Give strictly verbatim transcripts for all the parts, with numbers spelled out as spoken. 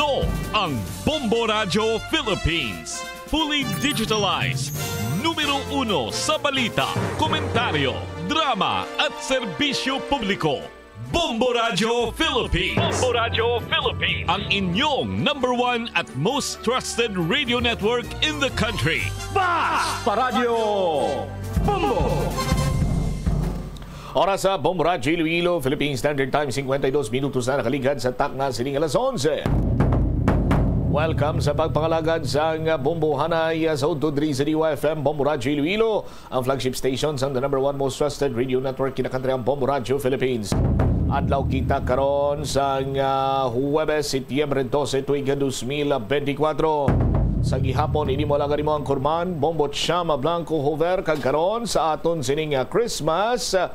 Ito ang Bombo Radyo Philippines. Fully digitalized. Numero uno sa balita, komentaryo, drama at serbisyo publiko. Bombo Radyo Philippines. Bombo Radyo Philippines. Ang inyong number one at most trusted radio network in the country. Bas! Paradyo Bombo! Oras sa Bombo Radyo Iloilo, Philippine Standard Time, cincuenta y dos minutos na nakaligad sa takna sining alas onse. Welcome sa pagpangalagad sang Bombo Hanay sa Udto diri sa D Y F M, Bombo Radyo Iloilo, ang flagship station sang the number one most trusted radio network, kinakantriang Bombo Radyo Philippines. Adlaw kita karon sang, ah, Huwebes, Setyembre dose, tuig dos mil benti kwatro. Sa gihapon, ini mo lang mo ang kurman, Bombo Chama Blanco Hover, kag karon sa aton sining, ah, Christmas, ah,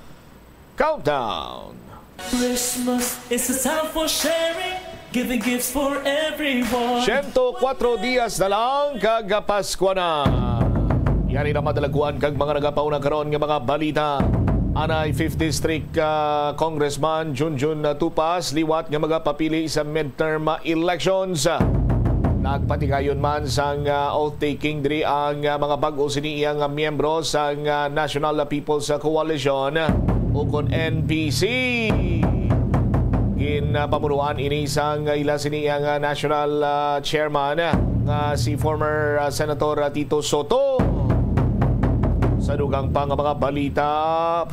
countdown. Christmas is a time for sharing, giving gifts for everyone. Siyento kwatro dias na lang kag Paskwa na. Yari na madalaguan kag mga nagapauna karon nga mga balita. Anay fifth District, ah, Congressman Junjun Tupas liwat nga magapapili sa midterm elections. Nagpatigayon man sang, ah, oath-taking diri ang, ah, mga bag-o sini iya nga miyembro sang, ah, National People's Coalition, ukon N P C. Ginpamunuan ini sang ila sini iya nga national, ah, chairman, ah, nga si former, ah, Senator, ah, Tito Soto. Sa dugang pa nga mga balita,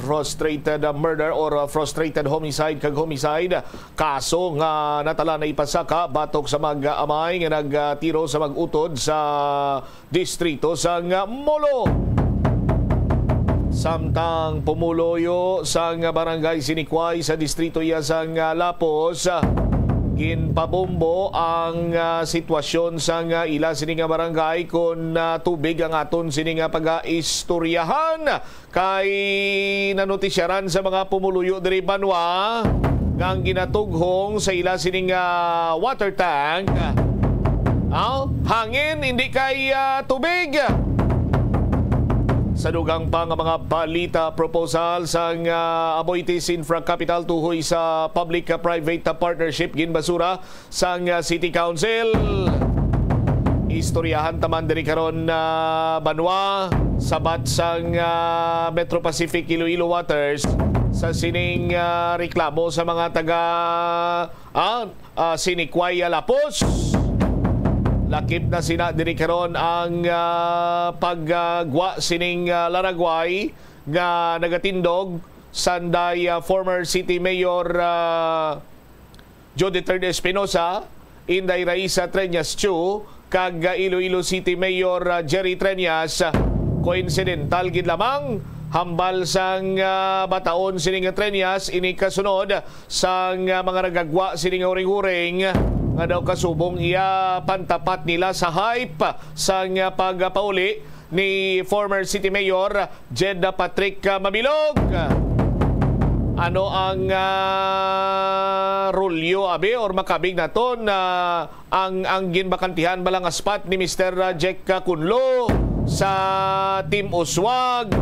frustrated, ah, murder or, ah, frustrated homicide kag homicide, kaso nga natala na ipasaka batok sa mag-amay nga nagtiro sa mag-utod sa distrito sang Molo. Samtang pumuluyo sang barangay Sinikway sa distrito iya sang Lapos, ginpabombo ang, ah, sitwasyon sang ila sini nga barangay kon, ah, tubig ang aton sini nga pag-aistoryahan. Kay nanutisyaran sa mga pumuluyo diri banwa nga ang ginatughong sa ila sining, ah, water tank, ah, hangin, hindi kay, ah, tubig. Sa dugang pa nga mga balita, proposal sang, ah, Aboitiz Infra Capital tuhoy sa public, ah, private, ah, partnership ginbasura sang, ah, City Council. Istoryahan ta man diri karon, ah, banwa, sabat sang, ah, Metro Pacific Iloilo Waters sa sining, ah, reklamo sa mga taga, ah, ah, Sinikway, ah, Lapos. Lakip na sina diri karon ang, ah, paggwa sining, ah, laragway nga nagatindog sanday, ah, former City Mayor, ah, Jodie Tern Espinosa, Inday Raisa Treñas Chu, kag, ah, Iloilo City Mayor, ah, Jerry Treñas. Koinsidental gid lamang, hambal sang, ah, bataon sining Treñas, ini kasunod sang, ah, mga nagagwa sining huring-huring nga daw kasubong iya pantapat nila sa hype sang, ah, pagpauli ni former City Mayor Jed Patrick, ah, Mabilog. Ano ang, ah, rulyo, abi, or makabig naton na ang, ang ginbakantihan bala nga spot ni Mister, ah, Jack, ah, Kunlo sa Team Uswag?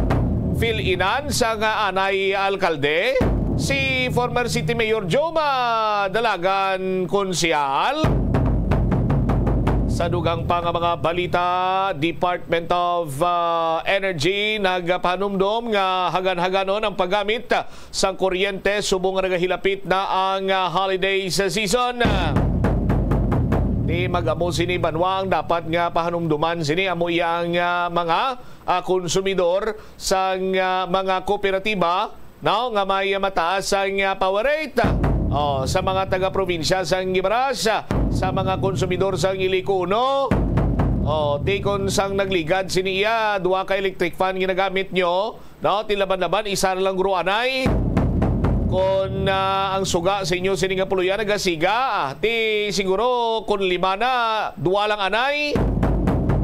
Fill-inan sang, ah, anay alkalde, si former City Mayor Joma Dalagan, konsehal. Sa dugang pa nga mga balita, Department of, ah, Energy nagapanumdom nga hagan-haganon ang paggamit sang kuryente subong nga nagahilapit na ang, ah, holiday season. Di mag-amo sini banwa ang dapat nga pahanumduman sini amo iya ang, ah, mga, ah, konsumidor sang, ah, mga kooperatiba, no, nga may mataas ang, ah, power rate. Oh, sa mga taga-probinsya sang Guimaras, ah, sa mga konsumidor sang Ilico Uno, oh, tikon sang nagligad sini iya, duha ka electric fan ginagamit nyo, no, ti laban-laban, isa na lang guro anay. Kon, ah, ang suga sa inyo sini nga puloyan nagasiga, ah, ti siguro kon lima na, duha lang anay.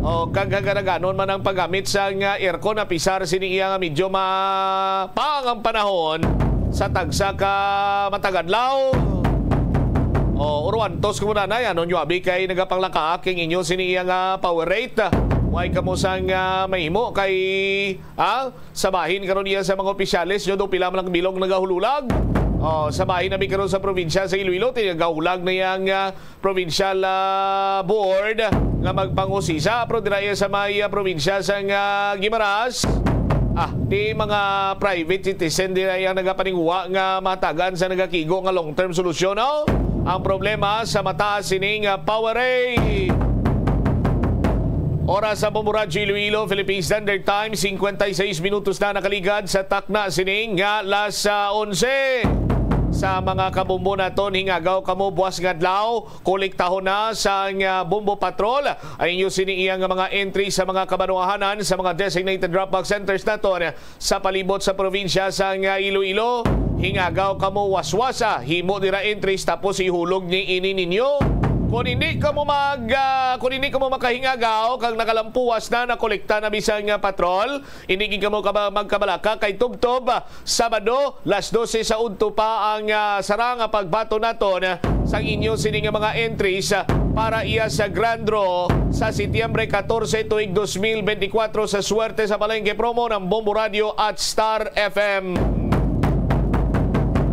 O, kag hagan-haganon man ang paggamit sang, ah, aircon, apisar sini iya nga medyo mapang ang panahon sa tagsa ka matag adlaw. O, uruantos ko muna na yan. Ano nyo, abi, kay nagapanglakaak ang inyo sini iya nga power rate? Way kamo sang, ah, mahimo kay, ah, sa bahin karon iya sa mga opisyales nyo, do pila man ang bilog nagahululag. Oh, sa bahin namin karon sa probinsya sa Iloilo, tinagaulag na yang, ah, provincial, ah, board nga magpangusisa. Pero dira iya sa may, ah, probinsya sang, ah, Guimaras. Ah, di mga private citizen dira yang nagapaninguha nga matagan sa nagakigo nga long-term solusyon, no? Ang problema sa mataas sining, ah, power rate. Oras sa Bombo Radyo Iloilo, Philippine Standard Time, cincuenta y seis minutos na nakaligad sa takna sining nga alas, ah, onse. Sa mga kabombo naton, hingagaw kamo buwas nga adlaw, kolektahon na sang, ah, Bombo Patrol ang inyo sini iya nga mga entry sa mga kabanwahanan sa mga designated drop-off centers naton sa palibot sa probinsya sang Iloilo. Hingagaw kamo waswasa, himo dira entries tapos ihulog ni ini ninyo. Kung hindi kamo mag, ah, kung hindi kamo makahingagaw kag nakalampuwas na, nakolekta na bisan nga patrol, hindi gid kamo kaba-, magkabalaka kay tubtob, ah, Sabado, las dose sa udto pa ang, ah, sara nga pagbaton naton, ah, sang inyo sini nga mga entries, ah, para iya sa Grand Draw sa Setyembre catorce tuig dos mil benti kwatro sa Swerte sa Palengke Promo ng Bombo Radio at Star F M.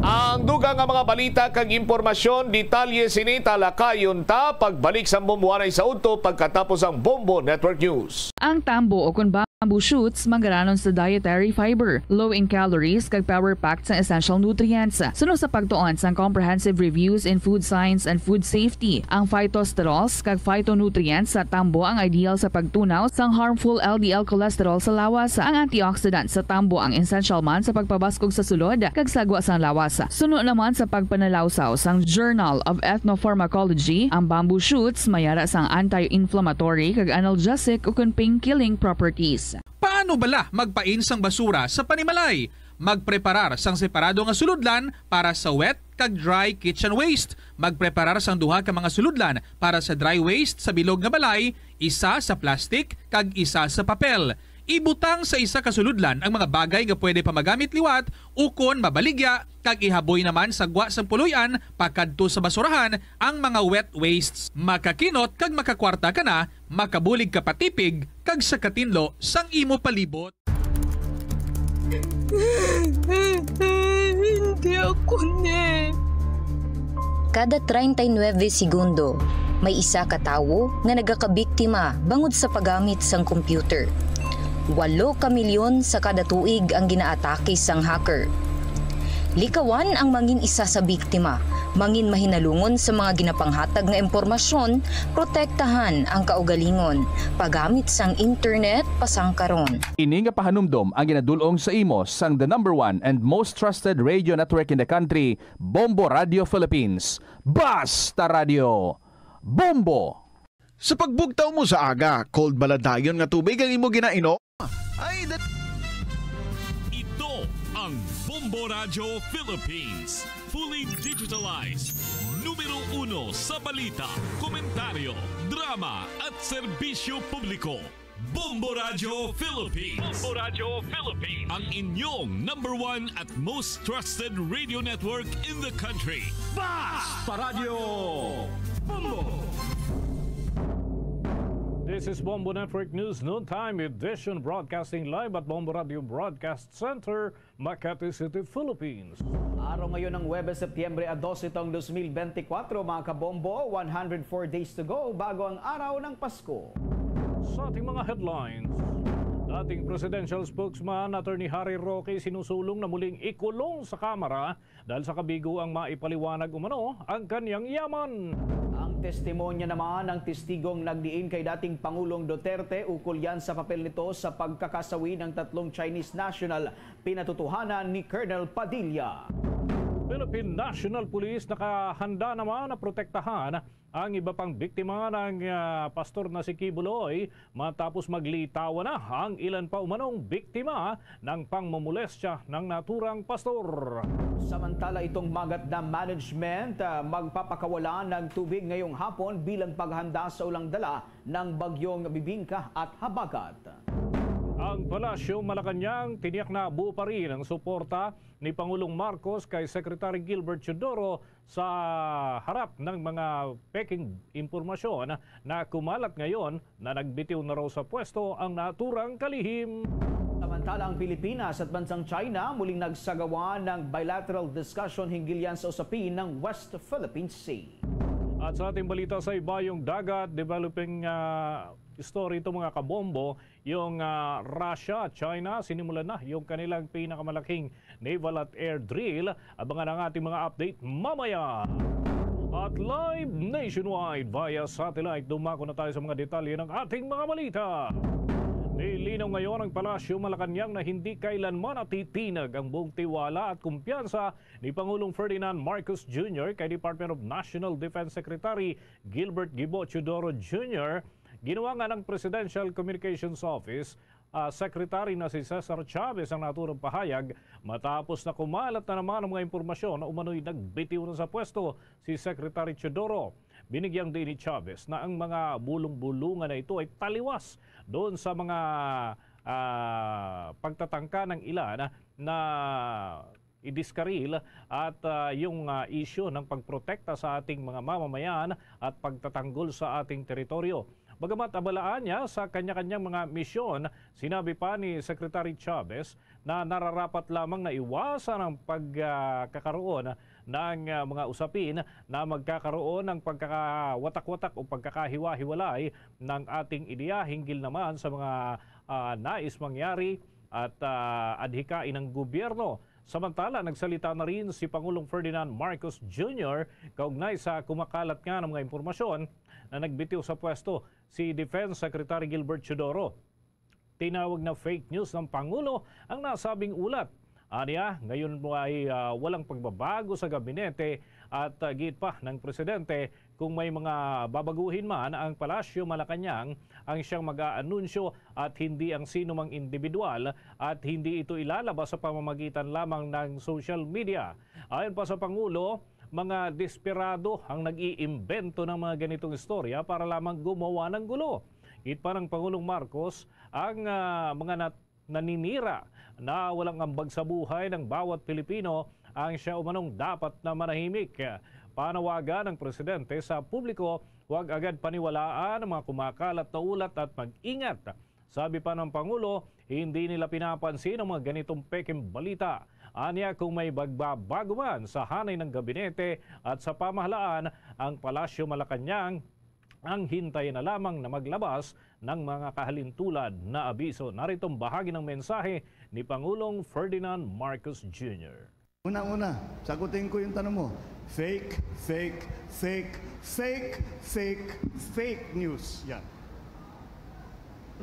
Ang dugang nga mga balita kag impormasyon, detalye sini talakayon ta pagbalik sang Bombo anay sa udto pagkatapos ang Bombo Network News. Ang tambo o kon bamboo shoots manggaranon sa dietary fiber, low in calories, kag power-packed sang essential nutrients. Suno sa pagtuon sang Comprehensive Reviews in Food Science and Food Safety, ang phytosterols kag phytonutrients sa tambo ang ideal sa pagtunaw sang harmful L D L cholesterol sa lawas. Ang antioxidant sa tambo ang essential man sa pagpabaskog sa sulod kag sagwa sang lawas. Suno naman sa pagpanalawsaw sang Journal of Ethnopharmacology, ang bamboo shoots may ara sang anti-inflammatory kag analgesic ukon pain-killing properties. Paano bala magpain sang basura sa panimalay? Magpreparar sang separado nga sulodlan para sa wet kag dry kitchen waste. Magpreparar sang duha ka mga sulodlan para sa dry waste sa bilog nga balay, isa sa plastic kag isa sa papel. Ibutang sa isa ka sulodlan ang mga bagay nga pwede pa magamit liwat ukon mabaligya, kag ihaboy naman sa gwa sang puloy-an pakadto sa basurahan ang mga wet wastes. Makakinot kag makakwarta ka na, makabulig ka pa tipig kag sa katinlo sang imo palibot. Hindi ako ni. Kada treinta y nueve segundo, may isa ka tawo nga nagakabiktima bangod sa paggamit sang computer. Walo ka milyon sa kada tuig ang ginaatake sang hacker. Likawan ang mangin isa sa biktima, mangin mahinalungon sa mga ginapanghatag nga impormasyon, protektahan ang kaugalingon, paggamit sang internet pasangkaron. Ini nga pahanumdom ang ginadul-ong sa imo sang the number one and most trusted radio network in the country, Bombo Radio Philippines. Basta Radio, Bombo! Sa pagbugtaw mo sa aga, cold bala dayon nga tubig ang imo ginainom? Ay, dat- Ito ang Bombo Radyo Philippines. Fully digitalized. Numero uno sa balita, komentaryo, drama, at serbisyo publiko. Bombo Radyo Philippines. Bombo Radyo Philippines. Ang inyong number one at most trusted radio network in the country. Basta Radyo Bombo! This is Bombo Network News Noontime Edition, broadcasting live at Bombo Radio Broadcast Center, Makati City, Philippines. Araw ngayon ng Huwebes, Setyembre a dose taong dos mil benti kwatro, mga kabombo, one hundred four days to go bago ang araw ng Pasko. Sa ating mga headlines, dating presidential spokesman Attorney Harry Roque sinusulong na muling ikulong sa Kamara dahil sa kabiguang maipaliwanag umano ang kanyang yaman. Ang testimonya naman ng testigong nagdiin kay dating Pangulong Duterte ukol yan sa papel nito sa pagkakasawi ng tatlong Chinese national, pinatutuhanan ni Colonel Padilla. Philippine National Police nakahanda naman na protektahan ang iba pang biktima ng, ah, pastor na si Kibuloy matapos maglitawan na ang ilan pa umanong biktima ng pangmomolestya ng naturang pastor. Samantala, itong Magat Dam Management, ah, magpapakawala ng tubig ngayong hapon bilang paghanda sa ulang dala ng bagyong Bibingka at habagat. Ang Palasyo Malacañang tiniyak na buo pa rin ang suporta ni Pangulong Marcos kay Secretary Gilbert Teodoro sa harap ng mga peking impormasyon na kumalat ngayon na nagbitiw na raw sa pwesto ang naturang kalihim. Samantala, ang Pilipinas at bansang China muling nagsagawa ng bilateral discussion hinggil yan sa usapin ng West Philippine Sea. At sa ating balita sa ibayong dagat, developing, ah, story ito, mga kabombo, yung, ah, Russia at China sinimulan na yung kanilang pinakamalaking naval at air drill. Abangan ang ating mga update mamaya. At live nationwide via satellite, dumako na tayo sa mga detalye ng ating mga balita. Nilinaw ngayon ang Palasyo Malacañang na hindi kailanman natitinag ang buong tiwala at kumpiyansa ni Pangulong Ferdinand Marcos Junior kay Department of National Defense Secretary Gilbert Gibo Teodoro Junior. Ginawa nga ng Presidential Communications Office, ah, Secretary na si Cesar Chavez ang naturang pahayag matapos na kumalat na naman ang mga impormasyon na umano'y nagbitiw na sa pwesto si Secretary Teodoro. Binigyang diin ni Chavez na ang mga bulong-bulungan na ito ay taliwas doon sa mga, ah, pagtatangka ng ilan na idiskaril at, ah, yung, ah, isyu ng pagprotekta sa ating mga mamamayan at pagtatanggol sa ating teritoryo. Bagamat abalaan niya sa kanya-kanyang mga misyon, sinabi pa ni Secretary Chavez na nararapat lamang na iwasan ang pagkakaroon ng, ah, mga usapin na magkakaroon ng pagkakawatak-watak o pagkakahiwa-hiwalay ng ating ideya hinggil naman sa mga, ah, nais mangyari at, ah, adhikain ng gobyerno. Samantala, nagsalita na rin si Pangulong Ferdinand Marcos Junior kaugnay sa kumakalat nga ng mga impormasyon na nagbitiw sa pwesto si Defense Secretary Gilbert Teodoro. Tinawag na fake news ng Pangulo ang nasabing ulat. Anya, ngayon mo ay, ah, walang pagbabago sa gabinete at, ah, giit pa ng presidente, kung may mga babaguhin man ang Palasyo Malacañang, ang siyang mag-aanunsyo at hindi ang sinumang individual, at hindi ito ilalabas sa pamamagitan lamang ng social media. Ayon pa sa Pangulo, mga desperado ang nag-iimbento ng mga ganitong istorya para lamang gumawa ng gulo. Giit pa ng Pangulong Marcos, ang, ah, mga nat-, naninira na walang ambag sa buhay ng bawat Pilipino ang siya umanong dapat na manahimik. Panawagan ng presidente sa publiko, huwag agad paniwalaan ang mga kumakalat na ulat at mag-ingat. Sabi pa ng Pangulo, hindi nila pinapansin ang mga ganitong pekeng balita. Anya, kung may bagbabago man sa hanay ng gabinete at sa pamahalaan, ang Palasyo Malacañang, ang hintayin na lamang na maglabas ng mga kahalintulad na abiso. Narito ang bahagi ng mensahe ni Pangulong Ferdinand Marcos Junior. Una-una, sagutin ko yung tanong mo. Fake, fake, fake, fake, fake news. Yan.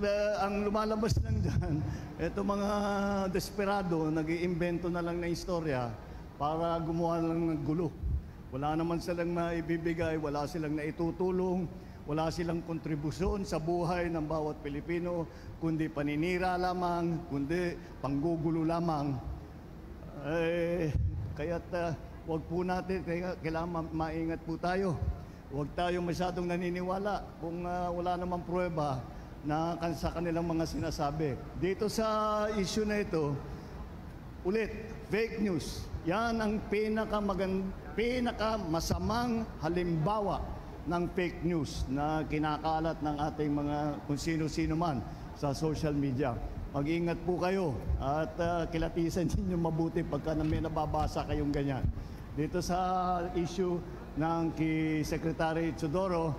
Eh, ang lumalabas lang dyan, eto mga desperado, nag-iimbento na lang ng istorya para gumawa lang ng gulo. Wala naman silang maibibigay, wala silang naitutulong, wala silang kontribusyon sa buhay ng bawat Pilipino, kundi paninira lamang, kundi panggugulo lamang. Eh, kaya't, ah, wag po natin, kaya kailangan ma-, maingat po tayo. Huwag tayo masyadong naniniwala kung, ah, wala namang pruweba na kan-, sa kanilang mga sinasabi. Dito sa issue na ito, ulit, fake news. Yan ang pinakamagan-, pinakamasamang halimbawa ng fake news na kinakalat ng ating mga kung sino-sino man sa social media. Mag-ingat po kayo at, ah, kilatisan ninyo mabuti pagka na may nababasa kayong ganyan. Dito sa issue ng kay Secretary Teodoro,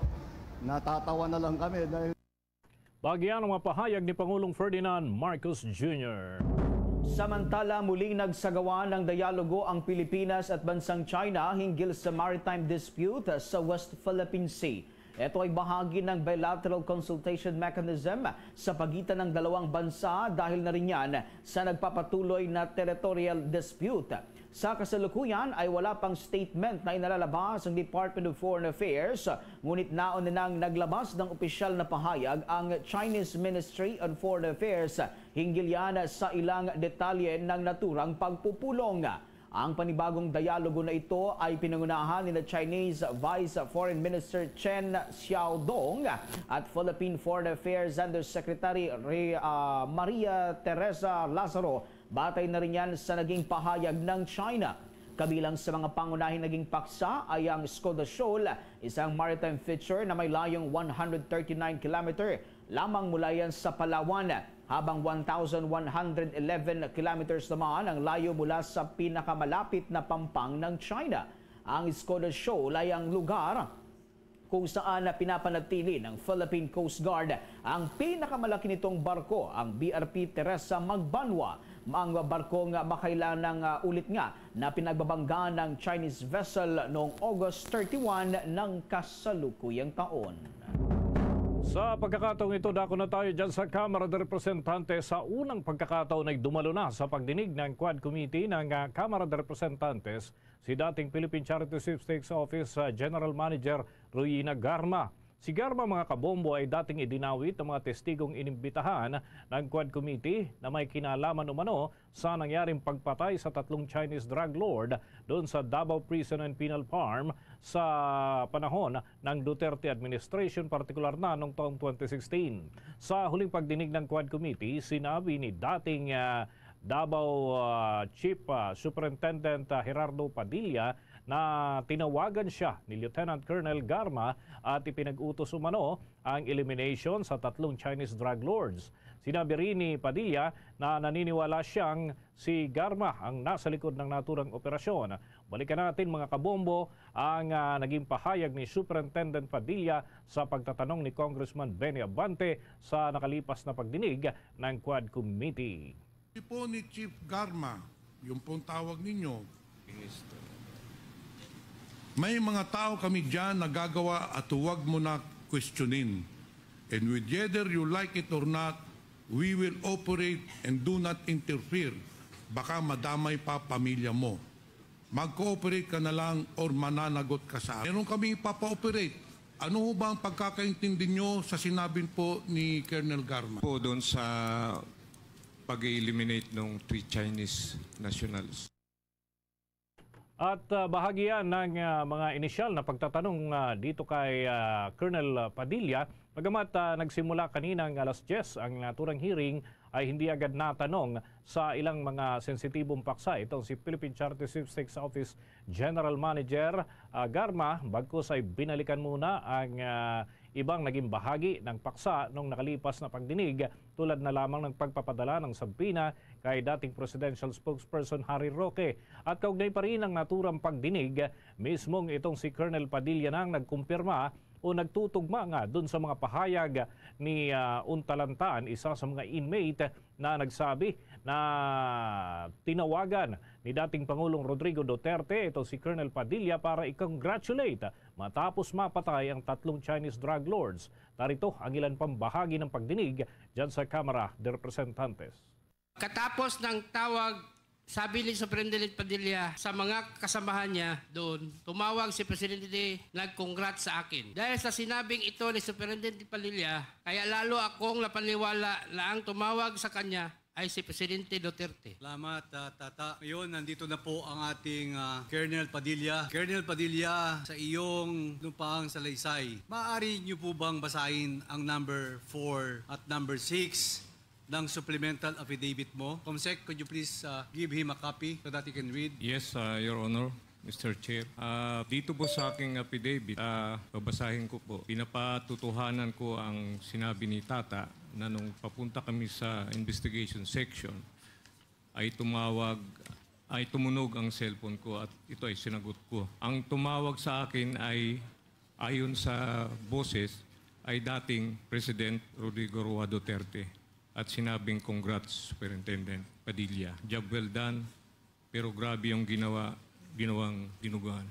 natatawa na lang kami dahil Bahagi ang mga pahayag ni Pangulong Ferdinand Marcos Junior. Samantala, muling nagsagawa ng dialogo ang Pilipinas at bansang China hinggil sa maritime dispute sa West Philippine Sea. Ito ay bahagi ng bilateral consultation mechanism sa pagitan ng dalawang bansa dahil na rin yan sa nagpapatuloy na territorial dispute. Sa kasalukuyan ay wala pang statement na inalalabas ang Department of Foreign Affairs, ngunit naon na nang naglabas ng opisyal na pahayag ang Chinese Ministry on Foreign Affairs hinggil yan sa ilang detalye ng naturang pagpupulong. Ang panibagong dialogo na ito ay pinangunahan ni Chinese Vice Foreign Minister Chen Xiaodong at Philippine Foreign Affairs Undersecretary Re-, ah, Maria Teresa Lazaro. Batay na rin yan sa naging pahayag ng China. Kabilang sa mga pangunahing naging paksa ay ang Skoda Shoal, isang maritime feature na may layong one hundred thirty-nine kilometer lamang mula yan sa Palawan. habang one thousand one hundred eleven kilometers naman ang layo mula sa pinakamalapit na pampang ng China. Ang Skoda Shoal ay ang lugar kung saan na pinapanatili ng Philippine Coast Guard ang pinakamalaki nitong barko, ang B R P Teresa Magbanwa. Ang barko nga makailanang, ah, ulit nga na pinagbabangga ng Chinese vessel noong August thirty-one ng kasalukuyang taon. Sa pagkakataong ito, dako na tayo dyan sa Kamara de Representantes. Sa unang pagkakataon ay dumalo na sa pagdinig ng Quad Committee ng, ah, Kamara de Representantes si dating Philippine Charity Sweepstakes Office, ah, General Manager Ruina Garma. Si Garma, mga kabombo, ay dating idinawit ng mga testigong inimbitahan ng Quad Committee na may kinalaman umano sa nangyaring pagpatay sa tatlong Chinese drug lord doon sa Davao Prison and Penal Farm sa panahon ng Duterte administration, partikular na noong taong twenty sixteen. Sa huling pagdinig ng Quad Committee, sinabi ni dating, ah, Davao, ah, Chief, ah, Superintendent, ah, Gerardo Padilla na tinawagan siya ni Lieutenant Colonel Garma at ipinag-utos umano ang elimination sa tatlong Chinese drug lords. Sinabi rin ni Padilla na naniniwala siyang si Garma ang nasa likod ng naturang operasyon. Balikan natin, mga kabombo, ang, ah, naging pahayag ni Superintendent Padilla sa pagtatanong ni Congressman Benny Abante sa nakalipas na pagdinig ng Quad Committee. Hindi po ni Chief Garma, yung pong tawag ninyo. May mga tao kami dyan nagagawa at huwag mo na questionin. And whether you like it or not, we will operate and do not interfere. Baka madamay pa pamilya mo. Mag-cooperate ka na lang or mananagot ka sa amin. Meron kami ipapa-operate. Ano ho ba ang pagkakaintindi nyo sa sinabi po ni Colonel Garma? Po doon sa pag-eliminate ng three Chinese nationals. At, ah, bahagi yan ng, ah, mga inisyal na pagtatanong, ah, dito kay, ah, Colonel Padilla. Bagamat, ah, nagsimula kaninang alas diyes ang naturang hearing, ay hindi agad natanong sa ilang mga sensitibong paksa itong si Philippine Charity Sweepstakes Office General Manager, ah, Garma, bagkus ay binalikan muna ang, ah, ibang naging bahagi ng paksa nung nakalipas na pagdinig, tulad na lamang ng pagpapadala ng subpoena kay dating Presidential Spokesperson Harry Roque. At kaugnay pa rin ang naturang pagdinig, mismong itong si Colonel Padilla na ang nagkumpirma o nagtutugma nga dun sa mga pahayag ni, ah, Untalantan, isa sa mga inmate na nagsabi na tinawagan ni dating Pangulong Rodrigo Duterte ito si Colonel Padilla para i-congratulate matapos mapatay ang tatlong Chinese drug lords. Narito ang ilan pang bahagi ng pagdinig dyan sa Kamara de Representantes. Katapos ng tawag, sabi ni Superintendent Padilla sa mga kasamahan niya doon, tumawag si Presidente, nag-congrats sa akin. Dahil sa sinabing ito ni Superintendent Padilla, kaya lalo akong napaniwala na ang tumawag sa kanya ay si Presidente Duterte. Salamat, ah, Tata. Ngayon, nandito na po ang ating, ah, Colonel Padilla. Colonel Padilla, sa iyong lupaang salaysay, maaari niyo po bang basahin ang number four at number six ng supplemental affidavit mo? Comsec, could you please, ah, give him a copy so that he can read? Yes, ah, Your Honor, Mister Chair. Ah, dito po sa aking affidavit, ah, babasahin ko po. Pinapatutuhanan ko ang sinabi ni Tata na nung papunta kami sa investigation section, ay tumawag, ay tumunog ang cellphone ko at ito ay sinagot ko. Ang tumawag sa akin ay, ayon sa boses, ay dating President Rodrigo Roa Duterte at sinabing, "Congrats, Superintendent Padilla. Job well done, pero grabe yung ginawa, ginawang dinuguan."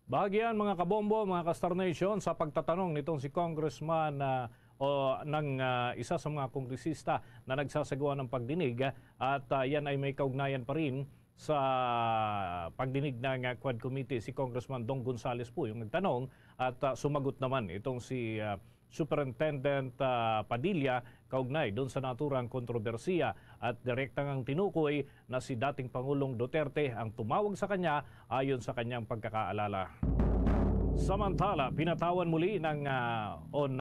Bahagi yan, mga kabombo, mga ka-Star Nation, sa pagtatanong nitong si Congressman, ah, o ng, ah, isa sa mga kongresista na nagsasagawa ng pagdinig, ah, at, ah, yan ay may kaugnayan pa rin sa pagdinig ng, ah, Quad Committee. Si Congressman Dong Gonzales po yung nagtanong at, ah, sumagot naman itong si, ah, Superintendent, ah, Padilla kaugnay doon sa naturang kontrobersiya at direkta ngang tinukoy na si dating Pangulong Duterte ang tumawag sa kanya ayon sa kanyang pagkakaalala. Samantala, pinatawan muli ng, ah, o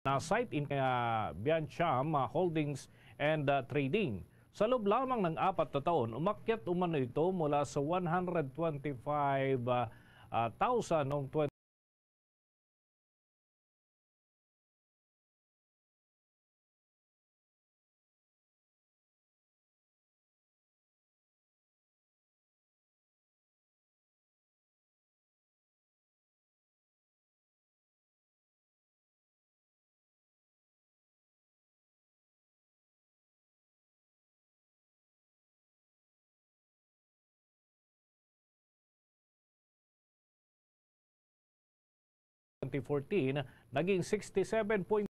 na site in, ah, Biancham, ah, Holdings and, ah, Trading. Sa loob lamang ng apat na taon, umakyat umano ito mula sa one hundred twenty-five, ah, ah, thousand noong twenty twenty fourteen, naging sixty-seven point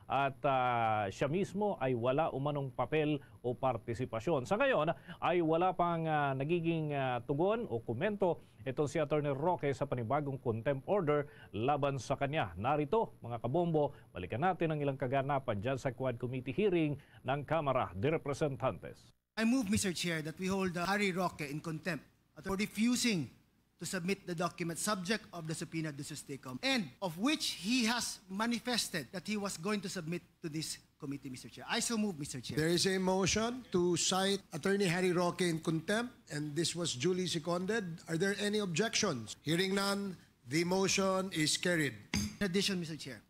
at, ah, siya mismo ay wala umanong papel o partisipasyon. Sa ngayon ay wala pang, ah, nagiging, ah, tugon o komento itong si Attorney Roque sa panibagong contempt order laban sa kanya. Narito, mga kabombo, balikan natin ang ilang kaganapan dyan sa Quad Committee hearing ng Kamara de Representantes. I move, Mister Chair, that we hold, uh, Harry Roque in contempt for refusing to submit the document subject of the subpoena dusus tecum, and of which he has manifested that he was going to submit to this committee, Mister Chair. I so move, Mister Chair. There is a motion to cite Attorney Harry Roque in contempt, and this was duly seconded. Are there any objections? Hearing none, the motion is carried. In addition, Mister Chair,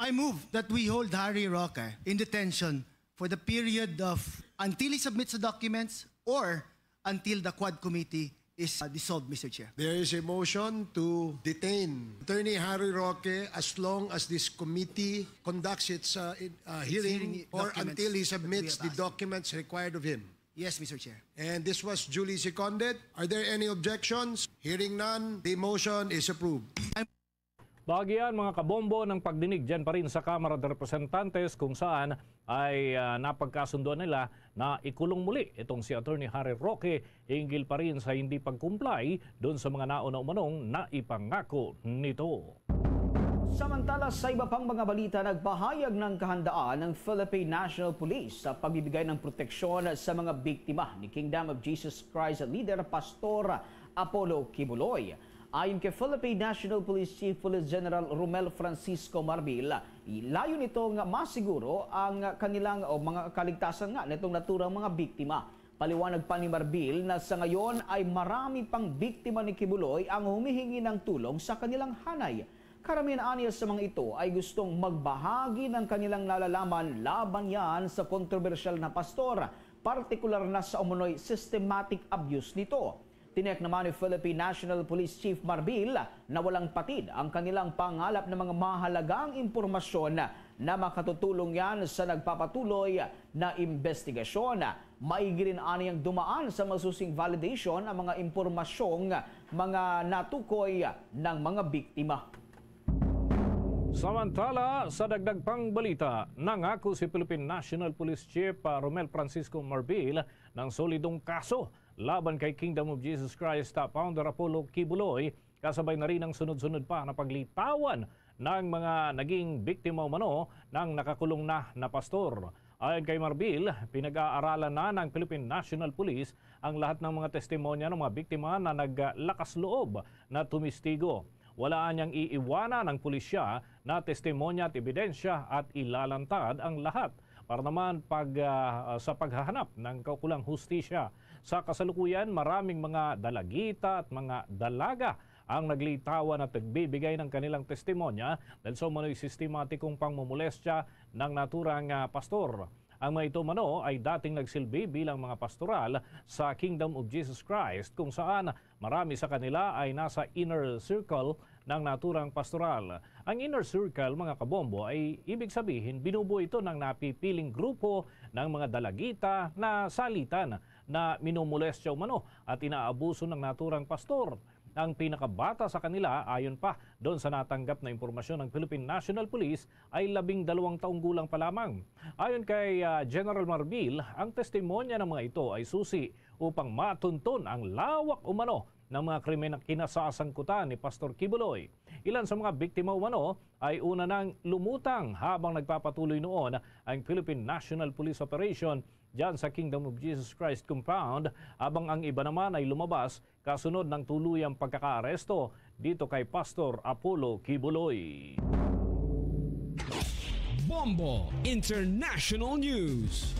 I move that we hold Harry Roque in detention for the period of until he submits the documents or until the Quad Committee is, uh, dissolved, Mister Chair. There is a motion to detain Attorney Harry Roque as long as this committee conducts its, uh, in, uh, hearing hearing or documents until he that we submits have the asked. Documents required of him. Yes, Mister Chair. And this was duly seconded. Are there any objections? Hearing none, the motion is approved. Bahagi yan, mga kabombo, ng pagdinig dyan pa rin sa Kamara de Representantes, kung saan ay, ah, napagkasunduan nila na ikulong muli itong si Attorney Harry Roque hinggil pa rin sa hindi pag-comply doon sa mga nauna umanong naipangako nito. Samantala, sa iba pang mga balita, nagpahayag ng kahandaan ng Philippine National Police sa pagbibigay ng proteksyon sa mga biktima ni Kingdom of Jesus Christ leader Pastor Apollo Quiboloy. Ayon kay Philippine National Police Chief Police General Romel Francisco Marbil, layo nito nga masiguro ang kanilang o mga kaligtasan nga nitong naturang mga biktima. Paliwanag pa ni Marbil na sa ngayon ay marami pang biktima ni Quiboloy ang humihingi ng tulong sa kanilang hanay. Karamihan aniya sa mga ito ay gustong magbahagi ng kanilang nalalaman laban yan sa kontrobersyal na pastor, partikular na sa umunoy systematic abuse nito. Tiniyak naman ni Philippine National Police Chief Marbil na walang patid ang kanilang pangalap ng mga mahalagang impormasyon na makatutulong yan sa nagpapatuloy na investigasyon. Maigi rin aniyang dumaan sa masusing validation ang mga impormasyong mga natukoy ng mga biktima. Samantala, sa dagdag pang balita, nangako si Philippine National Police Chief, ah, Romel Francisco Marbil ng solidong kaso laban kay Kingdom of Jesus Christ, ah, founder Apollo Quiboloy, kasabay na rin ang sunod-sunod pa na paglitawan ng mga naging biktima umano ng nakakulong na na pastor. Ayon kay Marbil, pinag-aaralan na ng Philippine National Police ang lahat ng mga testimonya ng mga biktima na naglakas loob na tumistigo. Wala anyang iiwanan ng pulisya na testimonya at ebidensya at ilalantad ang lahat para naman pag, ah, sa paghahanap ng kaukulang hustisya. Sa kasalukuyan, maraming mga dalagita at mga dalaga ang naglitawan at nagbibigay ng kanilang testimonya dahil sa umano'y sistematikong pangmumolestya ng naturang, ah, pastor. Ang mga ito mano ay dating nagsilbi bilang mga pastoral sa Kingdom of Jesus Christ, kung saan marami sa kanila ay nasa inner circle ng naturang pastoral. Ang inner circle, mga kabombo, ay ibig sabihin binubuo ito ng napipiling grupo ng mga dalagita na salitan na minumulestya umano at inaabuso ng naturang pastor. Ang pinakabata sa kanila, ayon pa doon sa natanggap na impormasyon ng Philippine National Police, ay labing dalawang taong gulang pa lamang. Ayon kay, ah, General Marbil, ang testimonya ng mga ito ay susi upang matunton ang lawak umano ng mga krimen na kinasasangkutan ni Pastor Quiboloy. Ilan sa mga biktima umano ay una nang lumutang habang nagpapatuloy noon ang Philippine National Police Operation dyan sa Kingdom of Jesus Christ Compound, habang ang iba naman ay lumabas kasunod ng tuluyang pagkakaaresto dito kay Pastor Apollo Quiboloy. Bombo International News.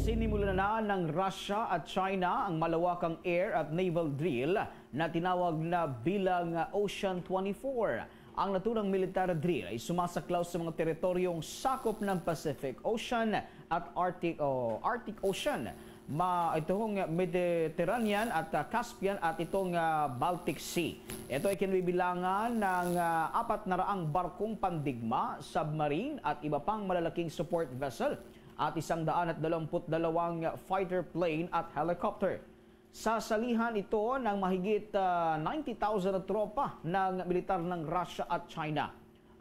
Sinimulan na ng Russia at China ang malawakang air at naval drill na tinawag na bilang Ocean twenty-four. Ang naturang militar drill ay sumasaklaw sa mga teritoryong sakop ng Pacific Ocean at Arctic, o Arctic Ocean, ma, itong Mediterranean at, ah, Caspian at itong, ah, Baltic Sea. Ito ay kinabibilangan ng, ah, apat na raang barkong pandigma, submarine at iba pang malalaking support vessel at isang daan at dalawampu't dalawang fighter plane at helicopter. Sasalihan ito ng mahigit, ah, ninety thousand na tropa ng militar ng Russia at China.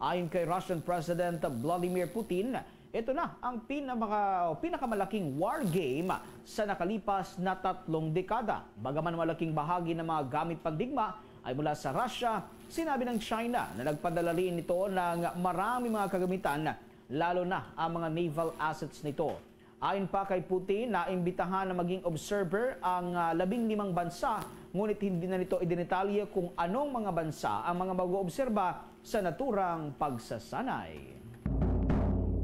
Ayon kay Russian President Vladimir Putin, ito na ang pinamaka-, o pinakamalaking war game sa nakalipas na tatlong dekada. Bagaman malaking bahagi ng mga gamit pandigma ay mula sa Russia, sinabi ng China na nagpadala rin ito ng marami mga kagamitan, lalo na ang mga naval assets nito. Ayon pa kay Putin, naimbitahan na maging observer ang, ah, labing limang bansa, ngunit hindi na nito idinetalye kung anong mga bansa ang mga mag-oobserba sa naturang pagsasanay.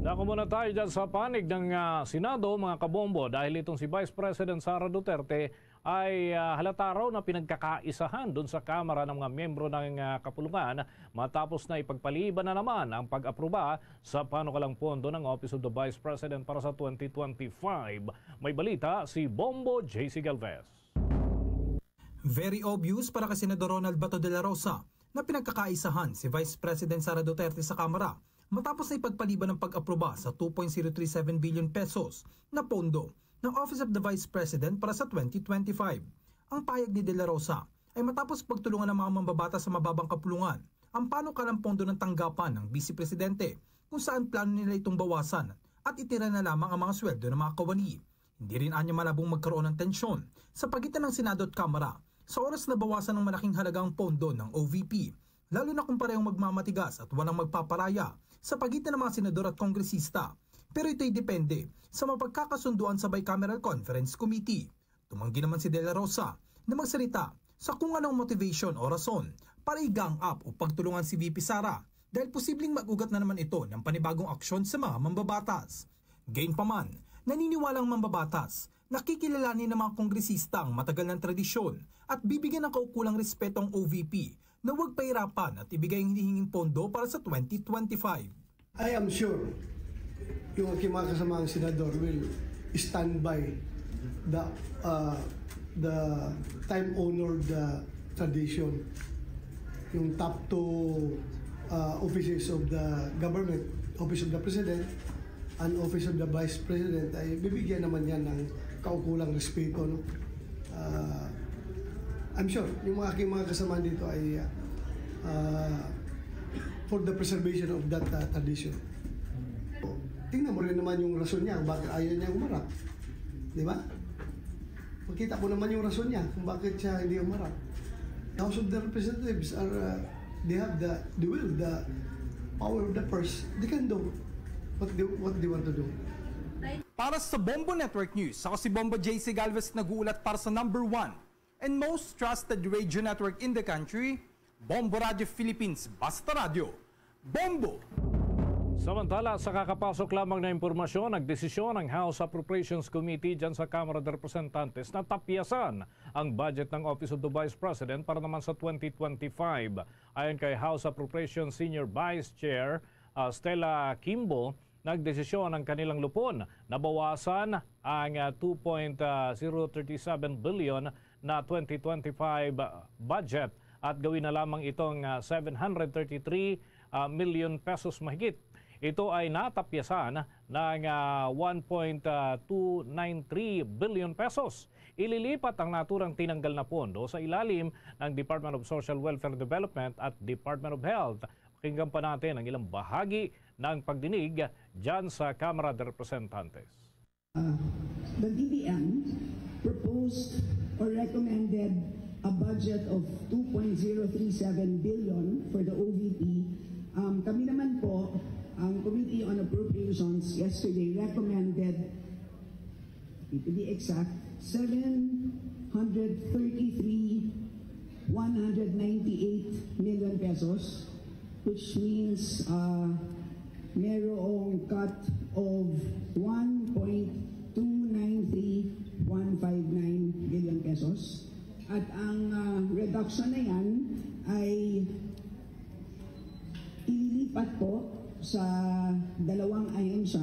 Dako muna tayo dyan sa panig ng, ah, Senado, mga kabombo, dahil itong si Vice President Sara Duterte ay, ah, halata raw na pinagkakaisahan dun sa Kamara ng mga miyembro ng, ah, kapulungan matapos na ipagpaliban na naman ang pag-aproba sa panukalang pondo ng Office of the Vice President para sa twenty twenty-five. May balita si Bombo J C Galvez. Very obvious para kay Senador Ronald Bato de la Rosa na pinagkakaisahan si Vice President Sara Duterte sa Kamara matapos na ipagpaliban ang pag-aproba sa two point zero three seven billion pesos na pondo ng Office of the Vice President para sa twenty twenty-five. Ang payag ni De La Rosa ay matapos pagtulungan ng mga mambabata sa mababang kapulungan ang panukalang pondo ng tanggapan ng Vice Presidente, kung saan plano nila itong bawasan at itira na lamang ang mga sweldo ng mga kawani. Hindi rin anya malabong magkaroon ng tensyon sa pagitan ng Senado at Kamara sa oras na bawasan ng malaking halaga ang pondo ng O V P, lalo na kung parehong magmamatigas at walang magpaparaya sa pagitan ng mga senador at kongresista. Pero ito'y depende sa mapagkakasunduan sa Bicameral Conference Committee. Tumanggi naman si De La Rosa na magsalita sa kung anong motivation o rason para i-gang up o pagtulungan si V P Sara, dahil posibleng mag-ugat na naman ito ng panibagong aksyon sa mga mambabatas. Gayunpaman, naniniwala ang mambabatas na kikilalanin ng mga kongresista ang matagal ng tradisyon at bibigyan ng kaukulang respeto ang O V P na huwag pahirapan at ibigay ang hinihinging pondo para sa twenty twenty-five. I am sure yung aking mga kasamang senador will stand by the, uh, the time-honored, uh, tradition. Yung top two, uh, offices of the government, Office of the President, and Office of the Vice President, ay bibigyan naman yan ng kaukulang respeto, no? Ah, I'm sure yung mga aking mga kasama dito ay, ah, for the preservation of that, ah, tradition. Tingnan mo rin naman yung rason niya kung bakit ayaw niya umarap. Di ba? Makita ko naman yung rason niya kung bakit siya hindi umarap. House of the Representatives are, uh, they have the, the will, the power of the purse. They can do what they, what they want to do. Para sa Bombo Network News, ako si Bombo J C Galvez, nag-uulat para sa number one and most trusted radio network in the country, Bombo Radio Philippines, Basta Radio. Bombo! Samantala, sa kakapasok lamang na impormasyon, nagdesisyon ang House Appropriations Committee dyan sa Kamara de Representantes na tapyasan ang budget ng Office of the Vice President para naman sa twenty twenty-five. Ayon kay House Appropriations Senior Vice Chair, ah, Stella Kimbo, nagdesisyon ang kanilang lupon. Nabawasan ang, ah, two point zero three seven billion na twenty twenty-five budget at gawin na lamang itong, ah, seven hundred thirty-three, ah, million pesos mahigit. Ito ay natapyasan ng, ah, one point two nine three billion pesos. Ililipat ang naturang tinanggal na pondo sa ilalim ng Department of Social Welfare Development at Department of Health. Pakinggan pa natin ang ilang bahagi ng pagdinig dyan sa Kamara de Representantes. Uh, the D B M proposed or recommended a budget of two point zero three seven billion for the O V P. Um, kami naman po, ang Committee on Appropriations yesterday recommended, to be exact, seven hundred thirty-three one hundred ninety-eight million pesos, which means, uh, merong cut of one point two nine three one five nine billion pesos. At ang, ah, reduction na yan ay ililipat po sa dalawang ahensya.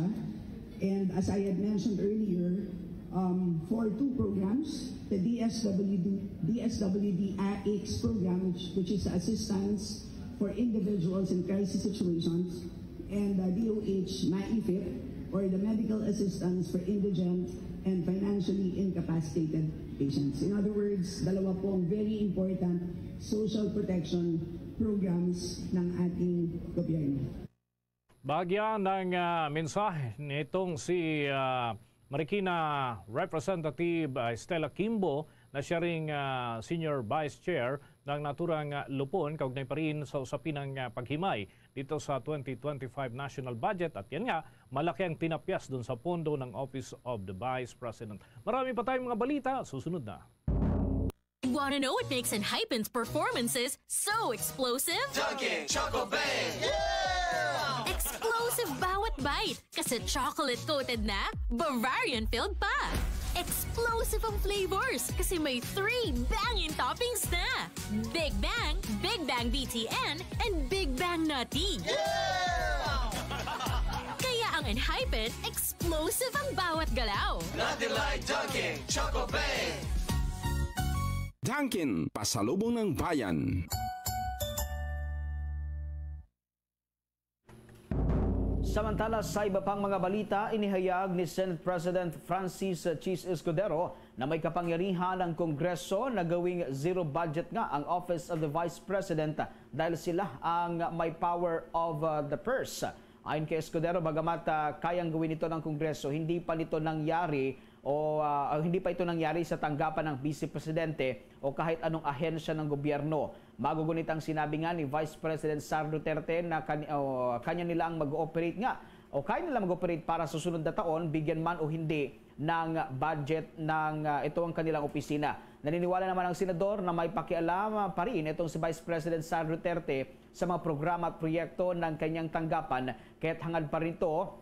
And as I had mentioned earlier, um, for two programs, the D S W D, D S W D A X program, which, which is assistance for individuals in crisis situations, and the D O H MAIFIP, or the Medical Assistance for Indigent and Financially Incapacitated Patients. In other words, dalawa pong very important social protection programs ng ating gobyerno. Bahagya ng, ah, mensahe nitong si, ah, Marikina Representative, ah, Stella Kimbo, na siya ring, ah, Senior Vice Chair ng naturang, ah, lupon kaugnay pa rin sa usapin ng, ah, paghimay dito sa twenty twenty-five national budget. At yan nga, malaki ang tinapyas dun sa pondo ng Office of the Vice President. Marami pa tayong mga balita. Susunod na. Want to know what makes Enhypen's performances so explosive? Dunkin' Choco Bang! Explosive bawat bite kasi chocolate-coated na, Bavarian-filled pa. Explosive ang flavors kasi may three banging toppings na. Big Bang, Big Bang B T N, and Big Bang Nutty. Kaya ang Enhypen, explosive ang bawat galaw. Nutty Light Dunkin' Choco Bang! Dunkin', pasalubong ng bayan. Samantala, sa iba pang mga balita, inihayag ni Senate President Francis Chiz Escudero na may kapangyarihan ang Kongreso na gawing zero budget nga ang Office of the Vice President dahil sila ang may power of, uh, the purse. Ayon kay Escudero, bagamat, uh, kayang gawin ito ng Kongreso, hindi pa nito nangyari o, uh, hindi pa ito nangyari sa tanggapan ng Vice Presidente o kahit anong ahensya ng gobyerno. Magugunit ang sinabi nga ni Vice President Sara Duterte na kan-, o, kanya nilang mag-ooperate nga o kaya nila mag-operate para sa sunod na taon, bigyan man o hindi ng budget ng, ah, ito ang kanilang opisina. Naniniwala naman ang senador na may pakialam pa rin itong si Vice President Sara Duterte sa mga programa at proyekto ng kanyang tanggapan, kaya't hangad pa rin ito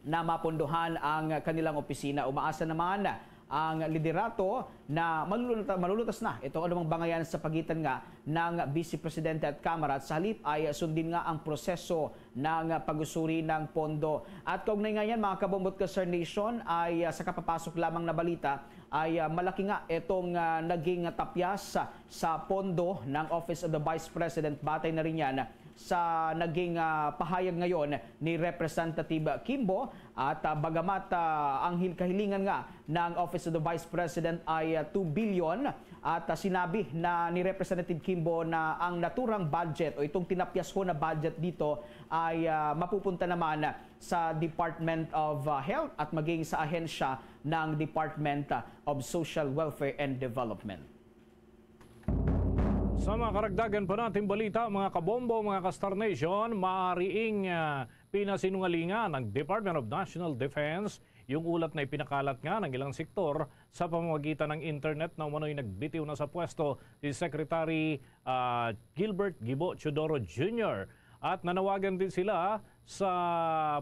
na mapondohan ang kanilang opisina. Umaasa naman ang liderato na maluluta-, malulutas na itong anumang bangayan sa pagitan nga ng Vice Presidente at Kamara, at sa halip ay sundin nga ang proseso ng pag-usuri ng pondo. At kaugnay nga yan, mga Kabombot ka Star Nation, ay, ah, sa kapapasok lamang na balita ay, ah, malaki nga itong, ah, naging tapyas sa pondo ng Office of the Vice President. Batay na rin yan sa naging, ah, pahayag ngayon ni Representative Kimbo. At, ah, bagamat, ah, ang hil-, kahilingan nga ng Office of the Vice President ay, ah, two billion, at, ah, sinabi na ni Representative Kimbo na ang naturang budget o itong tinapyas ho na budget dito ay, ah, mapupunta naman sa Department of, ah, Health at maging sa ahensya ng Department, ah, of Social Welfare and Development. Sa mga karagdagan pa nating balita, mga kabombo, mga ka-Star Nation, maariing, ah, pinasinungalingan ng Department of National Defense yung ulat na ipinakalat nga ng ilang sektor sa pamamagitan ng internet na umano'y nagbitiw na sa pwesto si Secretary, ah, Gilbert Gibo Teodoro Junior. At nanawagan din sila sa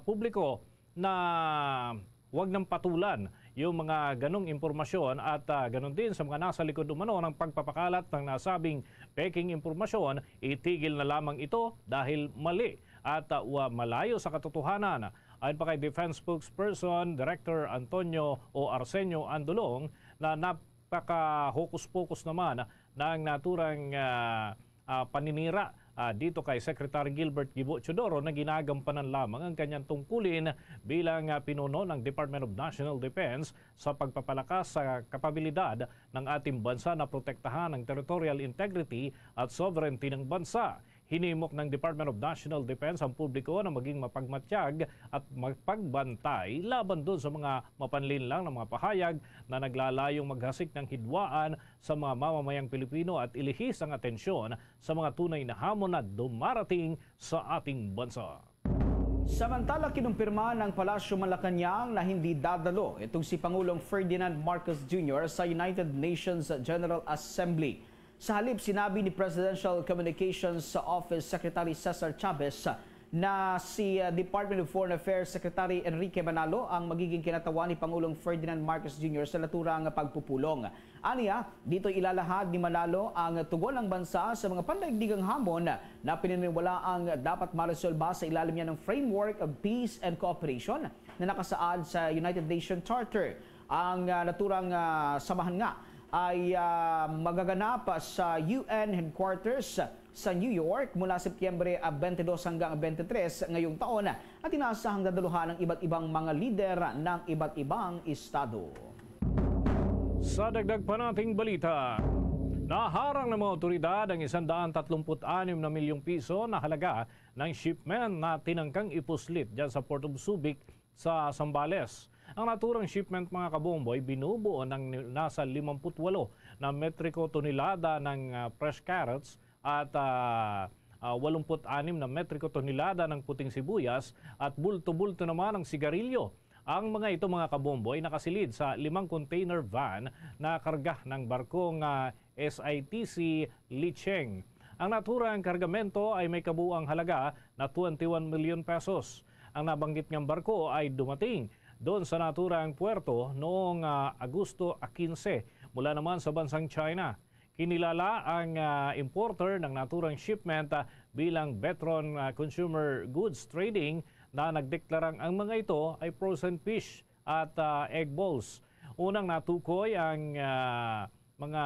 publiko na wag nang patulan yung mga ganong impormasyon at, ah, ganun din sa mga nasa likod umano ng pagpapakalat ng nasabing peking impormasyon, itigil na lamang ito dahil mali at, ah, wa-, malayo sa katotohanan. Ayon pa kay Defense Spokesperson Director Antonio o Arsenio Andulong na napakahokus-pokus naman ng naturang, ah, ah, paninira, ah, dito kay Secretary Gilbert Gibo Teodoro na ginagampanan lamang ang kanyang tungkulin bilang, ah, pinuno ng Department of National Defense sa pagpapalakas sa kapabilidad ng ating bansa na protektahan ang territorial integrity at sovereignty ng bansa. Hinimok ng Department of National Defense ang publiko na maging mapagmatyag at mapagbantay laban doon sa mga mapanlinlang na mga pahayag na naglalayong maghasik ng hidwaan sa mga mamamayang Pilipino at ilihis ang atensyon sa mga tunay na hamon na dumarating sa ating bansa. Samantala, kinumpirma ng Palasyo Malacañang na hindi dadalo itong si Pangulong Ferdinand Marcos Junior sa United Nations General Assembly. Sa halip, sinabi ni Presidential Communications Office Secretary Cesar Chavez na si, uh, Department of Foreign Affairs Secretary Enrique Manalo ang magiging kinatawan ni Pangulong Ferdinand Marcos Junior sa naturang pagpupulong. Aniya, dito ilalahad ni Manalo ang tugon ng bansa sa mga pandaigdigang hamon na pinaniniwalaang dapat maresolba sa ilalim niya ng framework of peace and cooperation na nakasaad sa United Nations Charter. Ang, ah, naturang, ah, samahan nga ay, ah, magaganap sa U N headquarters sa New York mula Setyembre, ah, twenty-two hanggang twenty-three ngayong taon, at inasahang dadaluhan ng iba't ibang mga lider ng iba't ibang estado. Sa dagdag pa nating balita, naharang ng mga otoridad ang isang daan tatlumpu't anim na milyong piso na halaga ng shipment na tinangkang ipuslit dyan sa Port of Subic sa Zambales. Ang naturang shipment, mga kabomboy, binubuo ng ni-, nasa limampu't walo na metriko tonelada ng, ah, fresh carrots at, ah, ah, walumpu't anim na metriko tonelada ng puting sibuyas at bulto-bulto naman ang sigarilyo. Ang mga ito, mga kabomboy, nakasilid sa limang container van na karga ng barkong, ah, S I T C Licheng. Ang naturang kargamento ay may kabuang halaga na twenty-one million pesos. Ang nabanggit ngang barko ay dumating doon sa naturang puerto noong, ah, Agosto quince, mula naman sa bansang China. Kinilala ang, ah, importer ng naturang shipment, ah, bilang Betron, ah, Consumer Goods Trading, na nagdeklarang ang mga ito ay frozen fish at, ah, egg balls. Unang natukoy ang, ah, mga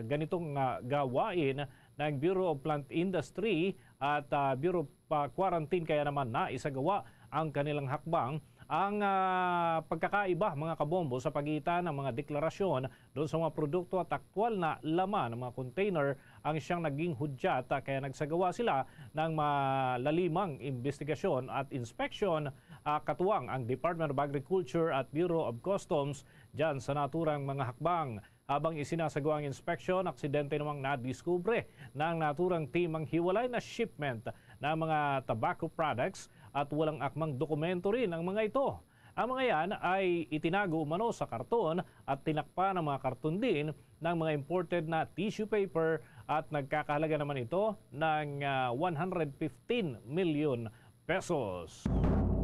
ganitong, ah, gawain ng Bureau of Plant Industry at, ah, Bureau of, ah, Quarantine, kaya naman naisagawa ang kanilang hakbang. Ang, ah, pagkakaiba, mga kabombo, sa pagitan ng mga deklarasyon doon sa mga produkto at aktual na laman ng mga container ang siyang naging hudyat, ah, kaya nagsagawa sila ng malalimang investigasyon at inspeksyon, ah, katuwang ang Department of Agriculture at Bureau of Customs dyan sa naturang mga hakbang. Habang isinasagawa ang inspeksyon, aksidente namang nadiskubre ng naturang team ang hiwalay na shipment ng mga tobacco products at walang akmang dokumento rin ang mga ito. Ang mga yan ay itinago umano sa karton at tinakpan ang mga karton din ng mga imported na tissue paper at nagkakahalaga naman ito ng, ah, one hundred fifteen million pesos.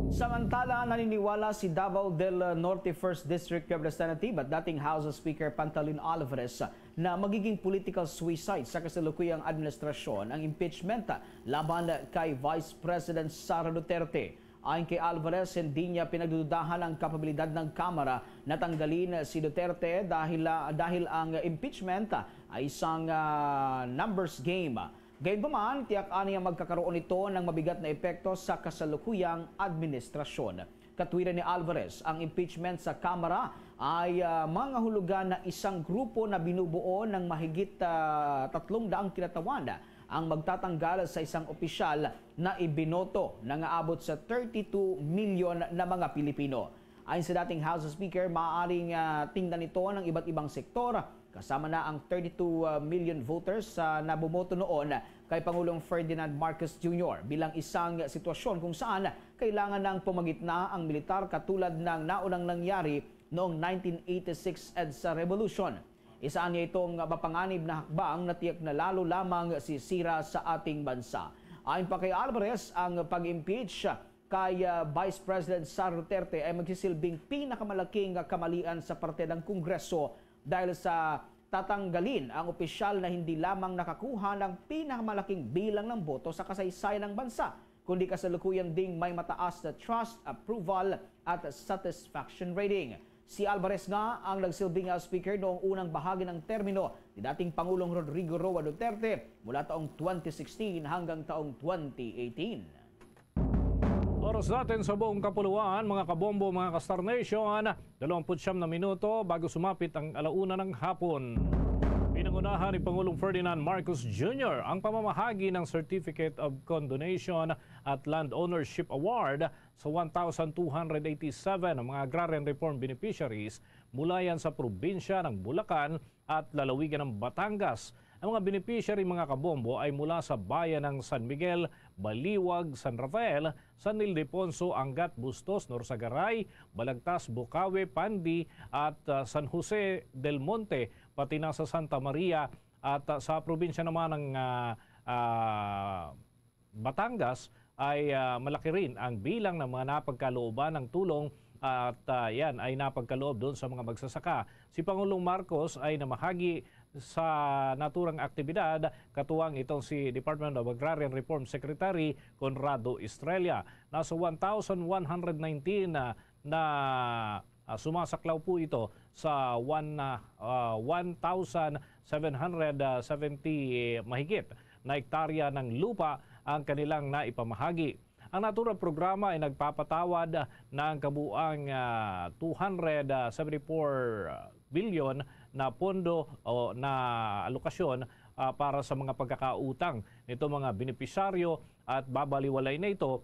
Samantala, naniniwala si Davao del Norte First District Representative at dating House Speaker Pantaleon Alvarez na magiging political suicide sa kasalukuyang administrasyon ang impeachment laban kay Vice President Sara Duterte. Ayon kay Alvarez, hindi niya pinagdududahan ang kapabilidad ng Kamara na tanggalin si Duterte dahil, ah, dahil ang impeachment ay isang, ah, numbers game. Gayunpaman, tiyak-a niya magkakaroon ito ng mabigat na epekto sa kasalukuyang administrasyon. Katwiran ni Alvarez, ang impeachment sa Kamara ay, ah, mangahulugan na isang grupo na binubuo ng mahigit, ah, tatlong daang kinatawan ang magtatanggal sa isang opisyal na ibinoto na nga abot sa thirty-two million na mga Pilipino. Ayon sa dating House Speaker, maaaring, ah, tingnan ito ng iba't ibang sektor, kasama na ang thirty-two million voters, ah, na bumoto noon kay Pangulong Ferdinand Marcos Junior bilang isang sitwasyon kung saan kailangan ng pumagitna ang militar, katulad ng naunang nangyari noong nineteen eighty-six EDSA Revolution. Isa niya itong mapanganib na hakbang na tiyak na lalo lamang sisira sa ating bansa. Ayon pa kay Alvarez, ang pag-impeach kay, ah, Vice President Sara Duterte ay magsisilbing pinakamalaking kamalian sa parte ng Kongreso dahil sa tatanggalin ang opisyal na hindi lamang nakakuha ng pinakamalaking bilang ng boto sa kasaysayan ng bansa, kundi kasalukuyan ding may mataas na trust, approval at satisfaction rating. Si Alvarez nga ang nagsilbi nga speaker noong unang bahagi ng termino ni dating Pangulong Rodrigo Roa Duterte mula taong twenty sixteen hanggang taong twenty eighteen. Oras natin sa buong kapuluan, mga kabombo, mga ka-Star Nation, dalawampu't siyam na minuto bago sumapit ang alauna ng hapon. Pinangunahan ni Pangulong Ferdinand Marcos Junior ang pamamahagi ng Certificate of Condonation at Land Ownership Award sa one thousand two hundred eighty-seven na mga agrarian reform beneficiaries mula yan sa probinsya ng Bulacan at lalawigan ng Batangas. Ang mga beneficiary, mga kabombo, ay mula sa bayan ng San Miguel, Baliwag, San Rafael, San Ildefonso, Angat, Bustos, Norsagaray, Balagtas, Bukawi, Pandi, at, ah, San Jose del Monte, pati na sa Santa Maria at, ah, sa probinsya naman ng, ah, ah, Batangas ay, ah, malaki rin ang bilang ng mga napagkalooban ng tulong at, ah, yan ay napagkaloob doon sa mga magsasaka. Si Pangulong Marcos ay namahagi sa naturang aktibidad, katuwang itong si Department of Agrarian Reform Secretary Conrado Estrella. Nasa one thousand one hundred nineteen na, na, ah, sumasaklaw po ito sa one, ah, ah, one thousand seven hundred seventy mahigit na hektarya ng lupa ang kanilang naipamahagi. Ang naturang programa ay nagpapatawad ng kabuang, ah, two hundred seventy-four billion na pondo o na alokasyon, ah, para sa mga pagkakautang nito mga benepisyaryo at babaliwalay na ito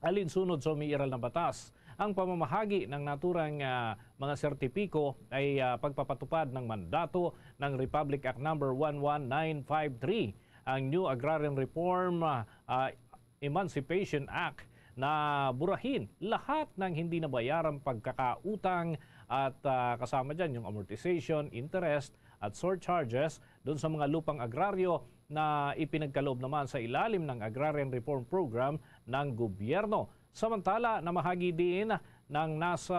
alinsunod sa umiiral na batas. Ang pamamahagi ng naturang, ah, mga sertipiko ay, ah, pagpapatupad ng mandato ng Republic Act Number one one nine five three, ang New Agrarian Reform, ah, ah, Emancipation Act, na burahin lahat ng hindi nabayarang pagkakautang at, ah, kasama dyan yung amortization, interest, at surcharges dun sa mga lupang agraryo na ipinagkaloob naman sa ilalim ng Agrarian Reform Program ng gobyerno. Samantala, namahagi din ng nasa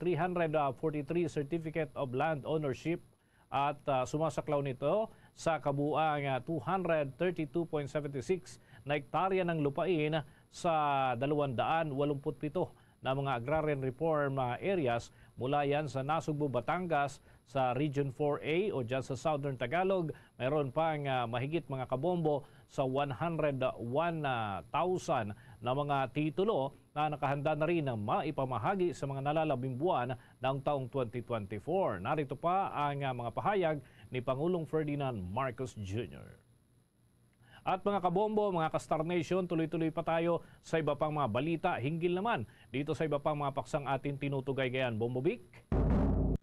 three hundred forty-three Certificate of Land Ownership at, ah, sumasaklaw nito sa kabuang, ah, two hundred thirty-two point seven six na hektarya ng lupain sa dalawang daan walumput pito na mga agrarian reform, ah, areas mula yan sa Nasugbu, Batangas, sa Region four A o dyan sa Southern Tagalog. Mayroon pang, ah, mahigit mga kabombo sa one hundred one thousand na mga titulo na nakahanda na rin na maipamahagi sa mga nalalabing buwan ng taong twenty twenty-four. Narito pa ang, ah, mga pahayag ni Pangulong Ferdinand Marcos Junior. At mga kabombo, mga ka-Star Nation, tuloy-tuloy pa tayo sa iba pang mga balita hinggil naman dito sa iba pang mga paksang atin tinutugay ngayon. Bombo Vic?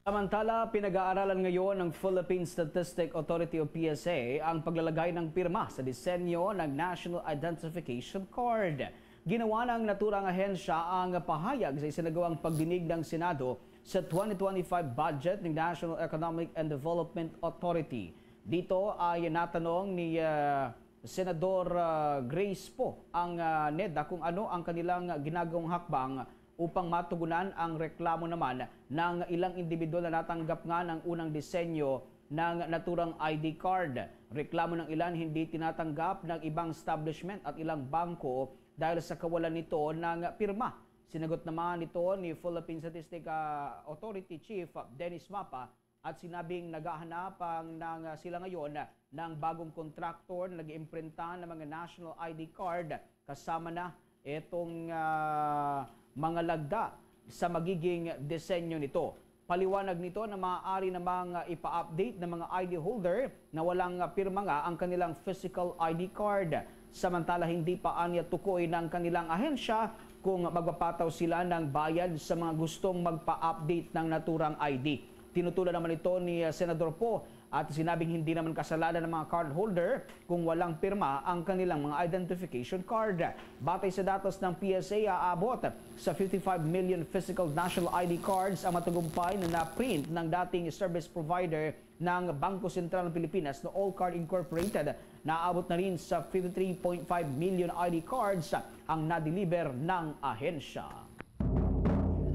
Samantala, pinag-aaralan ngayon ng Philippine Statistic Authority o P S A ang paglalagay ng pirma sa disenyo ng National Identification Card. Ginawa ng naturang ahensya ang pahayag sa isinagawang pagdinig ng Senado sa twenty twenty-five budget ng National Economic and Development Authority. Dito ay natanong ni, ah, Senador, ah, Grace Poe ang, ah, NEDA kung ano ang kanilang ginagawang hakbang upang matugunan ang reklamo naman ng ilang individual na natanggap nga ng unang disenyo ng naturang I D card. Reklamo ng ilan, hindi tinatanggap ng ibang establishment at ilang bangko dahil sa kawalan nito ng pirma. Sinagot naman ito ni Philippine Statistic, ah, Authority Chief Dennis Mapa at sinabing naghahanap ang nang, ah, sila ngayon ng bagong kontraktor na nag-iimprinta ng mga national I D card, kasama na itong, ah, mga lagda sa magiging disenyo nito. Paliwanag nito na maaari namang, ah, ipa-update ng mga I D holder na walang, ah, pirma nga ang kanilang physical I D card. Samantala, hindi pa anya tukoy ng kanilang ahensya kung magpapataw sila ng bayad sa mga gustong magpa-update ng naturang I D. Tinutulan naman ito ni, ah, Senador Poe at sinabing hindi naman kasalanan ng mga cardholder kung walang pirma ang kanilang mga identification card. Batay sa datos ng P S A, aabot sa fifty-five million physical national I D cards ang matagumpay na na-print ng dating service provider ng Bangko Sentral ng Pilipinas na All Card Incorporated. Naabot na rin sa fifty-three point five million I D cards ang na-deliver ng ahensya.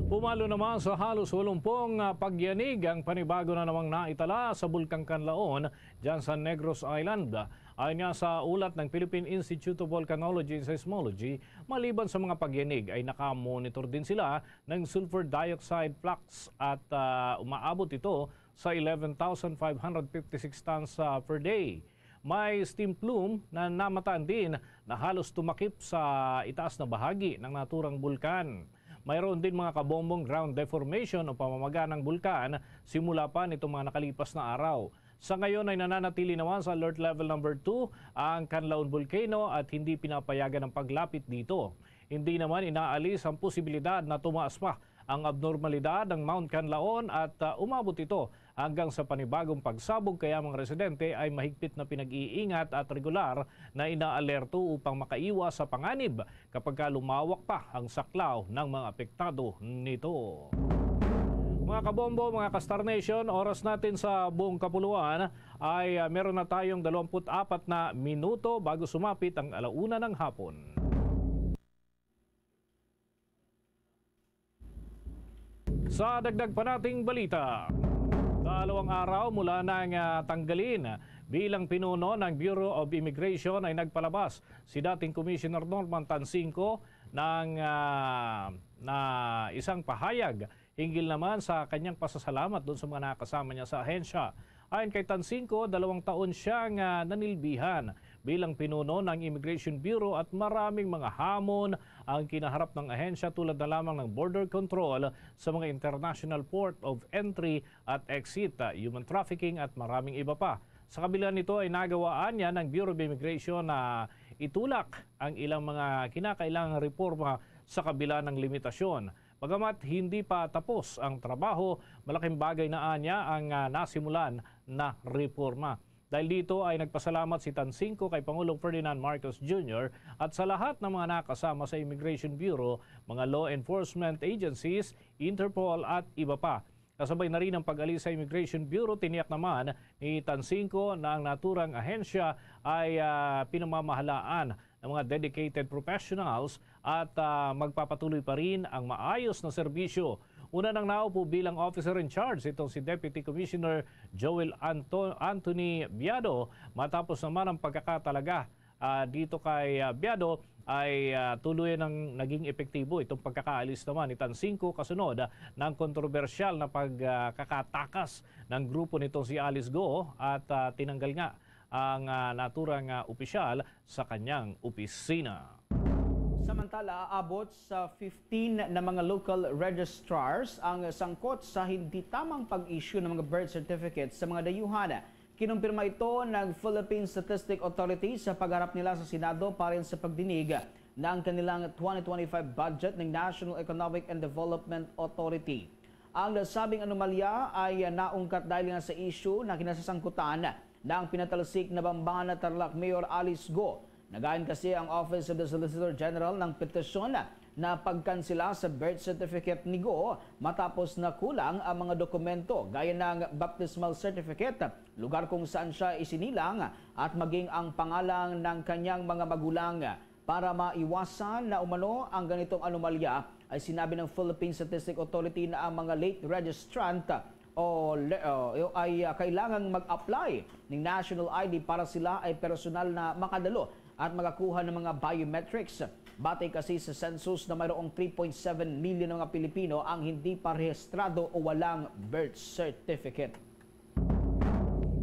Pumalo naman sa halos walumpung, ah, pagyanig ang panibago na namang naitala sa Bulkang Kanlaon dyan sa Negros Island. Ayon nga sa ulat ng Philippine Institute of Volcanology and Seismology, maliban sa mga pagyanig ay nakamonitor din sila ng sulfur dioxide flux at, ah, umaabot ito sa eleven thousand five hundred fifty-six tons, ah, per day. May steam plume na namataan din na halos tumakip sa itaas na bahagi ng naturang bulkan. Mayroon din mga kabombong ground deformation o pamamaga ng bulkan simula pa nitong mga nakalipas na araw. Sa ngayon ay nananatili naman sa alert level number two ang Canlaon Volcano at hindi pinapayagan ang paglapit dito. Hindi naman inaalis ang posibilidad na tumaas pa ang abnormalidad ng Mount Canlaon at, ah, umabot ito hanggang sa panibagong pagsabog, kaya mga residente ay mahigpit na pinag-iingat at regular na inaalerto upang makaiwas sa panganib kapag ka lumawak pa ang saklaw ng mga apektado nito. Mga kabombo, mga ka-Star Nation, oras natin sa buong kapuluan ay, ah, meron na tayong dalawampu't apat na minuto bago sumapit ang alauna ng hapon. Sa dagdag pa nating balita, dalawang araw mula nang, ah, tanggalin bilang pinuno ng Bureau of Immigration ay nagpalabas si dating Commissioner Norman Tansingco ng, ah, na isang pahayag hinggil naman sa kanyang pasasalamat doon sa mga nakasama niya sa ahensya. Ayon kay Tansingco, dalawang taon siyang, ah, nanilbihan bilang pinuno ng Immigration Bureau at maraming mga hamon ang kinaharap ng ahensya, tulad na lamang ng border control sa mga international port of entry at exit, ah, human trafficking at maraming iba pa. Sa kabila nito ay nagawaan niya ng Bureau of Immigration na itulak ang ilang mga kinakailangang reforma sa kabila ng limitasyon. Bagamat hindi pa tapos ang trabaho, malaking bagay na anya ang, ah, nasimulan na reforma. Dahil dito ay nagpasalamat si Tansingco kay Pangulong Ferdinand Marcos Junior at sa lahat ng mga nakasama sa Immigration Bureau, mga law enforcement agencies, Interpol at iba pa. Kasabay na rin ang pag-alis sa Immigration Bureau, tiniyak naman ni Tansingco na ang naturang ahensya ay, ah, pinamamahalaan ng mga dedicated professionals at, ah, magpapatuloy pa rin ang maayos na serbisyo. Una nang naupo bilang officer in charge itong si Deputy Commissioner Joel Anto-, Anthony Biado, matapos naman ang pagkakatalaga, ah, dito kay, ah, Biado ay, ah, tuluyan ng naging epektibo itong pagkakaalis naman ni Tansingco kasunod, ah, ng kontrobersyal na pagkakatakas ng grupo nitong si Alice Go at, ah, tinanggal nga ang, ah, naturang, ah, opisyal sa kanyang opisina. Samantala, aabot sa fifteen na mga local registrars ang sangkot sa hindi tamang pag-issue ng mga birth certificates sa mga dayuhan. Kinumpirma ito ng Philippine Statistics Authority sa pagharap nila sa Senado para sa pagdinig ng kanilang twenty twenty-five budget ng National Economic and Development Authority. Ang nasabing anomalya ay naungkat dahil nga sa issue na kinasasangkutan ng pinatalsik na Bamban Tarlac Mayor Alice Go. Nagayon kasi ang Office of the Solicitor General ng petisyon na pagkansela sa birth certificate ni Go matapos na kulang ang mga dokumento gaya ng baptismal certificate, lugar kung saan siya isinilang, at maging ang pangalan ng kanyang mga magulang. Para maiwasan na umano ang ganitong anomalya, ay sinabi ng Philippine Statistics Authority na ang mga late registrant o le-, o, ay, ah, kailangang mag-apply ng national I D para sila ay personal na makadalo at makakuha ng mga biometrics. Batay kasi sa census na mayroong three point seven million na mga Pilipino ang hindi pa rehistrado o walang birth certificate.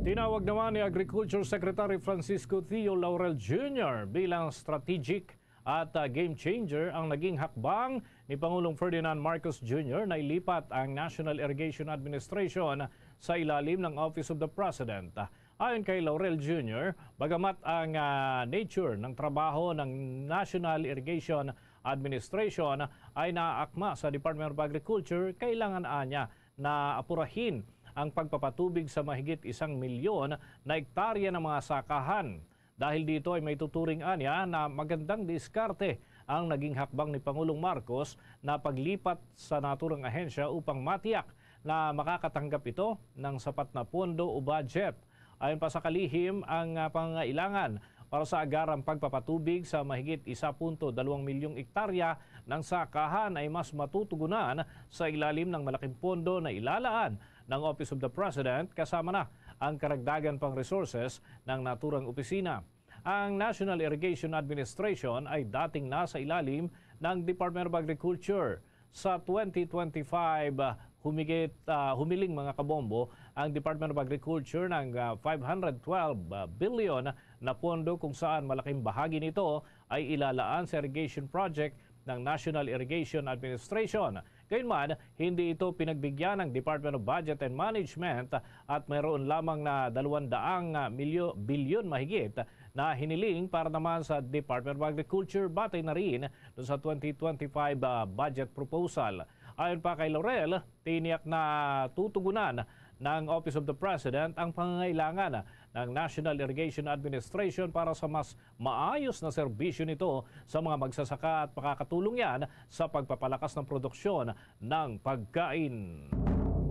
Tinawag naman ni Agriculture Secretary Francisco Theo Laurel Junior bilang strategic at, ah, game changer ang naging hakbang ni Pangulong Ferdinand Marcos Junior na ilipat ang National Irrigation Administration sa ilalim ng Office of the President. Ayon kay Laurel Junior, bagamat ang, ah, nature ng trabaho ng National Irrigation Administration ay naaakma sa Department of Agriculture, kailangan anya na apurahin ang pagpapatubig sa mahigit isang milyon na ektarya ng mga sakahan. Dahil dito ay may tuturing anya na magandang diskarte ang naging hakbang ni Pangulong Marcos na paglipat sa naturang ahensya upang matiyak na makakatanggap ito ng sapat na pondo o budget. Ayon pa sa kalihim, ang, ah, pangangailangan para sa agarang pagpapatubig sa mahigit isa punto dalawang milyong ektarya ng sakahan ay mas matutugunan sa ilalim ng malaking pondo na ilalaan ng Office of the President, kasama na ang karagdagan pang resources ng naturang opisina. Ang National Irrigation Administration ay dating nasa ilalim ng Department of Agriculture. Sa twenty twenty-five, ah, humigit, ah, humiling, mga kabombo, ang Department of Agriculture ng, ah, five hundred twelve billion na pondo, kung saan malaking bahagi nito ay ilalaan sa irrigation project ng National Irrigation Administration. Gayunman, hindi ito pinagbigyan ng Department of Budget and Management at mayroon lamang na dalawang daang milyo-, bilyon mahigit na hiniling para naman sa Department of Agriculture batay na rin dun sa twenty twenty-five, ah, budget proposal. Ayon pa kay Laurel, tiniyak na tutugunan ng Office of the President ang pangangailangan ng National Irrigation Administration para sa mas maayos na serbisyo nito sa mga magsasaka at makakatulong yan sa pagpapalakas ng produksyon ng pagkain.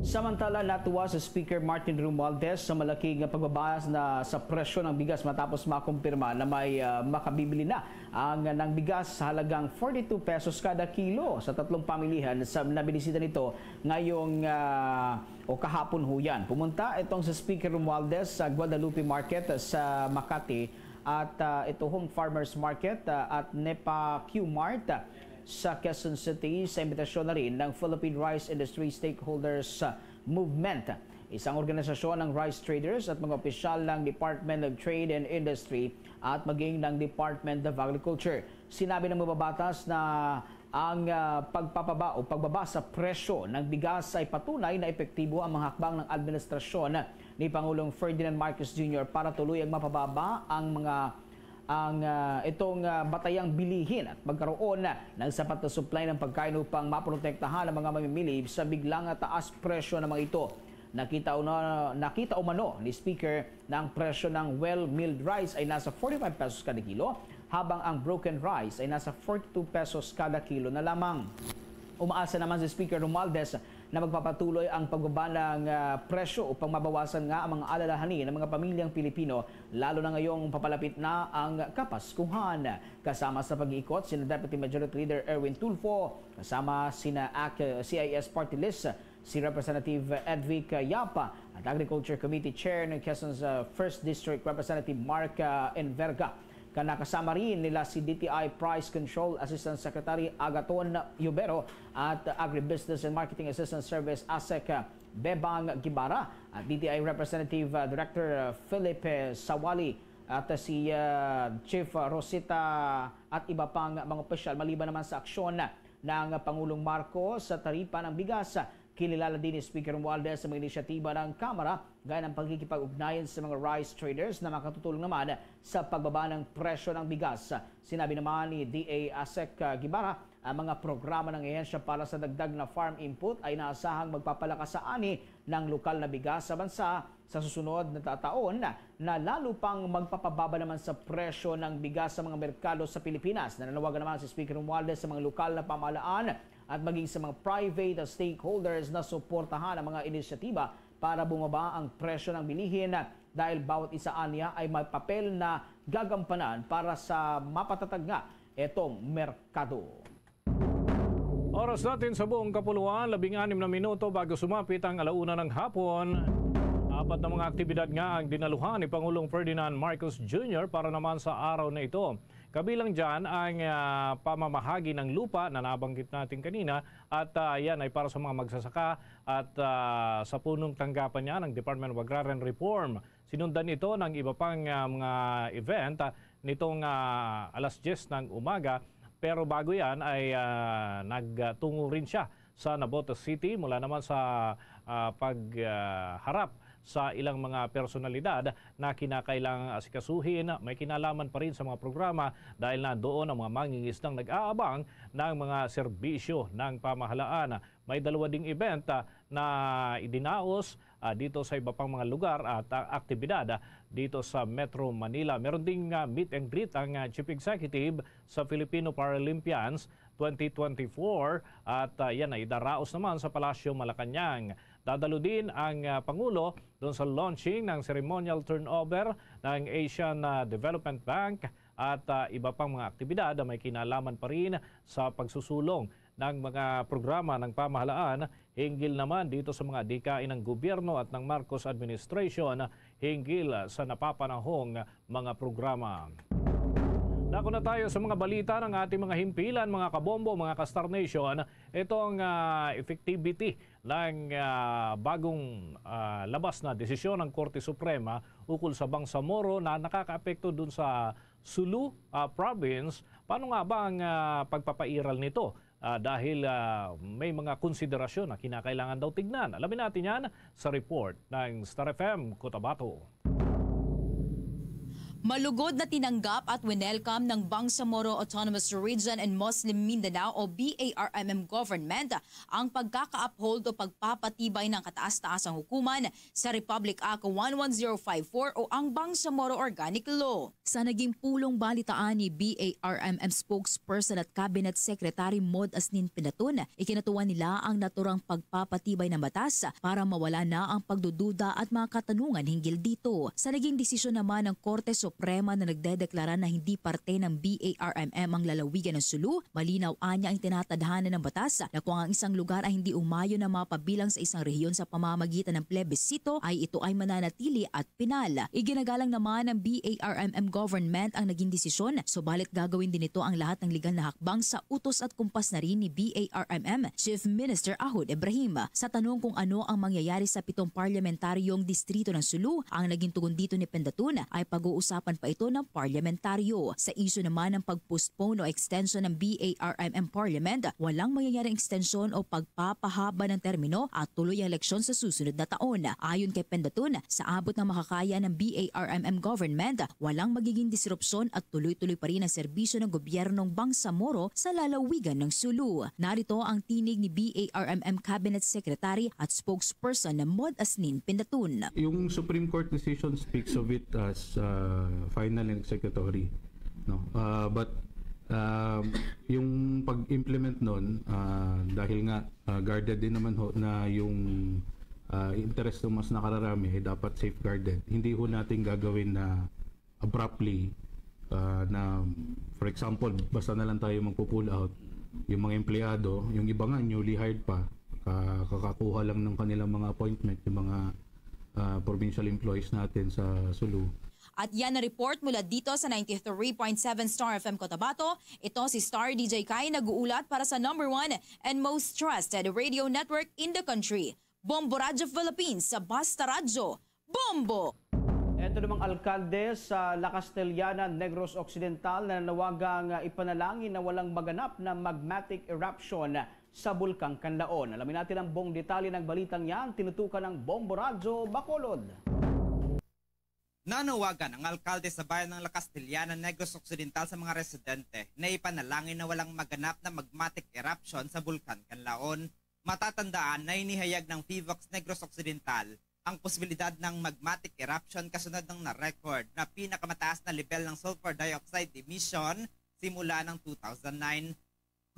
Samantala, natuwa si Speaker Martin Romualdez sa malaki nga pagbaba na sa presyo ng bigas matapos makumpirma na may, ah, makabibili na ang ng bigas sa halagang forty-two pesos kada kilo sa tatlong pamilihan sa nabinisihan nito ngayong, ah, o kahapon ho yan. Pumunta itong si Speaker Romualdez sa Guadalupe Market sa Makati at, ah, ito hong Farmers Market, ah, at Nepa Q Mart, ah, sa Quezon City sa imbitasyon na rin ng Philippine Rice Industry Stakeholders, ah, Movement, isang organisasyon ng rice traders at mga opisyal ng Department of Trade and Industry at maging ng Department of Agriculture. Sinabi ng mababatas na ang, ah, pagpapaba o pagbaba sa presyo ng bigas ay patunay na epektibo ang mga hakbang ng administrasyon ni Pangulong Ferdinand Marcos Junior para tuloy ang mapababa ang mga, ang, ah, itong, ah, batayang bilihin at magkaroon ng sapat na supply ng pagkain upang maprotektahan ang mga mamimili sa biglang taas presyo ng mga ito. Nakita una-, nakita umano ni Speaker na ang presyo ng well milled rice ay nasa forty-five pesos kada kilo, habang ang broken rice ay nasa forty-two pesos kada kilo na lamang. Umaasa naman si Speaker Romualdez na magpapatuloy ang pagbaba ng, ah, presyo upang mabawasan nga ang mga alalahanin ng mga pamilyang Pilipino, lalo na ngayong papalapit na ang Kapaskuhan. Kasama sa pag-iikot sina Deputy Majority Leader Erwin Tulfo, kasama sina Ac-, C I S Party List, si Representative Edvic Yap at Agriculture Committee Chair ng Quezon's, uh, First District Representative Mark, uh, Enverga. Kana kasama rin nila si D T I Price Control Assistant Secretary Agaton Yubero at Agribusiness and Marketing Assistant Service ASEC Bebang Gibara at D T I Representative, uh, Director, uh, Philip, uh, Sawali at, uh, si, uh, Chief Rosita at iba pang mga opisyal. Maliban naman sa aksyon ng Pangulong Marcos sa taripa ng bigas, kinilala din ni Speaker Romualdez sa mga inisyatiba ng Kamara, gaya ng pagkikipag-ugnayan sa mga rice traders na makatutulong naman sa pagbaba ng presyo ng bigas. Sinabi naman ni D A ASEC Guevara, ang mga programa ng ahensya para sa dagdag na farm input ay inaasahang magpapalakas sa ani ng lokal na bigas sa bansa sa susunod na ta-, taon, na lalo pang magpapababa naman sa presyo ng bigas sa mga merkado sa Pilipinas. Nananawagan naman si Speaker Romualdez sa mga lokal na pamahalaan at maging sa mga private stakeholders na suportahan ang mga inisyatiba para bumaba ang presyo ng bilihin, dahil bawat isa aniya ay may papel na gagampanan para sa mapatatag nga itong merkado. Oras natin sa buong kapuluan, labing anim na minuto bago sumapit ang alauna ng hapon. Apat na mga aktibidad nga ang dinaluhan ni Pangulong Ferdinand Marcos Junior para naman sa araw na ito. Kabilang dyan ang, ah, pamamahagi ng lupa na nabanggit natin kanina at, ah, yan ay para sa mga magsasaka at, ah, sa punong tanggapan niya ng Department of Agrarian Reform. Sinundan ito ng iba pang, ah, mga event, ah, nitong, ah, alas diyes ng umaga. Pero bago yan ay, ah, nagtungo rin siya sa Nabotas City mula naman sa, ah, pag, ah, harap sa ilang mga personalidad na kinakailangang asikasuhin. May kinalaman pa rin sa mga programa dahil nandoon ang mga mangingisdang nag-aabang ng mga serbisyo ng pamahalaan. May dalawa ding event, ah, na idinaos, ah, dito sa iba pang mga lugar at, ah, aktibidad, ah, dito sa Metro Manila. Meron ding, ah, meet and greet ang, ah, Chief Executive sa Filipino Paralympians twenty twenty-four at, ah, yan ay idaraos naman sa Palasyo Malacañang. Dadalo din ang, ah, Pangulo doon sa launching ng ceremonial turnover ng Asian, ah, Development Bank at, ah, iba pang mga aktibidad na may kinalaman pa rin sa pagsusulong ng mga programa ng pamahalaan hinggil naman dito sa mga adhikain ng gobyerno at ng Marcos administration hinggil sa napapanahong mga programa. Dako na tayo sa mga balita ng ating mga himpilan, mga kabombo, mga ka-Star Nation. Itong, ah, effectivity ng, ah, bagong, ah, labas na desisyon ng Korte Suprema ukol sa Bangsamoro na nakakaapekto dun sa Sulu, ah, Province Paano nga ba ang, ah, pagpapairal nito? Ah, dahil, ah, may mga konsiderasyon na kinakailangan daw tignan. Alamin natin yan sa report ng Star F M Cotabato. Malugod na tinanggap at winelcome ng Bangsamoro Autonomous Region and Muslim Mindanao o B A R M M government ang pagkaka-uphold o pagpapatibay ng kataas-taasang hukuman sa Republic Act one one zero five four o ang Bangsamoro Organic Law. Sa naging pulong balitaan ni B A R M M spokesperson at cabinet secretary Mod Asnin Pinatun, ikinatuwa nila ang naturang pagpapatibay ng batas para mawala na ang pagdududa at mga katanungan hinggil dito. Sa naging desisyon naman ng Korte Suprema na nagdedeklara na hindi parte ng B A R M M ang lalawigan ng Sulu, malinaw anya ang tinatadhana ng batas na kung ang isang lugar ay hindi umayon na mapabilang sa isang rehiyon sa pamamagitan ng plebisito, ay ito ay mananatili at pinal. Iginagalang naman ng B A R M M government ang naging desisyon, subalit gagawin din nito ang lahat ng legal na hakbang sa utos at kumpas na rin ni B A R M M Chief Minister Ahod Ibrahim. Sa tanong kung ano ang mangyayari sa pitong parlamentaryong distrito ng Sulu, ang naging tugon dito ni Pinatun ay pag-uusapan pa ito ng parlamentaryo. Sa isyu naman ng pag-postpone o extension ng B A R M M Parliament, walang mangyayaring extension o pagpapahaba ng termino at tuloy ang eleksyon sa susunod na taon. Ayon kay Pinatun, sa abot ng makakaya ng B A R M M government, walang magiging disrupsyon at tuloy-tuloy pa rin ang serbisyo ng gobyernong Bangsamoro sa lalawigan ng Sulu. Narito ang tinig ni B A R M M Cabinet Secretary at spokesperson na Mod Asnin Pinatun. Yung Supreme Court decision speaks of it as uh, final and executory, no? Uh, but uh, yung pag-implement nun, uh, dahil nga uh, guarded din naman ho na yung uh, interest ng mas nakararami ay dapat safeguarded. Hindi ho natin gagawin na abruptly uh, na, for example, basta na lang tayo magpo-pull out, yung mga empleyado, yung iba nga newly hired pa, ka- kakakuha lang ng kanilang mga appointment, yung mga uh, provincial employees natin sa Sulu. At yan ang report mula dito sa ninety-three point seven Star F M Cotabato. Ito si Star D J Kai nag-uulat para sa number one and most trusted radio network in the country, Bombo Radyo Philippines, sa Basta Radyo. Bombo! Ito namang alkalde sa La Castellana, Negros Occidental, na nanawagang ipanalangin na walang maganap na magmatic eruption sa Bulkang Kanlaon. Alamin natin ang buong detalye ng balitang yan, tinutukan ng Bombo Radyo Bacolod. Nanawagan ang alkalde sa bayan ng La Castellana, Negros Occidental sa mga residente na ipanalangin na walang maganap na magmatic eruption sa Bulkan Kanlaon. Matatandaan na inihayag ng PHIVOLCS Negros Occidental ang posibilidad ng magmatic eruption kasunod ng na-record na pinakamataas na lebel ng sulfur dioxide emission simula ng two thousand nine.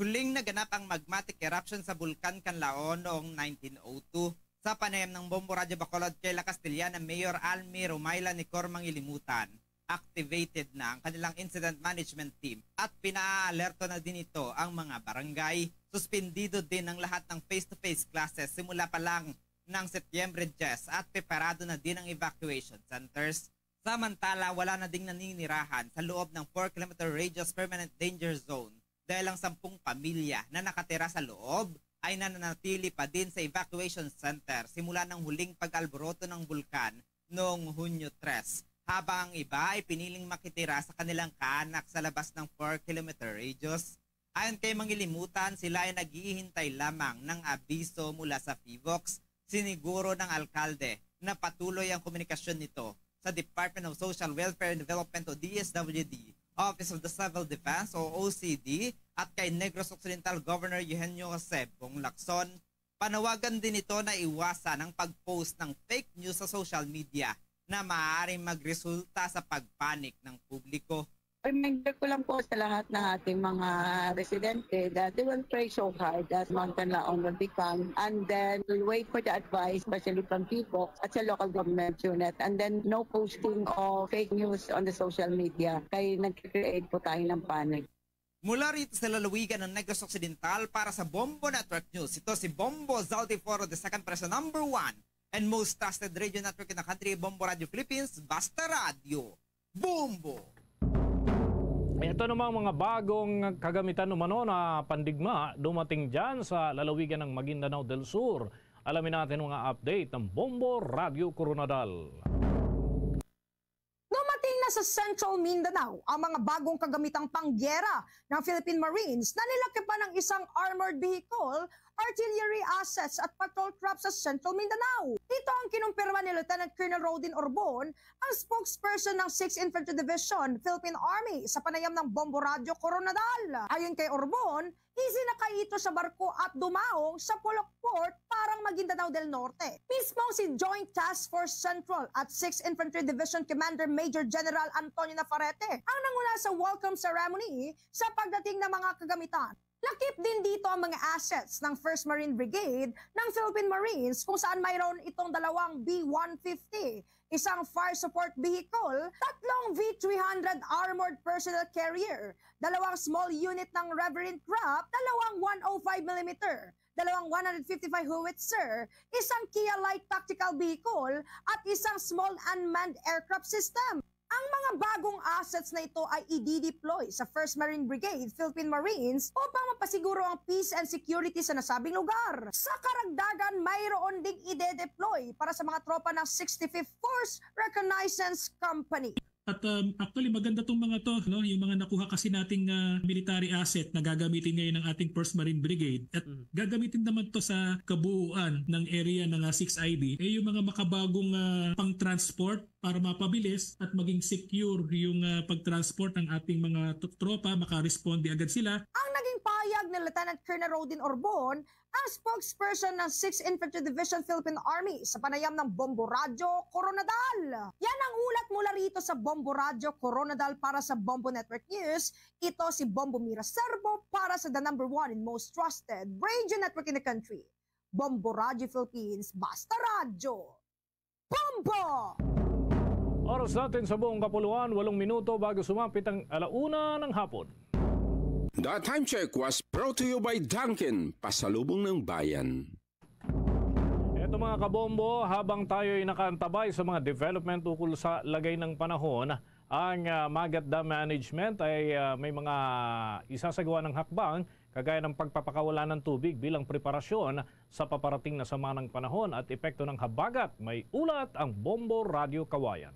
Huling naganap ang magmatic eruption sa Bulkan Kanlaon noong nineteen oh two. Sa panayam ng Bombo Radyo Bacolod kay La Castellana Mayor Almi Romayla Nicor Mangilimutan, activated na ang kanilang incident management team at pinaalerto na din ito ang mga barangay. Suspendido din ang lahat ng face-to-face classes simula pa lang ng Setyembre diyes at preparado na din ang evacuation centers. Samantala, wala na ding naninirahan sa loob ng four kilometer radius permanent danger zone dahil ang sampung pamilya na nakatira sa loob ay nananatili pa din sa evacuation center simula ng huling pag-alboroto ng bulkan noong Hunyo tres, habang ang iba ay piniling makitira sa kanilang kaanak sa labas ng four kilometer radius. Ayon kay Mangilimutan, sila ay naghihintay lamang ng abiso mula sa PHIVOLCS. Siniguro ng alkalde na patuloy ang komunikasyon nito sa Department of Social Welfare and Development o D S W D, Office of the Civil Defense o O C D at kay Negros Occidental Governor Eugenio Jose Bong Lacson. Panawagan din ito na iwasan ang pag-post ng fake news sa social media na maaaring magresulta sa pagpanik ng publiko. Reminder ko lang po sa lahat ng ating mga residente that they will pray so hard that Mount Kanlaon will be calm, and then we'll wait for the advice, especially from PHIVOLCS at sa local government unit, and then no posting of fake news on the social media kay nag-create po tayo ng panic. Mula rito sa lalawigan ng Negros Occidental para sa Bombo Network News, ito si Bombo Zaldi Foro the second para sa number one and most trusted radio network in the country, Bombo Radio Philippines, Basta Radio. Bombo! Ito namang mga bagong kagamitan umano na pandigma dumating dyan sa lalawigan ng Maguindanao del Sur. Alamin natin ang mga update ng Bombo Radio Koronadal. Dumating na Sa Central Mindanao ang mga bagong kagamitang panggera ng Philippine Marines na nilakip pa ng isang armored vehicle, artillery assets at patrol craft sa Central Mindanao. Ito ang kinumpirma ni Lieutenant Colonel Rodin Orbon, ang spokesperson ng Sixth Infantry Division, Philippine Army, sa panayam ng Bombo Radyo Koronadal. Ayon kay Orbon, isinakay ito sa barko at dumaong sa Polok Port parang Maguindanao del Norte. Mismo si Joint Task Force Central at Sixth Infantry Division Commander Major General Antonio Nafarete ang nanguna sa welcome ceremony sa pagdating ng mga kagamitan. Lakip din dito ang mga assets ng First Marine Brigade ng Philippine Marines, kung saan mayroon itong dalawang B one fifty, isang fire support vehicle, tatlong V three hundred armored personnel carrier, dalawang small unit ng Reverend Crop, dalawang one oh five millimeter, dalawang one hundred fifty-five howitzer, isang Kia Light tactical vehicle, at isang small unmanned aircraft system. Ang mga bagong assets na ito ay i-deploy sa First Marine Brigade, Philippine Marines, upang mapasiguro ang peace and security sa nasabing lugar. Sa karagdagan, mayroon ding ide-deploy para sa mga tropa ng sixty-fifth Force Reconnaissance Company. At, um, actually, maganda tong mga to, no? Yung mga nakuha kasi nating, ah, military asset na gagamitin ngayon ng ating First Marine Brigade. At Mhm. gagamitin naman to sa kabuuan ng area ng, ah, six I D. Eh, yung mga makabagong, ah, pang-transport para mapabilis at maging secure yung, ah, pag-transport ng ating mga t-, tropa, makaresponde agad sila. Ang naging pahayag ni Lieutenant Colonel Rodin Orbon, ang spokesperson ng Sixth Infantry Division Philippine Army sa panayam ng Bombo Radyo Koronadal. Yan ang ulat mula rito sa Bombo Radyo Koronadal para sa Bombo Network News. Ito si Bombo Mira Serbo para sa the number one and most trusted radio network in the country, Bombo Radyo Philippines, Basta Radyo. Bombo! Oras natin sa buong kapuluan, walong minuto bago sumapit ang alauna ng hapon. The time check was brought to you by Dunkin, pasalubong ng bayan. Eto, mga kabombo, habang tayo'y nakaantabay sa mga development ukol sa lagay ng panahon, ang, ah, Magat Dam Management ay, ah, may mga isasagawa ng hakbang, kagaya ng pagpapakawala ng tubig bilang preparasyon sa paparating na sama ng panahon at epekto ng habagat. May ulat ang Bombo Radyo Kawayan.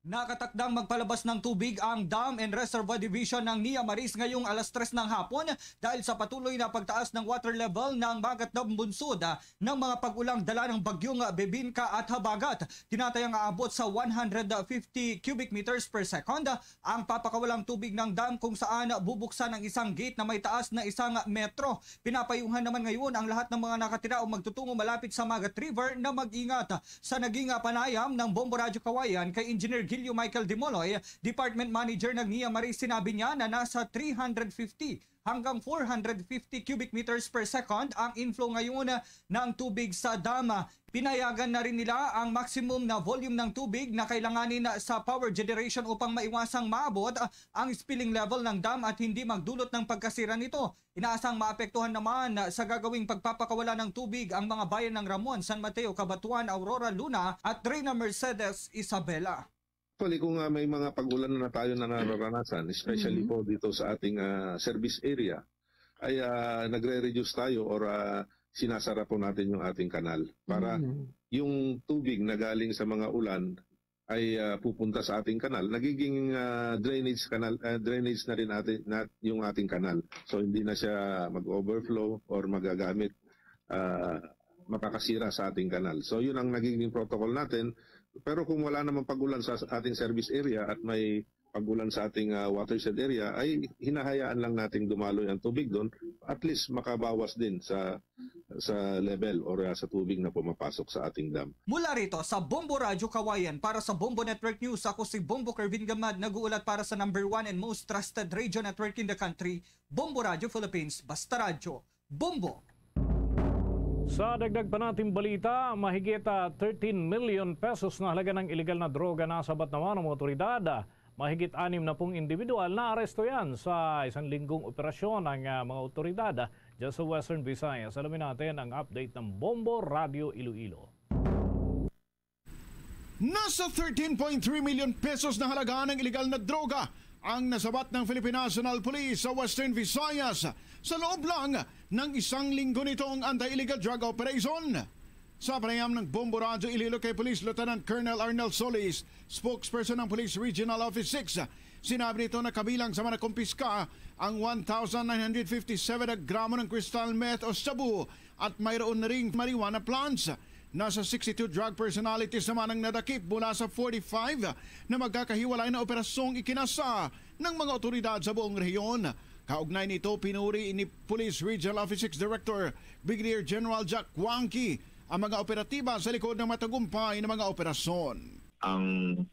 Nakatakdang magpalabas ng tubig ang Dam and Reservoir Division ng Nia Maris ngayong alas tres ng hapon dahil sa patuloy na pagtaas ng water level ng Magat Dam Bunsod, ah, ng mga pag-ulang dala ng bagyong Bebinca at habagat. Tinatayang aabot sa one hundred fifty cubic meters per second ang papakawalang tubig ng dam, kung saan bubuksan ang isang gate na may taas na isang metro. Pinapayuhan naman ngayon ang lahat ng mga nakatira o magtutungo malapit sa Magat River na mag-ingat. Sa naging, ah, panayam ng Bombo Radyo Kawayan kay Engineer Gilio Michael Dimoloy, Department Manager ng Nia Maris, sinabi niya na nasa three hundred fifty hanggang four hundred fifty cubic meters per second ang inflow ngayon ng tubig sa dam. Pinayagan na rin nila ang maximum na volume ng tubig na kailanganin sa power generation upang maiwasang maabot ang spilling level ng dam at hindi magdulot ng pagkasira nito. Inaasang maapektuhan naman sa gagawing pagpapakawala ng tubig ang mga bayan ng Ramon, San Mateo, Cabatuan, Aurora, Luna at Reyna Mercedes Isabela. Actually, kung, ah, may mga pag-ulan na tayo na nararanasan, especially Mhm. po dito sa ating, ah, service area, ay, ah, nagre-reduce tayo or, ah, sinasara po natin yung ating kanal para Mhm. yung tubig na galing sa mga ulan ay, ah, pupunta sa ating kanal. Nagiging, ah, drainage kanal, ah, drainage na rin atin, na, yung ating kanal. So, hindi na siya mag-overflow or magagamit, ah, makakasira sa ating kanal. So, yun ang nagiging protocol natin. Pero kung wala namang pag-ulan sa, sa ating service area at may pag-ulan sa ating, ah, watershed area, ay hinahayaan lang nating dumaloy ang tubig doon. At least makabawas din sa, sa level or, ah, sa tubig na pumapasok sa ating dam. Mula rito sa Bombo Radyo Kawayan, para sa Bombo Network News, ako si Bombo Kervin Gamad, nag-uulat para sa number one and most trusted radio network in the country, Bombo Radyo Philippines, Basta Radyo, Bombo. Sa dagdag pa nating balita, mahigit, ah, thirteen million pesos na halaga ng iligal na droga nasabat naman ng mga otoridad. Mahigit anim na pung individual na aresto yan sa isang linggong operasyon ng, ah, mga otoridad dyan sa Western Visayas. Alamin natin ang update ng Bombo Radyo Iloilo. Nasa thirteen point three million pesos na halaga ng iligal na droga ang nasabat ng Philippine National Police sa Western Visayas sa loob lang ng isang linggo nitong anti-illegal drug operation. Sa panayam ng Bombo Radyo Iloilo kay Police Lieutenant Colonel Arnel Solis, spokesperson ng Police Regional Office six, sinabi nito na kabilang sa mga nakumpiska ang one thousand nine hundred fifty-seven na gramo ng crystal meth o shabu at mayroon na ring marijuana plants. Nasa sixty-two drug personalities naman ang nadakip mula sa forty-five na magkakahiwalay na operasyong ikinasa ng mga otoridad sa buong rehiyon. Kaugnay nito, pinuri ni Police Regional Office six Director Brigadier General Jack Wangki ang mga operatiba sa likod ng matagumpay na mga operasyon. Ang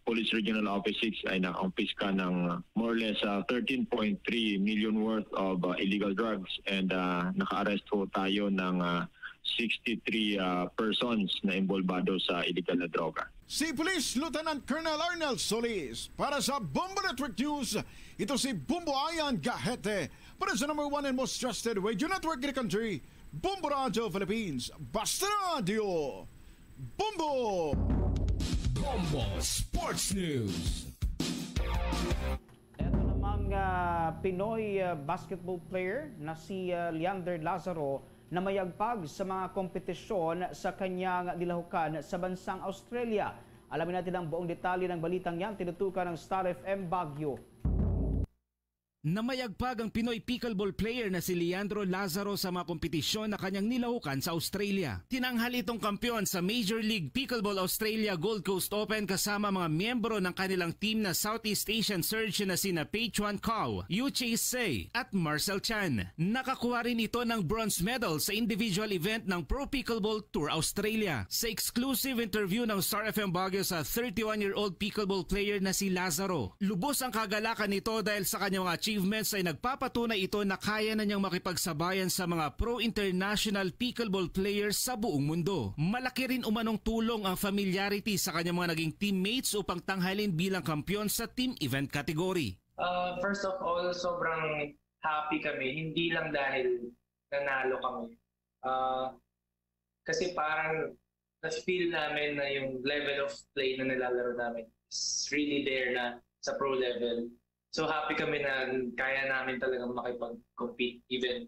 Police Regional Office six ay nakakumpiska ng, uh, more or less, uh, thirteen point three million worth of, uh, illegal drugs, and, uh, naka-arrest ho tayo ng, uh, sixty-three, uh, persons na involbado sa illegal na droga. Si Police Lieutenant Colonel Arnel Solis para sa Bombo Network News. Ito si Bombo Ayan Gahete para sa number one and most trusted radio network in the country, Bombo Radio Philippines. Basta Radio Bombo! Bombo Sports News. Eto namang, ah, Pinoy, ah, basketball player na si, ah, Leander Lazaro namayagpag sa mga kompetisyon sa kanyang nilahukan sa bansang Australia. Alamin natin ang buong detalye ng balitang yan, tinutukan ng Star F M Baguio. Namayagpag ang Pinoy pickleball player na si Leandro Lazaro sa mga kompetisyon na kanyang nilahukan sa Australia. Tinanghal itong kampiyon sa Major League Pickleball Australia Gold Coast Open kasama mga miyembro ng kanilang team na Southeast Asian Surge na sina Pei Chuan Kao, Yu Chase Sei, at Marcel Chan. Nakakuha rin ito ng bronze medal sa individual event ng Pro Pickleball Tour Australia. Sa exclusive interview ng Star F M Baguio sa thirty-one-year-old pickleball player na si Lazaro, lubos ang kagalakan nito dahil sa kanyang mga achievements ay nagpapatunay ito na kaya na niyang makipagsabayan sa mga pro international pickleball players sa buong mundo. Malaki rin umanong tulong ang familiarity sa kanyang mga naging teammates upang tanghalin bilang kampiyon sa team event category. Uh, first of all, sobrang happy kami, hindi lang dahil nanalo kami. Uh, kasi parang na-feel namin na yung level of play na nilalaro namin is really there na sa pro level. So happy kami na kaya namin talagang makipag-compete even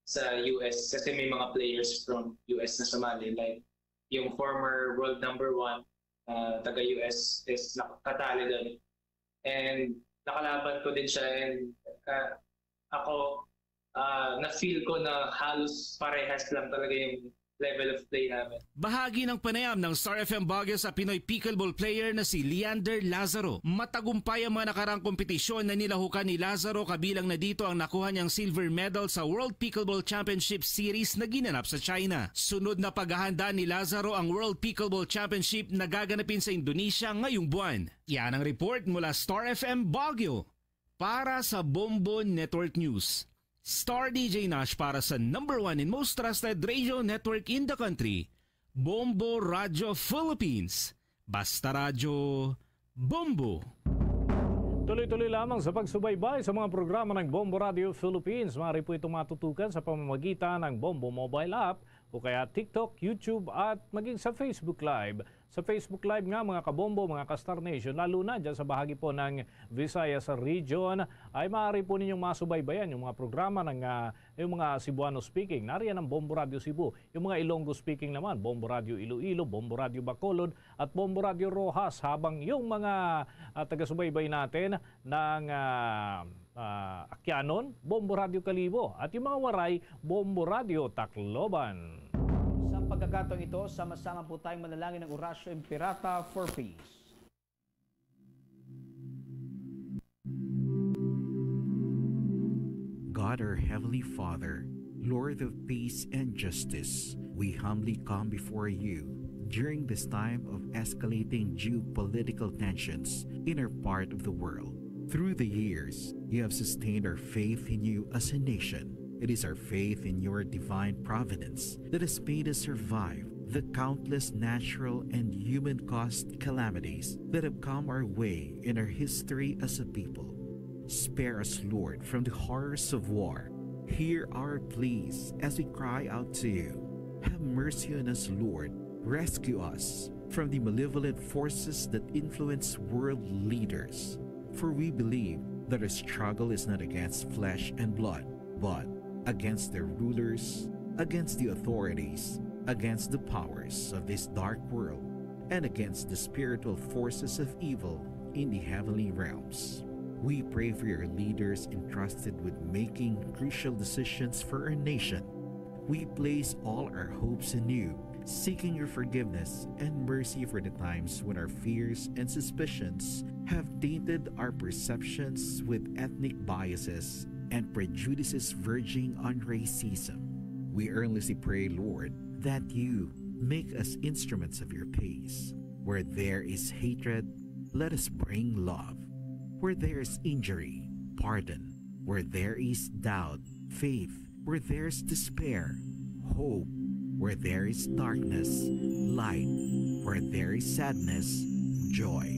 sa U S kasi may mga players from U S na sumali. Like yung former world number one, uh, taga U S is nakatali doon. And nakalaban ko din siya and uh, ako, uh, na-feel ko na halos parehas lang talaga yung level of play namin. Bahagi ng panayam ng Star F M Baguio sa Pinoy pickleball player na si Leander Lazaro. Matagumpay ang mga nakarang kompetisyon na nilahukan ni Lazaro, kabilang na dito ang nakuha niyang silver medal sa World Pickleball Championship Series na ginanap sa China. Sunod na paghahanda ni Lazaro ang World Pickleball Championship na gaganapin sa Indonesia ngayong buwan. Yan ang report mula Star F M Baguio. Para sa Bombo Network News, Star D J Nash para sa number one and most trusted radio network in the country, Bombo Radio Philippines. Basta Radyo, Bombo! Tuloy-tuloy lamang sa pagsubaybay sa mga programa ng Bombo Radio Philippines. Maaari po itong matutukan sa pamamagitan ng Bombo Mobile App o kaya TikTok, YouTube at maging sa Facebook Live. Sa Facebook Live nga, mga kabombo, mga ka-Star Nation, lalo na dyan sa bahagi po ng Visayas region, ay maaari po ninyong masubaybayan yung mga programa ng, ah, yung mga Cebuano speaking. Nariyan ang Bombo Radio Cebu, yung mga Ilonggo speaking naman, Bombo Radio Iloilo, Bombo Radio Bacolod, at Bombo Radio Roxas, habang yung mga, ah, taga-subaybay natin ng, ah, ah, Akyanon, Bombo Radio Kalibo, at yung mga Waray, Bombo Radio Tacloban. Sa pagkakataong ito, sama-sama po tayong manalangin ng Orasyo Imperata for Peace. God, our Heavenly Father, Lord of peace and justice, we humbly come before you during this time of escalating geopolitical tensions in our part of the world. Through the years, you have sustained our faith in you as a nation. It is our faith in your divine providence that has made us survive the countless natural and human-caused calamities that have come our way in our history as a people. Spare us, Lord, from the horrors of war. Hear our pleas as we cry out to you. Have mercy on us, Lord. Rescue us from the malevolent forces that influence world leaders. For we believe that our struggle is not against flesh and blood, but against their rulers, against the authorities, against the powers of this dark world and against the spiritual forces of evil in the heavenly realms. We pray for your leaders entrusted with making crucial decisions for our nation. We place all our hopes in you, seeking your forgiveness and mercy for the times when our fears and suspicions have tainted our perceptions with ethnic biases and prejudices verging on racism. We earnestly pray, Lord, that you make us instruments of your peace. Where there is hatred, let us bring love. Where there is injury, pardon. Where there is doubt, faith. Where there is despair, hope. Where there is darkness, light. Where there is sadness, joy.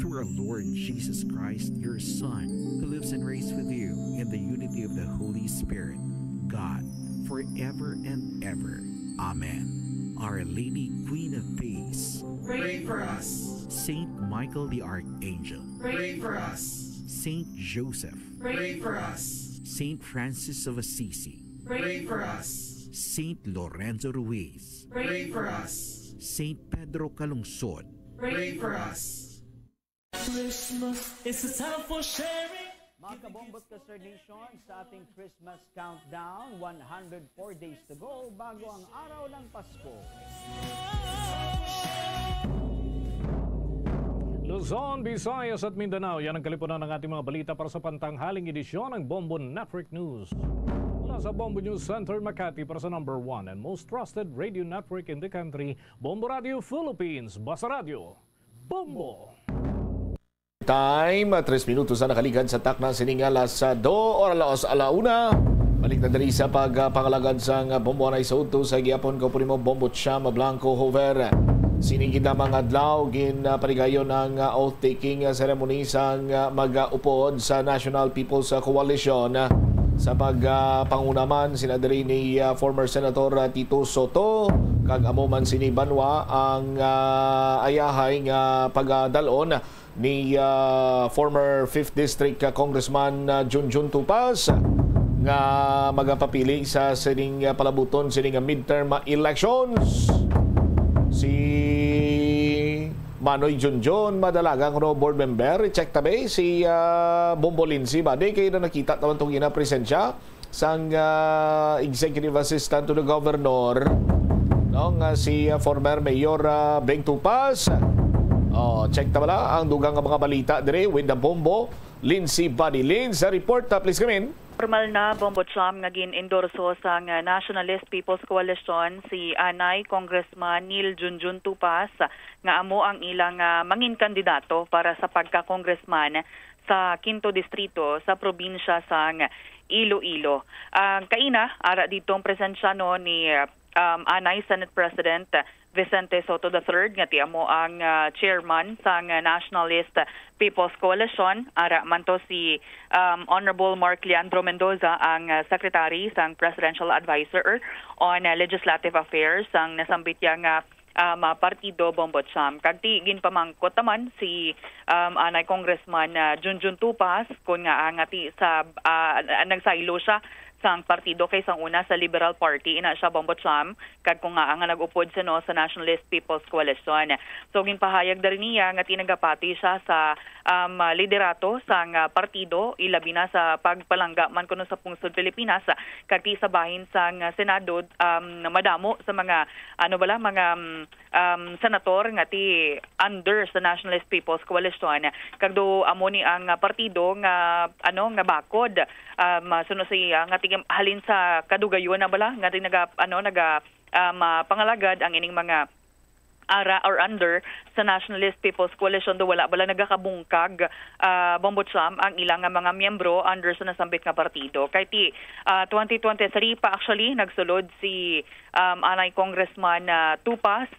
Through our Lord Jesus Christ, your Son, who lives and reigns with you in the unity of the Holy Spirit, God, forever and ever. Amen. Our Lady, Queen of Peace, pray for us. Saint Michael the Archangel, pray for us. Saint Joseph, pray for us. Saint Francis of Assisi, pray for us. Saint Lorenzo Ruiz, pray for us. Saint Pedro Calungsod, pray for us. Christmas is a time for sharing. Mga Kabombo at Ka-Star Nation, sa ating Christmas countdown, one hundred four days to go bago ang araw ng Pasko. Luzon, Visayas at Mindanao, yan ang kalipunan ng ating mga balita para sa pantanghaling edisyon ng Bombo Network News. Mula sa Bombo News Center, Makati, para sa number one and most trusted radio network in the country, Bombo Radio Philippines, Basta Radyo Bombo. Time, tres minutos na nakaligad sa takna sining alas dos or alas ala una. Balik na diri sa pagpangalagad sang Bombo Anay sa udto sa gihapon. Kaupo nimo, Bombo Cham Blanco Hover. Sining gindamang adlaw, ginpaligayon ang oath-taking ceremony sang mag-upod sa National People's Coalition. Sa pagpanguna man, sina diri ni, ah, former Senator, ah, Tito Soto, kag amo man sini banwa ang, ah, ayahay nga pagadal-on ni, ah, former fifth District, ah, Congressman, ah, Junjun Tupas, nga magapapili sa sining, ah, palabuton sining, ah, midterm elections. Si Manoy Junjun, madalagan kuno board member. I-check ta ba si, ah, Bombo Lindsay ba? Di kay na nakita naman tong ina presensya sang, ah, Executive Assistant to the Governor, no, nga si, ah, former Mayor, ah, Beng Tupas. Oh, check ta bala ang dugang nga mga balita dire with the Bombo Lindsay Buddy. Lindsay, report, ah, please come in. Formal na, Bombo Cham, nga gin-endorso sang Nationalist People's Coalition si anay Congressman Neil Junjun Tupas nga amo ang ilang, ah, mangin kandidato para sa pagka-congressman sa Quinto Distrito sa probinsya sang Iloilo. Ang kaina, ara didtong presensya, no, ni, ah, um, anay Senate President Vicente Sotto the third, nga ti amo ang, ah, chairman sang, ah, Nationalist People's Coalition. Ara man to si, um, Honorable Mark Leandro Mendoza, ang, ah, secretary sang Presidential Advisor on, ah, Legislative Affairs sang nasambit ya nga, um, ah, partido, Bombo Cham. Kag ti ginpamangkot naman si, um, anay Congressman, ah, Junjun Tupas, kon nga, ah, nga ti sa, ah, nagsaylo siya sang partido kay sang una sa Liberal Party, ina siya, Bombo Cham, kag kung nga nga nag-upod siya, no, sa Nationalist People's Coalition. So, ginpahayag diri niya nga ti nagapati siya sa, um, liderato sang, ah, partido, ilabi na sa pagpalangga man kuno sa pungsod Pilipinas, kag ti sa bahin sang Senado, um, madamo sa mga, ano bala, mga, um, um, senator nga ti under sa Nationalist People's Coalition, kag do amo ni ang partido nga, ano, nga bakod, um, suno sa iya nga ti halin sa kadugayon na bala nga ti naga, ano, naga, um, ah, pangalagad ang ining mga ara or under sa Nationalist People's Coalition, do wala bala nagakabungkag, ah, Bombo Cham, ang ilang nga mga miyembro under sa nasambit nga partido. Kay ti, ah, twenty twenty-three pa actually nagsulod si, um, anay Congressman, ah, Tupas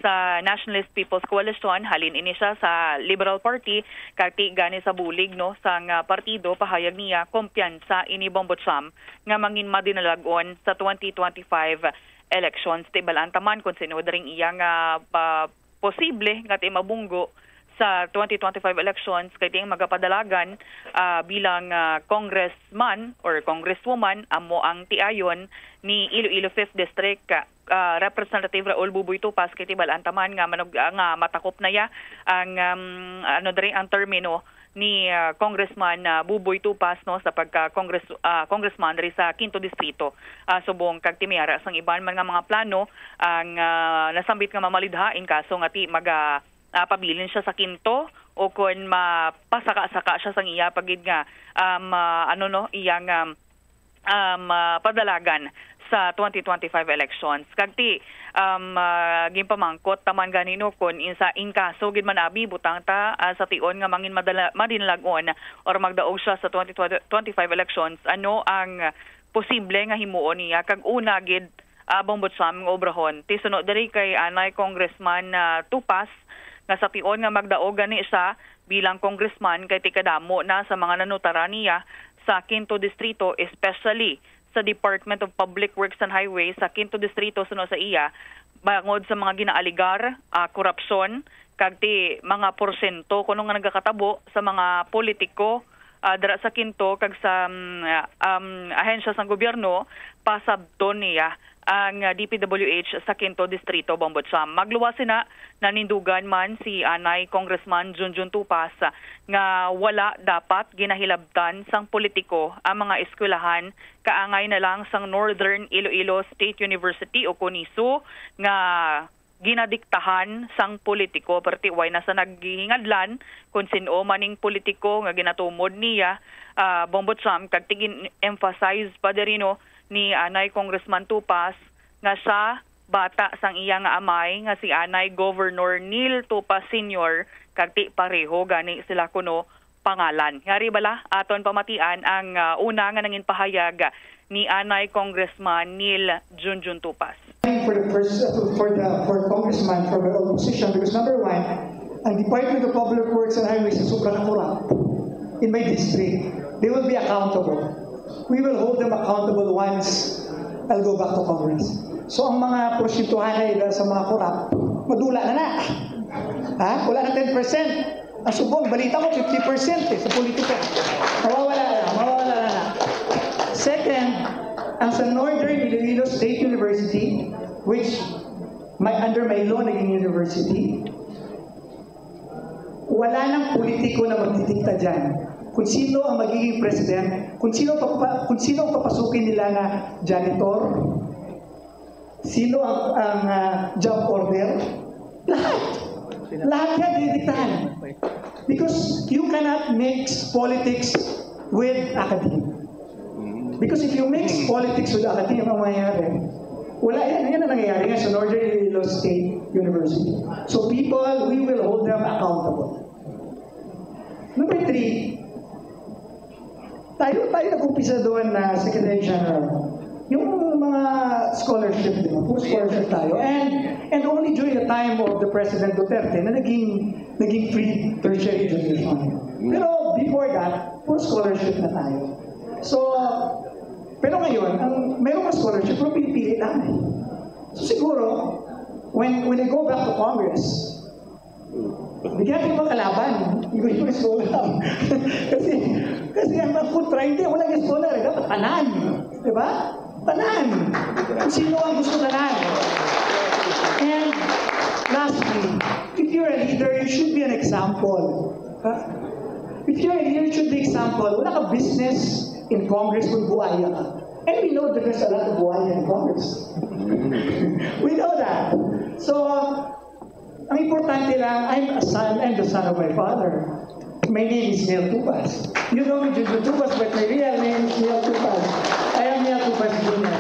sa Nationalist People's Coalition, halin ini siya sa Liberal Party, kag ti gani sa bulig, no, sang, ah, partido, pahayag niya kumpiyansa ini, Bombo Cham, nga mangin madinalag-on sa twenty twenty-five elections. Ti bal-an ta man kung sino diri ang iya nga, ah, posible nga ti mabunggo sa twenty twenty-five elections, kay ti ang magapadalagan, ah, bilang, ah, congressman or congresswoman amo ang tiayon ni Iloilo Fifth District, ah, Representative Raul Buboy Tupas, kay ti bal-an ta man nga manug-, ah, nga matakop na ya ang, um, ano diri, ang termino ni, ah, Congressman, ah, Buboy Tupas, no, sa pagka Congress-, ah, congressman diri sa Quinto Distrito. Ah, subong kag ti may ara sang iban man nga mga plano ang, ah, nasambit nga mamalidha in kaso nga ti maga-, ah, pabilin siya sa Quinto o kon mapasaka-saka siya sang iya pa gid nga, um, ah, ano, no, iyang, um, um, ah, padalagan sa twenty twenty-five elections. Kag ti, um, ah, ginpamangkot ta man gani, no, kon insa in kaso gid man abi, butang ta, ah, sa tion nga mangin madala-, madinlag-on or magdaog siya sa twenty twenty-five elections, ano ang posible nga himuon niya? Kag una gid, ah, Bombo Cham, nga obrahon. Ti suno diri kay anay Congressman, ah, Tupas, nga sa tion nga magdaog gani siya bilang congressman, kay ti kadamo na sa mga nanutara niya sa Quinto Distrito, especially sa Department of Public Works and Highways sa Quinto Distrito, suno sa iya, bangod sa mga ginaaligar, ah, korupsyon, kag ti mga porsyento kuno nga nagakatabo sa mga politiko, ah, dira sa Quinto kag sa, mm, ah, um, ahensya sang gobyerno, pasabton niya ang, ah, D P W H sa Quinto Distrito, Bombo Cham. Magluwas sina, nanindugan man si anay Congressman Junjun Tupas, ah, nga wala dapat ginahilabtan sang politiko ang mga eskwelahan, kaangay na lang sang Northern Iloilo State University o kon niso nga ginadiktahan sang politiko, pero ti way na sa naghihingadlan kung sin-o man ning politiko nga ginatumod niya, ah, Bombo Cham, kag ti gin-emphasize pa diri, no, ni anay Congressman Tupas nga siya bata sang iya nga amay nga si anay Governor Neil Tupas Senior, kag ti pareho gani sila kuno pangalan. Yari bala, aton pamatian ang, ah, una nga nangin pahayag ni anay Congressman Neil Junjun Tupas. For the first, for the, for congressman, for my own position, because number one, ang Department of Public Works and Highways is sobra na corrupt in my district. They will be accountable. We will hold them accountable once I'll go back to Congress. So, ang mga porsyento na ida sa mga corrupt, madula na na. Ha? Wala na ten percent. Ang subong, balita ko, fifty percent eh, sa politika. Mawawala na, mawawala na na. Second, ang sa Northern Iloilo State University, which my, under my law naging university, wala nang politiko na magdidikta dyan. Kung sino ang magiging president, kung sino papa-, kung sino ang papasukin nila na janitor, sino ang, ang, ah, job order, lahat. Lahat yan didiktahan. Because you cannot mix politics with academia. Because if you mix politics with academia, ang mangyayari, wala yan. Yan ang nangyayari nga sa Northern Iloilo State University. So people, we will hold them accountable. Number three, tayo, tayo nag-umpisa doon na Secretary General. Yung mga scholarship, di ba? Puro scholarship tayo. And, and only during the time of the President Duterte na naging, naging free tertiary education. Pero before that, puro scholarship na tayo. So, pero ngayon, ang, meron ka scholarship, pero pinipili lang eh. So siguro, when, when I go back to Congress, bigyan ko mga kalaban. Hindi ko yung scholar. Kasi, kasi ang, ang kontra, hindi, wala yung scholar. Eh. Dapat tanan. Di ba? Tanan. Kung sino ang gusto tanan. And lastly, if you're a leader, you should be an example. Ha? If you're a leader, you should be example. Wala ka business in Congress kung buaya ka. And we know that there's a lot of buaya in Congress. We know that. So, ang importante lang, I'm a son, I'm the son of my father. My name is Neil Tupas. You know me, Junjun Tupas, but my real name is Neil Tupas. I am Neil Tupas Junior.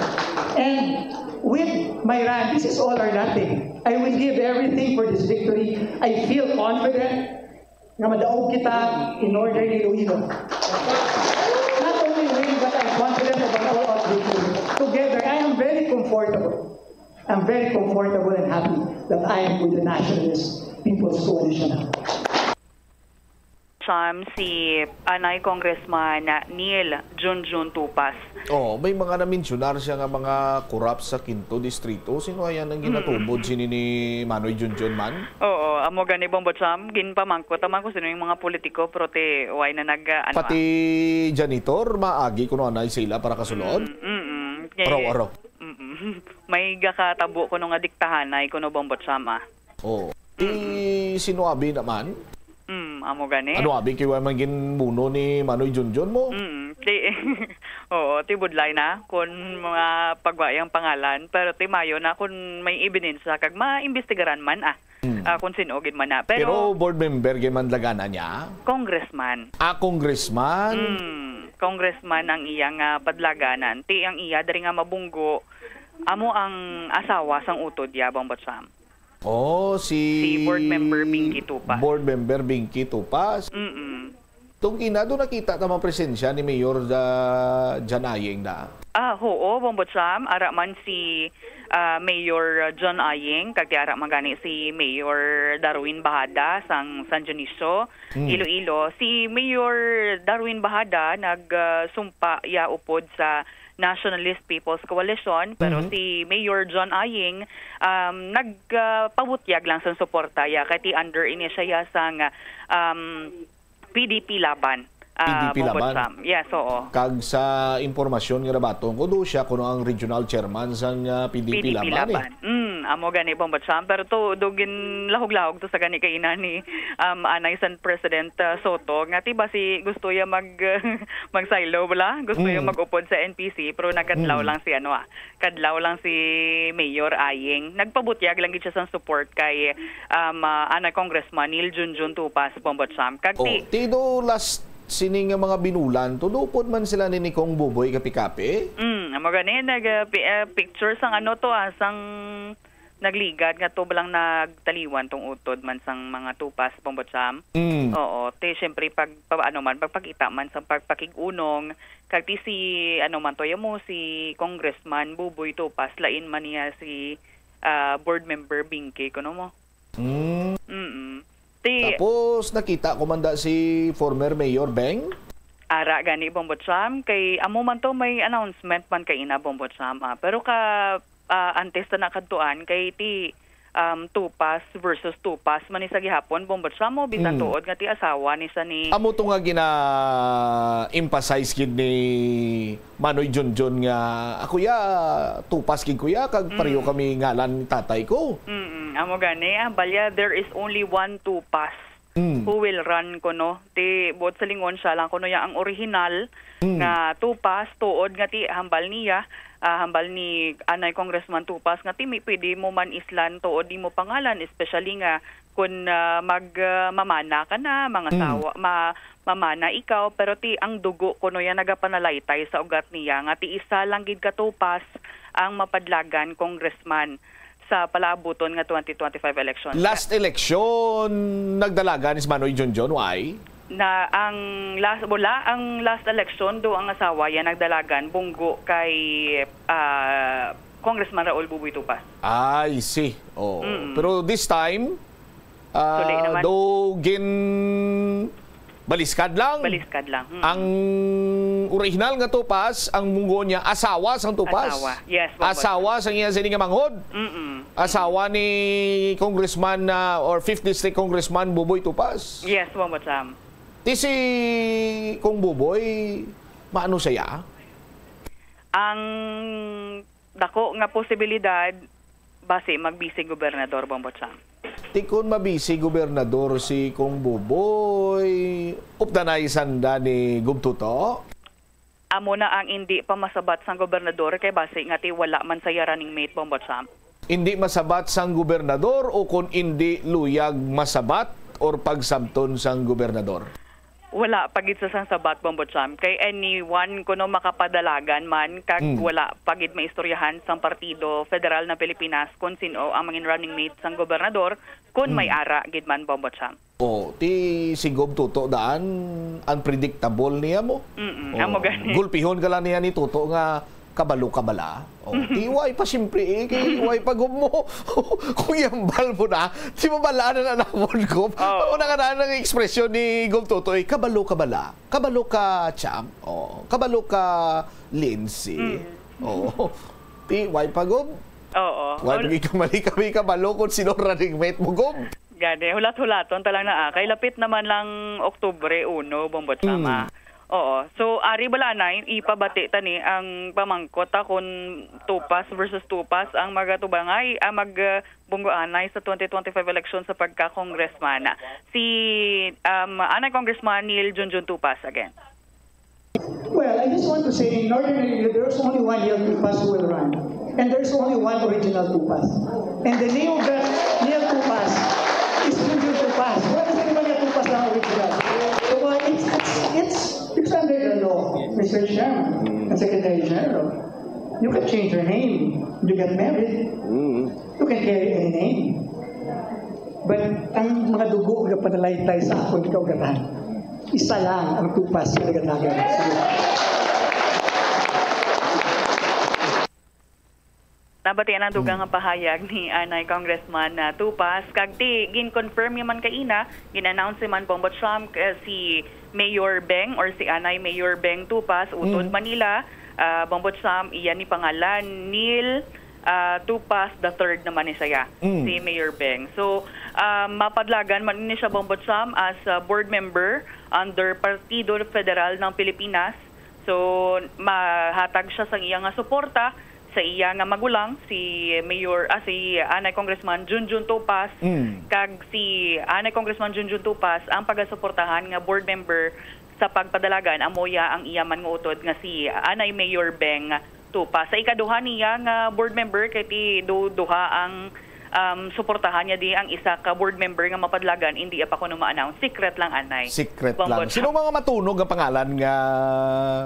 And with my run, this is all or nothing. I will give everything for this victory. I feel confident nga madaog kita in Northern Iloilo. Not only win, but I'm confident of an all-out victory. Together, I am very comfortable. I'm very comfortable and happy that I am with the Nationalist People's Coalition. Sam, si anay Congressman Neil Junjun Tupas. Oh, may mga na-mensionar siya nga mga korap sa Quinto Distrito. Sino ayan ang ginatubod sini ni Manoy Junjun man? Oo, amo gani, Bombo Sam. Ginpamangkot naman kung sino yung mga politiko, pero ti, why na nag, ah, ano, Pati ah. janitor, maagi kuno anay sila para kasulod? Mm, mm, mm. Kay, Araw-araw. Mm, mm. May gakatabo kuno nga diktahanay kuno, Bombo Sam, ah. Oh. Ti Mm. sino abi naman? Mm, amo gani. Ano abi kay wa man ginbuno ni Manoy Junjun mo? Mm, ti, oo, ti budlay na kung mga pagwayang pangalan, pero ti mayo na kung may ebidensya kag maimbestigaran man, ah, Mm. ah, kung sin-o gid man na. Pero Pero board member gid man dalagan niya? Congressman. Ah, congressman? Mm, congressman ang iyang, ah, padlaganan. Ti ang iya diri nga mabunggo, amo ang asawa sang utod ya, Bombo Sam. Oh, si Si Board Member Binky Tupas. Board Member Binky Tupas. Mm-mm. Tong ina, do nakita ta man presensya ni Mayor, ah, John Aying da? Ah, oo, Bombo Sam. Ara man si, ah, Mayor, ah, John Aying, kag ti ara man gani si Mayor Darwin Bahada sang San Dionisio, Hmm. Iloilo. Si Mayor Darwin Bahada nag, ah, sumpa ya upod sa Nationalist People's Coalition, pero Mhm. si Mayor John Aying, um, nag, ah, pabutyag lang sang suporta ya, kay ti under ini siya ya sang, um, P D P Laban. Ah, P D P Bombo Laban? Sam. Yes, oo. Kag sa impormasyon nga nabaton ko, do siya kuno ang regional chairman sang, ah, P D P P D P Laban, eh. Laban. Mm, amo gani, Bombo Sam. Pero to, do ginlahog-lahog to sa gani kay ina ni, um, anay san President, ah, Soto, nga ti basi gusto ya mag, magsaylo, bala? Gusto ya Mm. mag-upod sa N P C, pero nagkadlaw Mm. lang si, ano, ah, kadlaw lang si Mayor Aying. Nagpabutyag lang gid siya sang support kay, um, ah, anay Congressman Neil Junjun Tupas, Bombo Sam. Kag Oh, ti ti do last sini nga mga binulan, to do pod man sila ni Nicong Buboy kapi-kapi? Mm, amo gani, nag, ah, pi-, ah, picture sang ano to, ah, sang nagligad nga to, balang nagtaliwan tong utod man sang mga Tupas, Bombo Sam. Mm. Oo, ti, syempre, pag, pa-, ano man, pagpakita man sang pagpakig-unong, kag ti si, ano man to, ya mo, si Congressman Buboy Tupas, lain man niya si, ah, Board Member Binky, kuno mo. Mm. Mm-mm. Ti Tapos, nakita ko man da si former Mayor Beng? Ara gani, Bombo Sam, kay amo man to, may announcement man kay ina, Bombo Sam, ah. Pero ka, ah, antes ta nakadtuan, kay ti, um, Tupas versus Tupas man ni sa gihapon, Bombo Sam, mo, bisan Mm. tuod nga ti asawa ni sa ni Amo to nga gina-emphasize gid ni Manoy Junjun nga, "Ako ya, Tupas gid ko ya, kag pareho Mm. kami ngalan ni tatay ko." Mm, amo gani, ah, balya, there is only one Tupas Mm. who will run kuno. Ti, buot sa lingon, siya lang kuno ya ang orihinal Mm. nga Tupas, tuod nga ti hambal niya, ah, hambal ni anay Congressman Tupas, nga ti mi-, pwede mo man islan tuod imo pangalan, especially nga kun, ah, mag, ah, mamana ka na, mga Mm. sawa, ma-, mamana ikaw, pero ti ang dugo kuno ya nagapanalaytay sa ugat niya, nga ti isa lang gid ka Tupas ang mapadlagan congressman sa palaabuton nga twenty twenty-five election. Last election, nagdalagan ni si Manoy Junjun, why? Na ang last, wala, ang last election do ang asawa ya nagdalagan, bunggo kay, ah, Congressman Raul Buboy Tupas. I see. Oh. Mm-mm. Pero this time, ah, Suli naman. do gin-, baliskad lang. Baliskad lang. Mm. Ang original nga Tupas, ang munggo niya, asawa sang Tupas. Asawa. Yes, Bombo Sam. Asawa sang iya sini nga manghod. Mm-mm. Asawa ni Congressman, ah, or fifth District Congressman Buboy Tupas. Yes, Bombo Sam. Ti si Cong Buboy, maano siya? Ang dako nga posibilidad, basi mag-vice gobernador, Bombo Sam. Ti kon ma-vice gobernador si Cong Buboy, updanay sanda ni Gob Toto? Amo na ang indi pa masabat sang gobernador, kay basi nga ti wala man saya running mate, Bombo Sam. Indi masabat sang gobernador o kon indi luyag masabat or pagsabton sang gobernador? Wala pa gid sa sang sabat, Bombo Sam, kay anyone kuno makapadalagan man, kag Mm. wala pa gid maistoryahan sang partido federal na Pilipinas kon sin-o ang mangin running mate sang gobernador, kon may Mm. ara gid man, Bombo Sam. Oh, ti si Gob Toto daan, unpredictable niya mo. Mm-mm, Oh, amo gani. gulpihon ka lang niya ni Toto nga Kabalo ka bala? Oh, di way pa, siyempre, eh, kay way pa gub mo. Kung ihambal mo na, di mo bala na nanamon, gub. Oo. Ako na nga na ang ekspresyon ni Gub Totoy, "Kabalo ka bala? Kabalo ka, Champ? Oh, kabalo ka, Lindsay?" Mm. Oo. Di way pa, gub. Oo. Way Ol- pa gid ka mali kami kabalo kung sino running mate mo, gub. Gani, hulat-hulaton ta lang na, ah. Kay lapit naman lang Oktubre uno, Bombo Cham, Mm. ah. Oo. So, ari bala anay, ipabati ta ni ang pamangkot ta kung Tupas versus Tupas ang magatubangay, ah, mag, ah, bunggoanay sa twenty twenty-five election sa pagka-congressman. Si, um, anay Congressman Neil Junjun Tupas again. Well, I just want to say, in Northern Iloilo, there's only one Neil Tupas who will run. And there's only one original Tupas. And the name of that Neil Tupas is Junjun Tupas. Wala kasi naman yung Tupas na original. So, uh, it's, it's, it's, it's under the law, Mister Chairman and Secretary General. You can change your name. You get married. Mm. You can carry any name. But ang mga dugo nga panalaytay sa akon kaugatan, isa lang ang Tupas nga nagatagan. Sige. Nabatian ang dugang nga pahayag ni anay Congressman na Tupas, kag ti gin-confirm niya man kaina, gin-announce man, Bombo Cham, eh, si Mayor Beng or si anay Mayor Beng Tupas, utod Mm. Manila, ah, Bombo Cham, iya ni pangalan Neil, ah, Tupas the third naman ni siya, Mm. si Mayor Beng. So, ah, mapadlagan man ni siya, Bombo Cham, as a board member under Partido Federal ng Pilipinas. So, mahatag siya sang iya nga suporta sa iya nga magulang, si Mayor, ah, si anay Congressman Junjun Tupas, Mm. kag si anay Congressman Junjun Tupas ang pagasuportahan nga board member sa pagpadalagan, amo ya ang iya man nga utod nga si anay Mayor Beng Tupas. Sa ikaduha niya nga board member, kay ti du-, duha ang, um, suportahan niya, di ang isa ka board member nga mapadlagan, indi pa kuno ma-announce. Secret lang anay. Secret Bombo lang. Cham. Sino mga matunog nga pangalan nga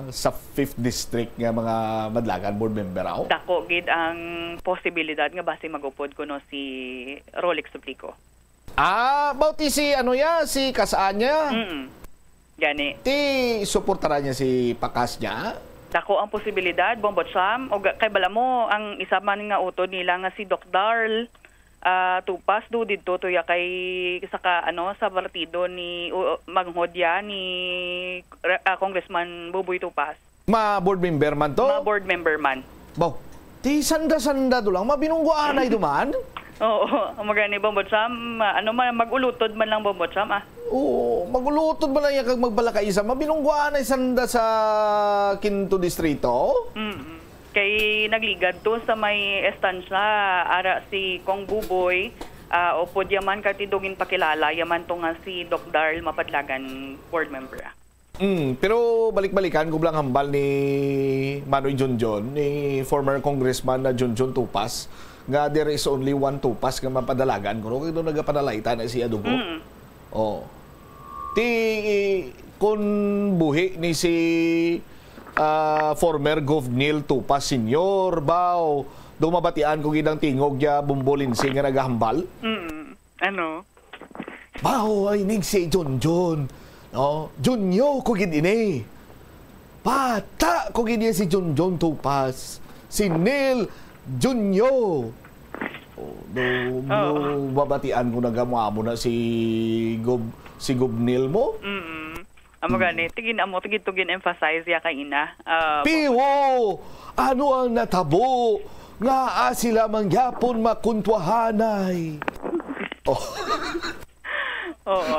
sa fifth District nga mga madlagan board member, aw? Dako gid ang posibilidad nga basi mag-upod kuno si Rolex Suplico. Ah, about si ano ya, si Kas-a niya? Mm. Gani. Ti suportaran niya si Pakas niya? Dako ang posibilidad, Bombo Cham. O ga-, kay bala mo, ang isa man nga utod nila nga si Doc Darl, ah, Tupas, do didto to ya kay sa ka, ano, sa partido ni, o, manghod ya ni, ah, Congressman Buboy Tupas. Ma board member man to? Ma board member man. Baw, ti sanda-sanda to lang, mabinungguanay to man? Oo, amo gani, Bombo Cham, ano man, mag-ulutod man lang, Bombo Cham, ah. Oo, mag-ulutod man lang yan kag magbalakaisa, mabinungguanay sanda sa Quinto Distrito? Mm. Kay nagligad to sa may estansya, ara si Cong Buboy, ah, upod yaman kay ti do ginpakilala yaman to nga si Doc Darl Mapadlagan, board member, ah. Mm, pero balik-balikan ko lang hambal ni Manoy Junjun, ni former Congressman na Junjun Tupas, nga there is only one Tupas nga mapadalagan kuno, kay do nagapanalayta na siya dugo. Mm. Oh. Ti, kun buhi ni si, ah, former Gov Neil Tupas Senior, baw, do mabatian ko gid ang tingog niya, Bombo Lindsay, nga nagahambal. Mm. Ano? Baho ay ning si Junjun. No? Junyo ko gid ini. Bata ko gid iya si Junjun Tupas. Si Neil Junyo. Oh, do, do, Oo. Babatian ko na gamo-amo na si Gob-, si Gobnil mo? Mm-mm. Amo Mm. gani, tigin amo, tigid to gin-emphasize ya kaina. Ah, Piwo! Ano ang natabo? Nga, ah, sila man gyapon makuntwahanay. Oh. Oo.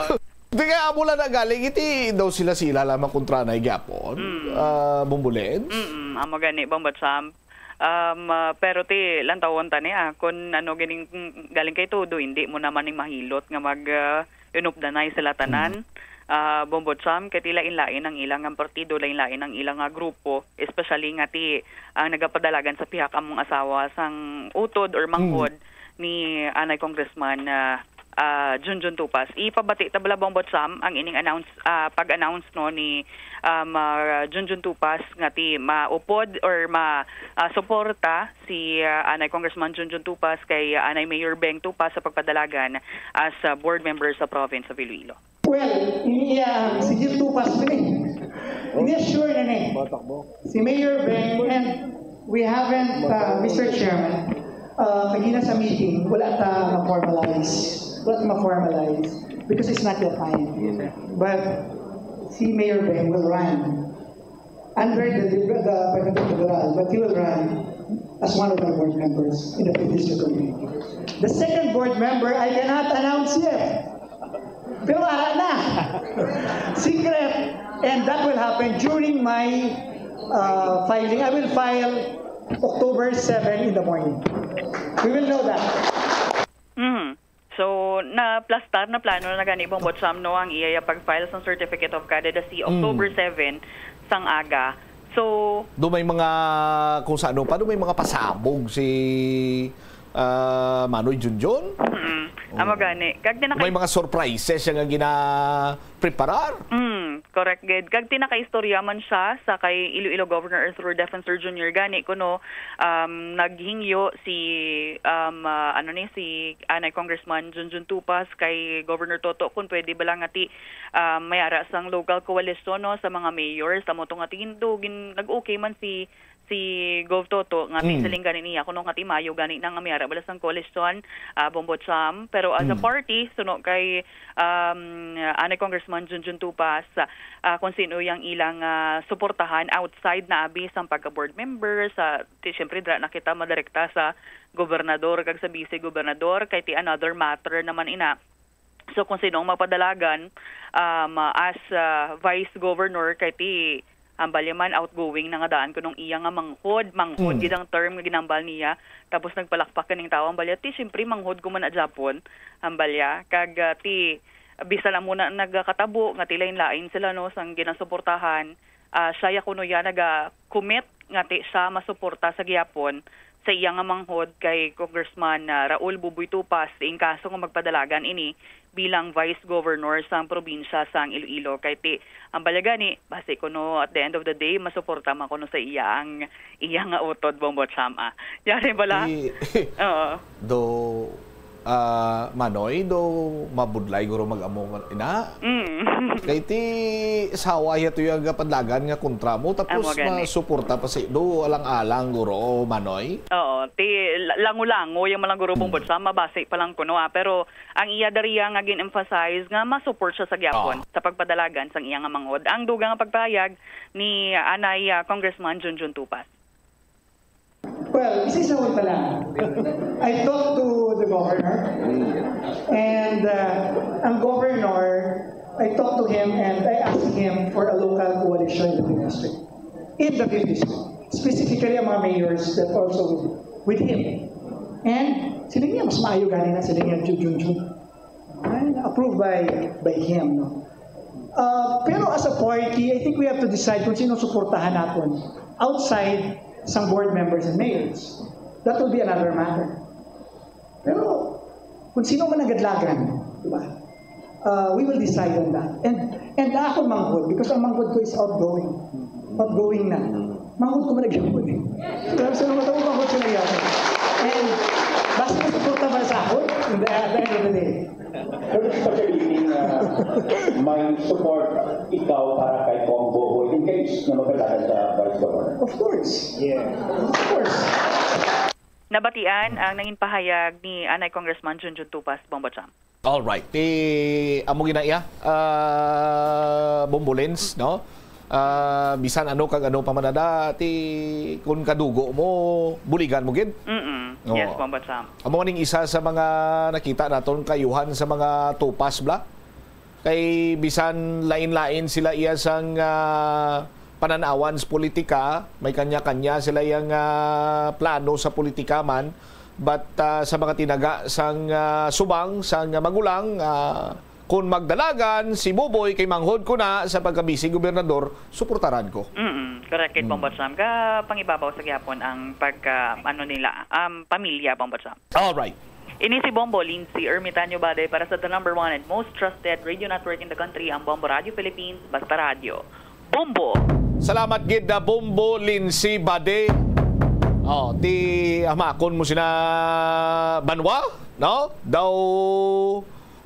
Di kay amo lang na galing, iti daw sila-sila lang makuntranay gyapon, Mm. ah, Bumbulens? Mm, amo gani, Bombo Cham. Um, ah, pero ti, lantawon ta ni, ah, kun ano ganing, galing kay todo, hindi mo naman ning mahilot nga mag, ah, inupdanay sila tanan. Mm. Ah, Bombo Cham, kay ti lain-lain ang ilang nga partido, lain-lain ang ilang nga grupo, especially nga ti, ang nagapadalagan sa pihak among asawa sang utod or Mm. manghod ni anay Congressman, ah, ah, Junjun Tupas. Ipabati ta bala, Bombo Cham, ang ining announce, ah, pag-announce, no, ni, um, ah, Junjun Tupas nga ti maupod or ma, ah, suporta si, ah, anay Congressman Junjun Tupas kay, ah, anay Mayor Beng Tupas sa pagpadalagan as, ah, board member sa province of Iloilo. Well, ini iya, si Gil Tupas ni. Ini sure na ni. Batak mo. Si Mayor Beng and We haven't, uh, Mister Chairman, uh, kagina sa meeting, wala ta ma-formalize. Wala ta ma-formalize because it's not yet time. But si Mayor Ben will run under the, the, the Partido Liberal, but he will run as one of my board members in the fifth district committee. The second board member, I cannot announce yet. Pero ara na. Secret. And that will happen during my, uh, filing. I will file October seven in the morning. We will know that. Mhm. So, naplastar, naplano na gani, Bongbot Sam, no, ang iya pag-file sang Certificate of Candidacy October seven sang aga. So, Do may mga, kung sa ano pa, do may mga pasabog si ah, Manoy Junjun? Mm. Amo gani. Kag tinaka- May mga surprises siya nga gina-preparar. Mm, correct, gid. Kag tinakaistorya man siya sa kay Iloilo Governor Arthur Defensor Junior gani kuno, um, naghingyo si, um, ah, ano ni, si anay Congressman Junjun Tupas kay Governor Toto kung pwede bala nga ti, um, may ara sang local coalition, no, sa mga mayor. Sa mo to nga ti, gin-, nag-okay man si si Gov Toto nga may Mm. siling gani niya kuno nga ti maayo gani na nga may ara bala sang coalition, ah, Bongbot Sam. Pero as a Mm. party, suno kay, um, anay Congressman Junjun Tupas, ah, kung sino yang ilang, ah, suportahan outside na abi sang pagka board member, sa, ti, siyempre, dira na kita madirekta sa gobernador kag sa vice gobernador, kay ti another matter naman ina. So, kung sino ang magpadalagan, um, as, ah, vice governor, kay ti, ang balya man, outgoing na nga daan kunong iya nga manghod, manghod Mm. gid ang term nga ginambal niya. Tapos nagpalakpak kaning tawo, ang balya, ti, siyempre, manghod ko man na Japon, ang balya. Kag, ah, ti, bisan amo na nagakatabo nga ti lain-lain sila, no, sang ginasuportahan, ah, siya ya kuno ya naga-commit nga ti siya masuporta sa gihapon sa iya nga manghod kay Congressman, ah, Raul Buboy Tupas in kaso nga magpadalagan ini bilang Vice Governor sang probinsya sang Iloilo. Kay ti, ang balya gani, basi kuno at the end of the day, masuporta man kuno sa iya ang iya nga utod, Bongbot Sam, ah. Yari bala? Di, Oo. do, ah, Manoy, do mabudlay guro mag-amo ina. Mm. Kay ti sawa ya to yung padlagan nga kontra mo, tapos Amo gani. Masuporta pa si, do alang-alang guro, Manoy. Oo, ti la-, lango-lango yung malang guro, Mm. Bongbot Sam, mabasi pa lang kuno, ah. Pero ang iya dariya nga gin-emphasize nga ma-support siya sa gihapon Ah. sa pagpadalagan sang iya nga manghod. Ang dugang nga pagpahayag ni anay, ah, Congressman Junjun Tupas. Well, isa-isa pa lang. I talked to the governor and, uh, ang governor, I talked to him and I asked him for a local coalition in the fifth district. In the fifth district. Specifically, ang mga mayors that also with, with him. And sila niya, mas maayo gani na sila niya, Junjun. Ay, approved by, by him, no? Uh, pero as a party, I think we have to decide kung sino suportahan natin outside sang board members and mayors. That will be another matter. Pero kung sino man ang gadlagan, di ba? Uh, we will decide on that. And and ako manghod, because ang manghod ko is outgoing. Outgoing na. Manghod ko man ang gihapon eh. So, sa mga tao, manghod sila gihapon. And basta masuporta para sa ako, in the, at the end of the day. Pero sa pagkailing na may support ikaw para kay Cong Boboy in case na magkalaban sa Vice Governor? Of course. Yeah. Of course. Nabatian ang nangin pahayag ni anay Congressman Junjun Tupas, Bongbot Sam. Alright. Ti, amo gina iya, ah, Bombolins, no? Ah, bisan ano kag ano pa man ada, ti, kun kadugo mo, buligan mo gid. Mm-mm. Oo. Yes, Bongbot Sam. Amo ning isa sa mga nakita naton kayuhan sa mga Tupas bla. Kay bisan lain-lain sila iya sang, ah, pananawan sa politika, may kanya-kanya sila yang, ah, plano sa politika man, but, ah, sa mga tinaga sang, ah, subang, sang magulang, ah, kun magdalagan si Boboy kay manghod ko na sa pagka-vice gobernador, suportaran ko. Mm, correct, kay Bongbot Sam. Ka pangibabaw sa gihapon ang pagka, ano nila, um, pamilya, Bongbot Sam. Alright. Ini si Bombo Lindsay Ermitanio Baday para sa the number one and most trusted radio network in the country, ang Bombo Radio Philippines, Basta Radio. Bombo! Salamat gid na Bombo Lindsay Bade. Oh, ti amakon mo sina Banwa, no? Daw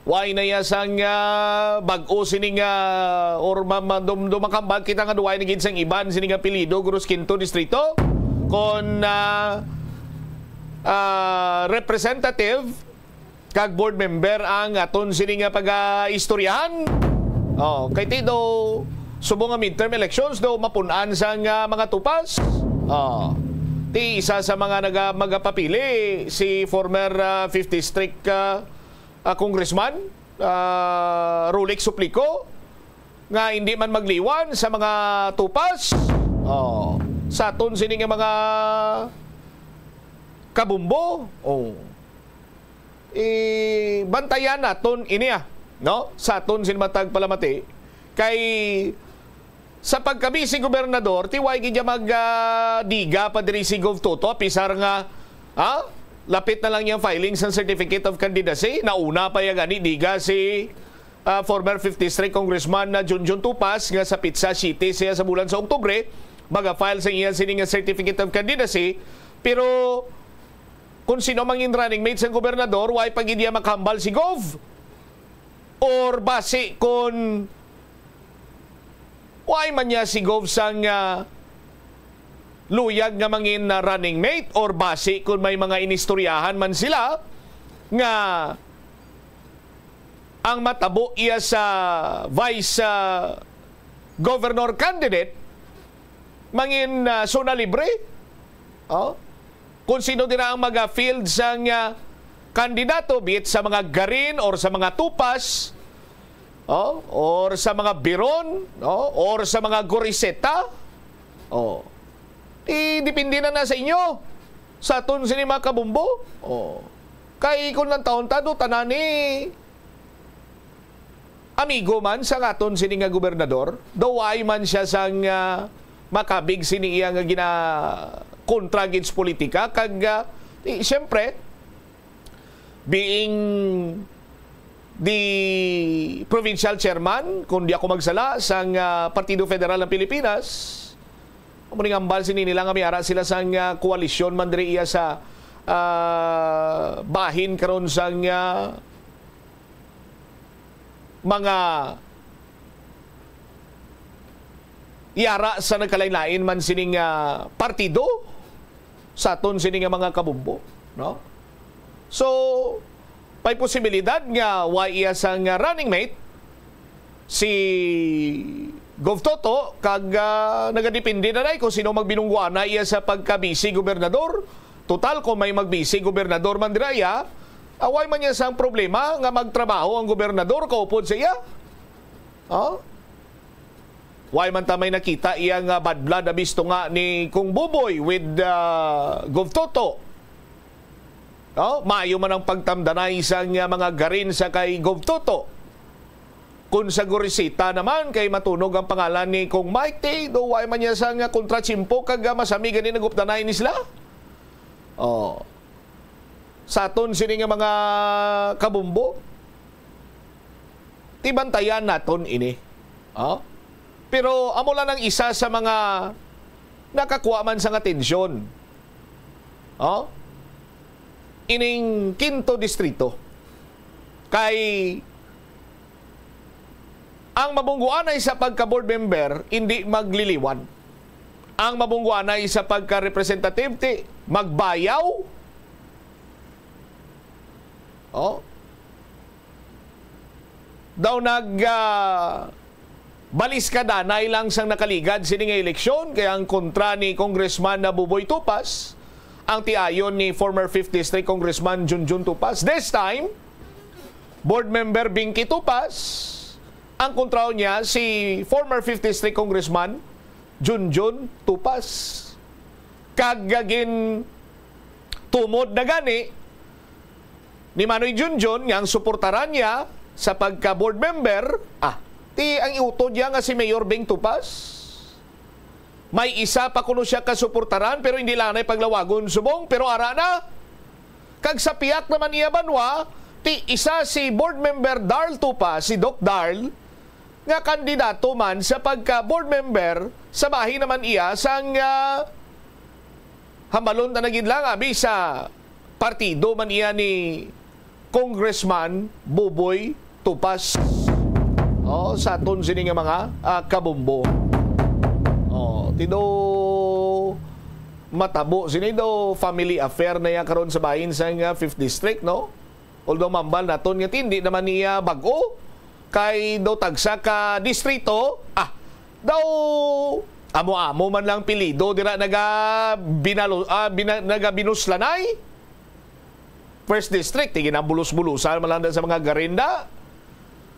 why na iya sang, ah, bag-o sining, ah, or ma- ma- dum- dumakambal kita nga duway na gid sang iban sining apelyido, guro, sa Quinto Distrito. kon, ah, ah, representative kag board member ang aton sini nga pag-istoryahan. Oh, kay ti do subong nga midterm elections do mapun-an sang, ah, mga tupas. Oh, ti isa sa mga naga-, magapapili si former, ah, fifth District, ah, ah, Congressman, ah, Rolex Suplico, nga hindi man magliwan sa mga tupas. Oh, sa aton sini nga mga kabumbo. Oh. Ibantayan naton ini, ah, no? Sa aton sin matag palamati kay sa pagka-vice gobernador, ti way gid mag, ah, diga pa diri si Gov Toto, apisar nga, ah, lapit na lang yang filing sang certificate of candidacy. Nauna pa ya gani diga si, ah, former fifth District Congressman na Junjun Tupas nga sa pitsa siyete siya sa bulan sa Oktubre maga-file sa iya sini nga certificate of candidacy. Pero kung sino mangin running mate sang gobernador, way pa gid iya makahambal si Gov. Or basi kung way man niya si Gov sang, ah, luyag nga mangin, ah, running mate, or basi kung may mga inistoryahan man sila nga ang matabo iya sa vice, ah, governor candidate, mangin, ah, zona libre. Oh? Kung sino dira ang maga-field sang, ah, kandidato, be it sa mga Garin or sa mga Tupas, oh, or sa mga Biron, no, or sa mga Goriseta, oh, ti depende na na sa inyo, sa aton sini mga kabumbo. Oh. Kay kung lang taon ta do, tanan ni amigo man sang aton sini nga gobernador, daw way man siya sang, ah, makabig sini iya nga ginakontra gid sa politika, kag, ah, di, siyempre, being the provincial chairman, kung di ako magsala, sang, ah, Partido Federal ng Pilipinas, amo ning ambal sini nila nga may ara sila sang, ah, koalisyon man diri iya sa, ah, bahin karon sang, ah, mga yara sa nagkalain-lain man sining, ah, partido sa aton sini nga mga kabumbo, no? So, may posibilidad nga wa iya sang running mate si Gov Toto, kag, ah, nagadepende na day kung sino magbinungguana iya sa pagka-vice gobernador. Total, kung may mag-vice gobernador man dira iya, away man niya sang problema nga magtrabaho ang gobernador kaupod sa iya. Oh? Why man ta may nakita iya nga bad blood, abisto nga ni Kong Buboy with, ah, Gov Toto? No? Maayo man ang pagtamdanay sang, ah, mga garin sa kay Gov Toto. Kung sa Goriseta naman, kay matunog ang pangalan ni Kong Mike, ti, do why man niya sang, ah, kontratsimpo kag, ah, masami gani nagupdanay ni sila? Oh. Sa aton sini nga mga kabumbo, ti bantayan naton ini. Oh? Pero amo lang ang isa sa mga nakakuha man sang atensyon. Oh? Ining Quinto Distrito. Kay ang mabungguanay sa pagka-board member, hindi magliliwan. Ang mabungguanay sa pagka-representative, ti magbayaw. Oh. Daw nag, ah, balis ka danay lang sang nakaligad sini nga eleksyon, kay ang kontra ni Congressman na Buboy Tupas, ang tiayon ni former fifth District Congressman Junjun Tupas. This time, Board Member Binky Tupas, ang kontraho niya si former fifth District Congressman Junjun Tupas. Kag gin tumod na gani ni Manoy Junjun nga ang suportaran niya sa pagka-board member, ah, ti ang iutod niya nga si Mayor Bing Tupas. May isa pa kuno siya kasuportaran, pero hindi lang na paglawagon subong, pero ara na. Kag sa pihak naman iya banwa, ti isa si board member Darl Tupas, si Doc Darl, nga kandidato man sa pagka-board member sa bahin naman iya sang, ah, hambalon ta na gid lang, abi sa partido man iya ni Congressman Buboy Tupas. Oh, sa aton sini nga mga, ah, kabumbo. Oh, ti do Matabo sini daw family affair na iya karon sa bahin sang, ah, fifth District, no? Although mambal naton nga hindi naman niya bag-o, kay daw tagsa ka distrito, ah, daw amo-amo man lang pilido dira naga binalo-, ah, bina-, nagabinuslanay. First District, ti ginabulos-bulusan man lang sa mga garinda.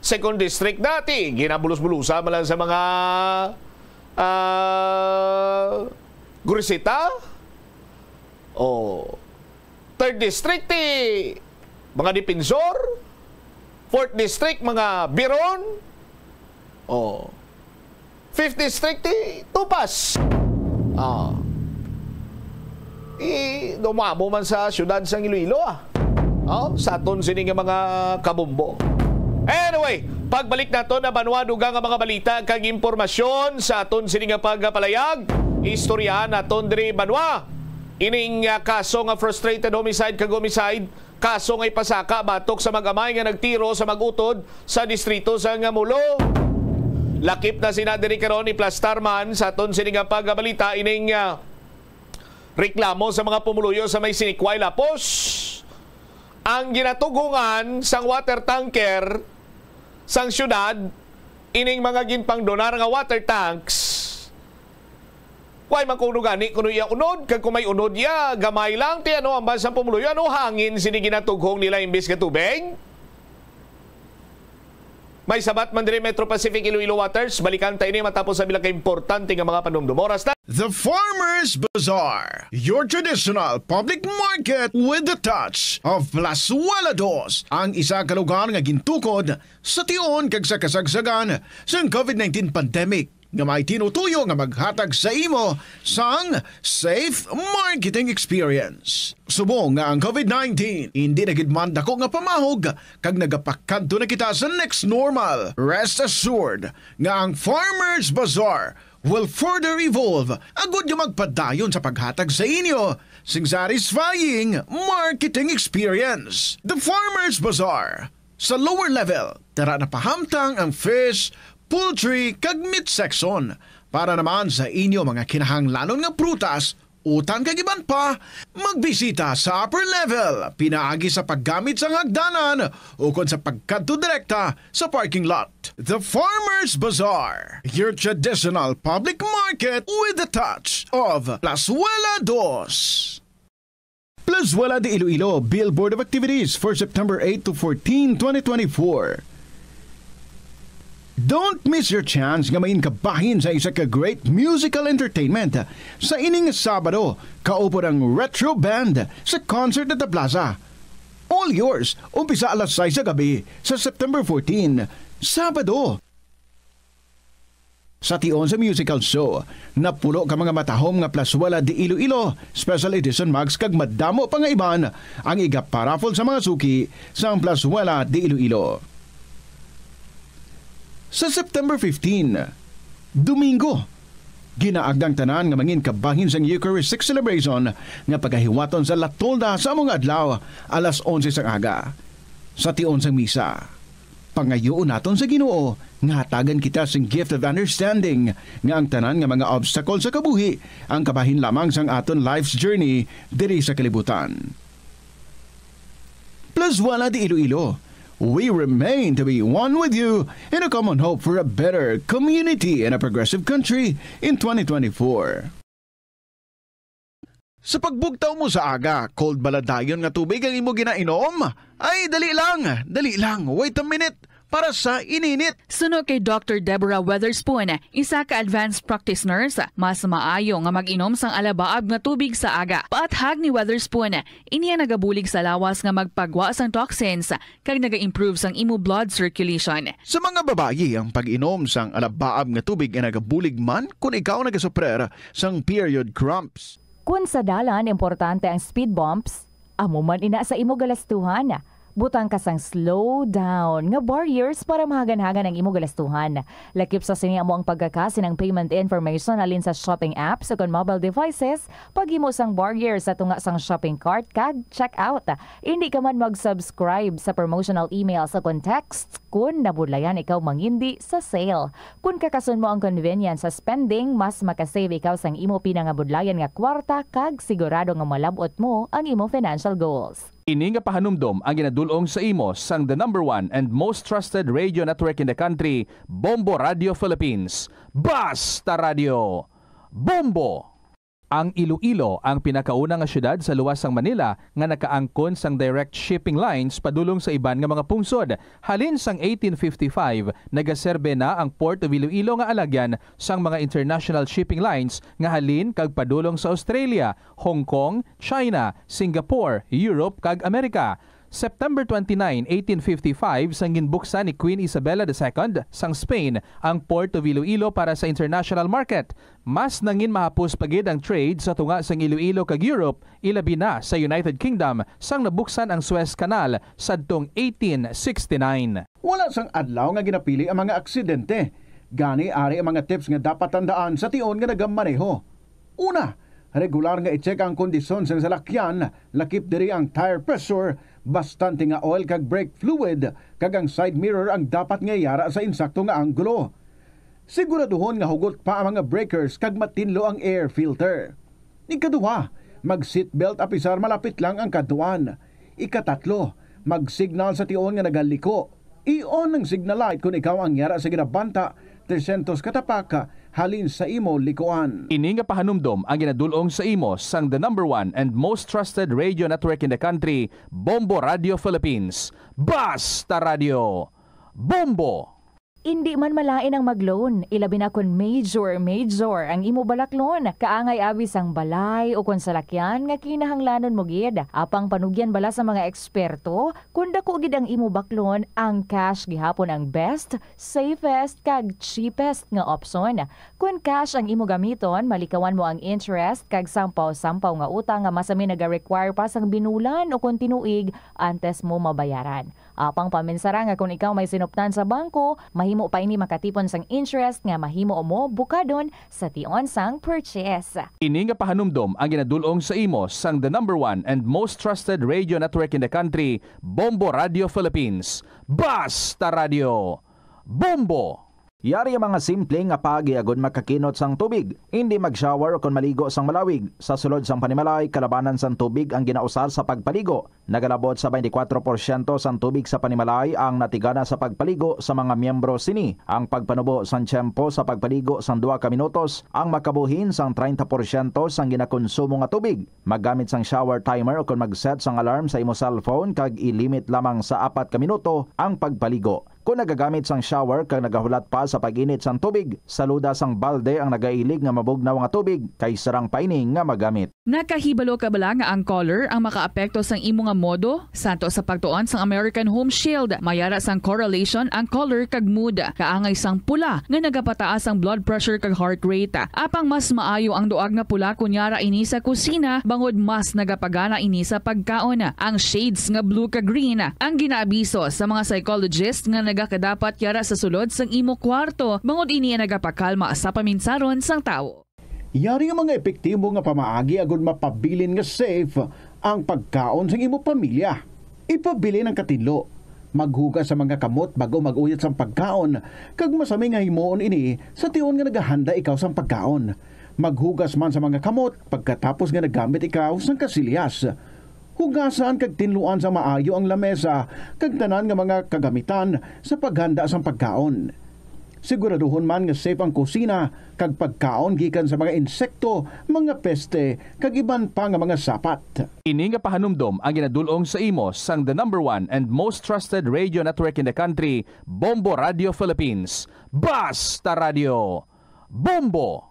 Second District dati, ginabulos-bulusan man lang sa mga, ah, gurisita. Oh. Third District, ti mga dipensor. Fourth District, mga biron. Oh. Fifth District, ti tupas. Ah. I, dumamo man sa siyudad sang Iloilo, ah. Oh, sa aton sini nga mga kabombo. Anyway, pagbalik nato na banwa, dugang nga mga balita kag impormasyon sa aton sini nga pagpalayag. Istoryahan naton diri banwa. Ining, ah, kaso nga frustrated homicide kag homicide, kaso nga ipasaka batok sa mag-amay nga nagtiro sa mag-utod sa distrito sang Molo. Lakip na sina diri karon, iplastar man sa aton sini nga pagbalita ining, ah, reklamo sa mga pumuluyo sa may Sinikway Lapos. Ang ginatugongan sang water tanker sang syudad, ining mga ginpangdonar nga water tanks, wala man kuno gani kuno iya unod, kag kung may unod iya, gamay lang, ti ano ang bansang pumuluyo, ano hangin sini ginatughong nila imbis nga tubig? May sabat man diri Metro Pacific Iloilo Waters. Balikan ta ini matapos sa bilang ka importante nga mga panumdum. Oras na. The Farmers Bazaar, your traditional public market with the touch of Plazuela Dos, ang isa ka lugar nga gintukod sa tion kag sa kasagsagan sang covid nineteen pandemic, nga may tinutuyo nga maghatag sa imo sang safe marketing experience. Subong nga ang covid nineteen indi na gid man dako nga pamahog kag nagapakadto na kita sa next normal, rest assured nga ang Farmers Bazaar will further evolve agud nga magpadayon sa paghatag sa inyo sing satisfying marketing experience. The Farmers Bazaar, sa lower level, tara na pahamtang ang fish, poultry, kag meat section. Para naman sa inyo mga kinahanglanon nga prutas, utan kag iban pa, magbisita sa upper level pinaagi sa paggamit sang hagdanan ukon sa pagkadto direkta sa parking lot. The Farmers Bazaar, your traditional public market with the touch of Plazuela Dos. Plazuela de Iloilo, Billboard of Activities for September eight to fourteen, twenty twenty-four. Don't miss your chance nga mangin kabahin sa isa ka great musical entertainment sa ining Sabado, kaupod ang Retro Band sa concert at the Plaza. All yours, umpisa alas sais sa gabi sa September fourteen, Sabado. Sa tion sa musical show, napulo ka mga matahom nga Plazuela de Iloilo Special Edition mugs kag madamo pa nga iban ang igaparaffle sa mga suki sang Plazuela de Iloilo. Sa September fifteen, Domingo, ginaagda ang tanan nga mangin kabahin sang Eucharistic celebration nga pagahiwaton sa La Tolda sa amo nga adlaw, alas onse sang aga, sa tion sang misa. Pangayuon naton sa Ginoo nga hatagan kita sing gift of understanding nga ang tanan nga mga obstacle sa kabuhi ang kabahin lamang sang aton life's journey diri sa kalibutan. Plazuela de Iloilo, we remain to be one with you in a common hope for a better community and a progressive country in twenty twenty-four. Sa pagbugtaw mo sa aga, cold bala dayon nga tubig ang imo ginainom? Ay, dali lang, dali lang, wait a minute, para sa ininit. Suno kay Doctor Deborah Weatherspoon, isa ka advanced practice nurse, mas maayo nga mag-inom sang alabaab nga tubig sa aga. Paathag ni Weatherspoon, ini ang nagabulig sa lawas nga magpagwa sang toxins kag naga-improve sang imo blood circulation. Sa mga babayi, ang pag-inom sang alabaab nga tubig ay nagabulig man kon ikaw nagasuprer sang period cramps. Kon sa dalan importante ang speed bumps, amo man ina sa imo galastuhan. Butang ka sang slow down nga barriers para mahagan-hagan ang imo galastuhan. Lakip sa sini amo ang pagkakasin ang payment information halin sa shopping apps o kon mobile devices, paghimo sang barrier sa tunga sang shopping cart kag checkout. Hindi ka man mag-subscribe sa promotional emails o kon texts kun nabudlayan ikaw mangindi sa sale. Kun kakason mo ang convenience sa spending, mas makasave ikaw sang imo pinangabudlayan nga kwarta kag sigurado nga malab-ot mo ang imo financial goals. Ini nga pahanumdom ang ginadul-ong sa imo sang the number one and most trusted radio network in the country, Bombo Radio Philippines. Basta Radio! Bombo! Ang Iloilo ang pinakauna nga siyudad sa luwas sang Manila nga nakaangkon sang direct shipping lines padulong sa iban nga mga pungsod. Halin sang eighteen fifty-five, nagaserbe na ang Port of Iloilo nga alagyan sang mga international shipping lines nga halin kag padulong sa Australia, Hong Kong, China, Singapore, Europe, kag Amerika. September twenty-nine, eighteen fifty-five, sang ginbuksan ni Queen Isabella the Second sang Spain ang Port of Iloilo para sa international market. Mas nangin mahapos pa gid ang trade sa tunga sang Iloilo kag Europe, ilabi na sa United Kingdom, sang nabuksan ang Suez Canal sadtong eighteen sixty-nine. Wala sang adlaw nga ginapili ang mga aksidente. Gani, ari ang mga tips nga dapat tandaan sa tion nga nagamaneho. Una, regular nga i-check ang kondisyon sang salakyan, lakip diri ang tire pressure, bastante nga oil kag brake fluid, kag ang side mirror ang dapat nga yara sa insakto nga anggulo. Siguraduhon nga hugot pa ang mga breakers kag matinlo ang air filter. Ikaduha, mag-seatbelt apisar malapit lang ang kadtuan. Ikatatlo, mag-signal sa tion nga nagaliko. I-on ang signal light kon ikaw ang yara sa ginabanta trescientos ka tapak halin sa imo likuan. Ini nga pahanumdom ang ginadul-ong sa imo sang the number one and most trusted radio network in the country, Bombo Radio Philippines. Basta Radio! Bombo! Indi man malain ang mag-loan, ilabi na kon major, major ang imo balaklon. Kaangay abi sang balay o kon salakyan nga kinahanglanon mo gid. Apang panugyan bala sa mga eksperto, kon dako gid ang imo baklon, ang cash gihapon ang best, safest, kag cheapest nga opsyon. Kon cash ang imo gamiton, malikawan mo ang interest kag sampaw-sampaw nga utang nga masami naga-require pa sang binulan o kon tinuig antes mo mabayaran. Apang paminsara nga kon ikaw may sinuptan sa bangko, mahimo pa ini makatipon sang interest nga mahimo mo bukadon sa tion sang purchase. Ini nga pahanumdom ang ginadul-ong sa imo sang the number one and most trusted radio network in the country, Bombo Radio Philippines. Basta Radio! Bombo! Yari ang mga simple nga paagi agud makakinot sang tubig. Indi mag-shower o kon maligo sang malawig. Sa sulod sang panimalay, kalabanan sang tubig ang ginausar sa pagpaligo. Nagalabot sa twenty-four porsyento sang tubig sa panimalay ang natigana sa pagpaligo sa mga miyembro sini. Ang pagpanubo sang tiyempo sa pagpaligo sang duha ka minutos ang makabuhin sang treinta porsyento sang ginakonsumo nga tubig. Maggamit sang shower timer o kon mag-set sang alarm sa imo cellphone kag i-limit lamang sa apat ka minuto ang pagpaligo. Kon nagagamit sang shower kag nagahulat pa sa pag-init sang tubig, saluda sang balde ang nagailig nga mabugnaw nga tubig kay sarang pa ini nga magamit. Nakahibalo ka bala nga ang color ang makaapekto sang imo nga modo? Santo sa pagtuon sang American Home Shield, mayara sang correlation ang color kag mood. Kaangay sang pula nga nagapataas ang blood pressure kag heart rate. Apang mas maayo ang duag nga pula kon yara ini sa kusina, bangod mas nagapagana ini sa pagkaon. Ang shades nga blue kag green ang ginaabiso sa mga psychologist nga nagakadapat yara sa sulod sang imo kwarto, bangod ini ang nagapakalma sa paminsaron sang tawo. Yari ang mga epektibo nga pamaagi agud mapabilin nga safe ang pagkaon sang imo pamilya. Ipabilin ang katinlo. Maghugas sa mga kamot bag-o mag-uyat sang pagkaon, kag masami nga himuon ini sa tion nga nagahanda ikaw sang pagkaon. Maghugas man sa mga kamot pagkatapos nga naggamit ikaw sang kasilyas. Hugasan kag tinluan sa maayo ang lamesa kag tanan nga mga kagamitan sa paghanda sang pagkaon. Siguraduhon man nga safe ang kusina kag pagkaon gikan sa mga insekto, mga peste, kag iban pa nga mga sapat. Ini nga pahanumdom ang ginadul-ong sa imo sang the number one and most trusted radio network in the country, Bombo Radio Philippines. Basta Radio! Bombo!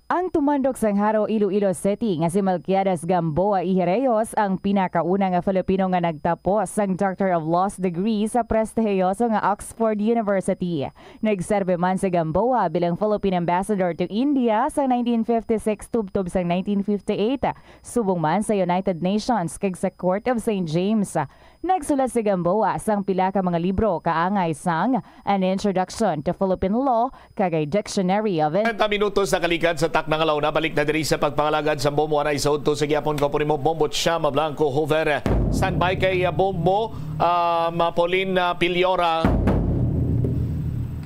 Ang tumandok sang Jaro, Iloilo City nga si Melquiades Gamboa y Reyes ang pinakauna nga Filipino nga nagtapos sang Doctor of Laws degree sa prestihiyoso nga Oxford University. Nagserbi man si Gamboa bilang Philippine Ambassador to India sa nineteen fifty-six tubtob sang nineteen fifty-eight, subong man sa United Nations kag sa Court of Saint James. Nagsulat si Gamboa sang pila ka mga libro kaangay sang An Introduction to Philippine Law kag a Dictionary of In- Treinta minutos nakalikan sa takna nga launa. Balik na diri sa pagpangalagad sa Bombo Anay sa udto sa gihapon. Ko po nimo, Bombo Chama Blanco Hoover. Standby kay, ah, Bombo, um, Pauline, ah, Piliora.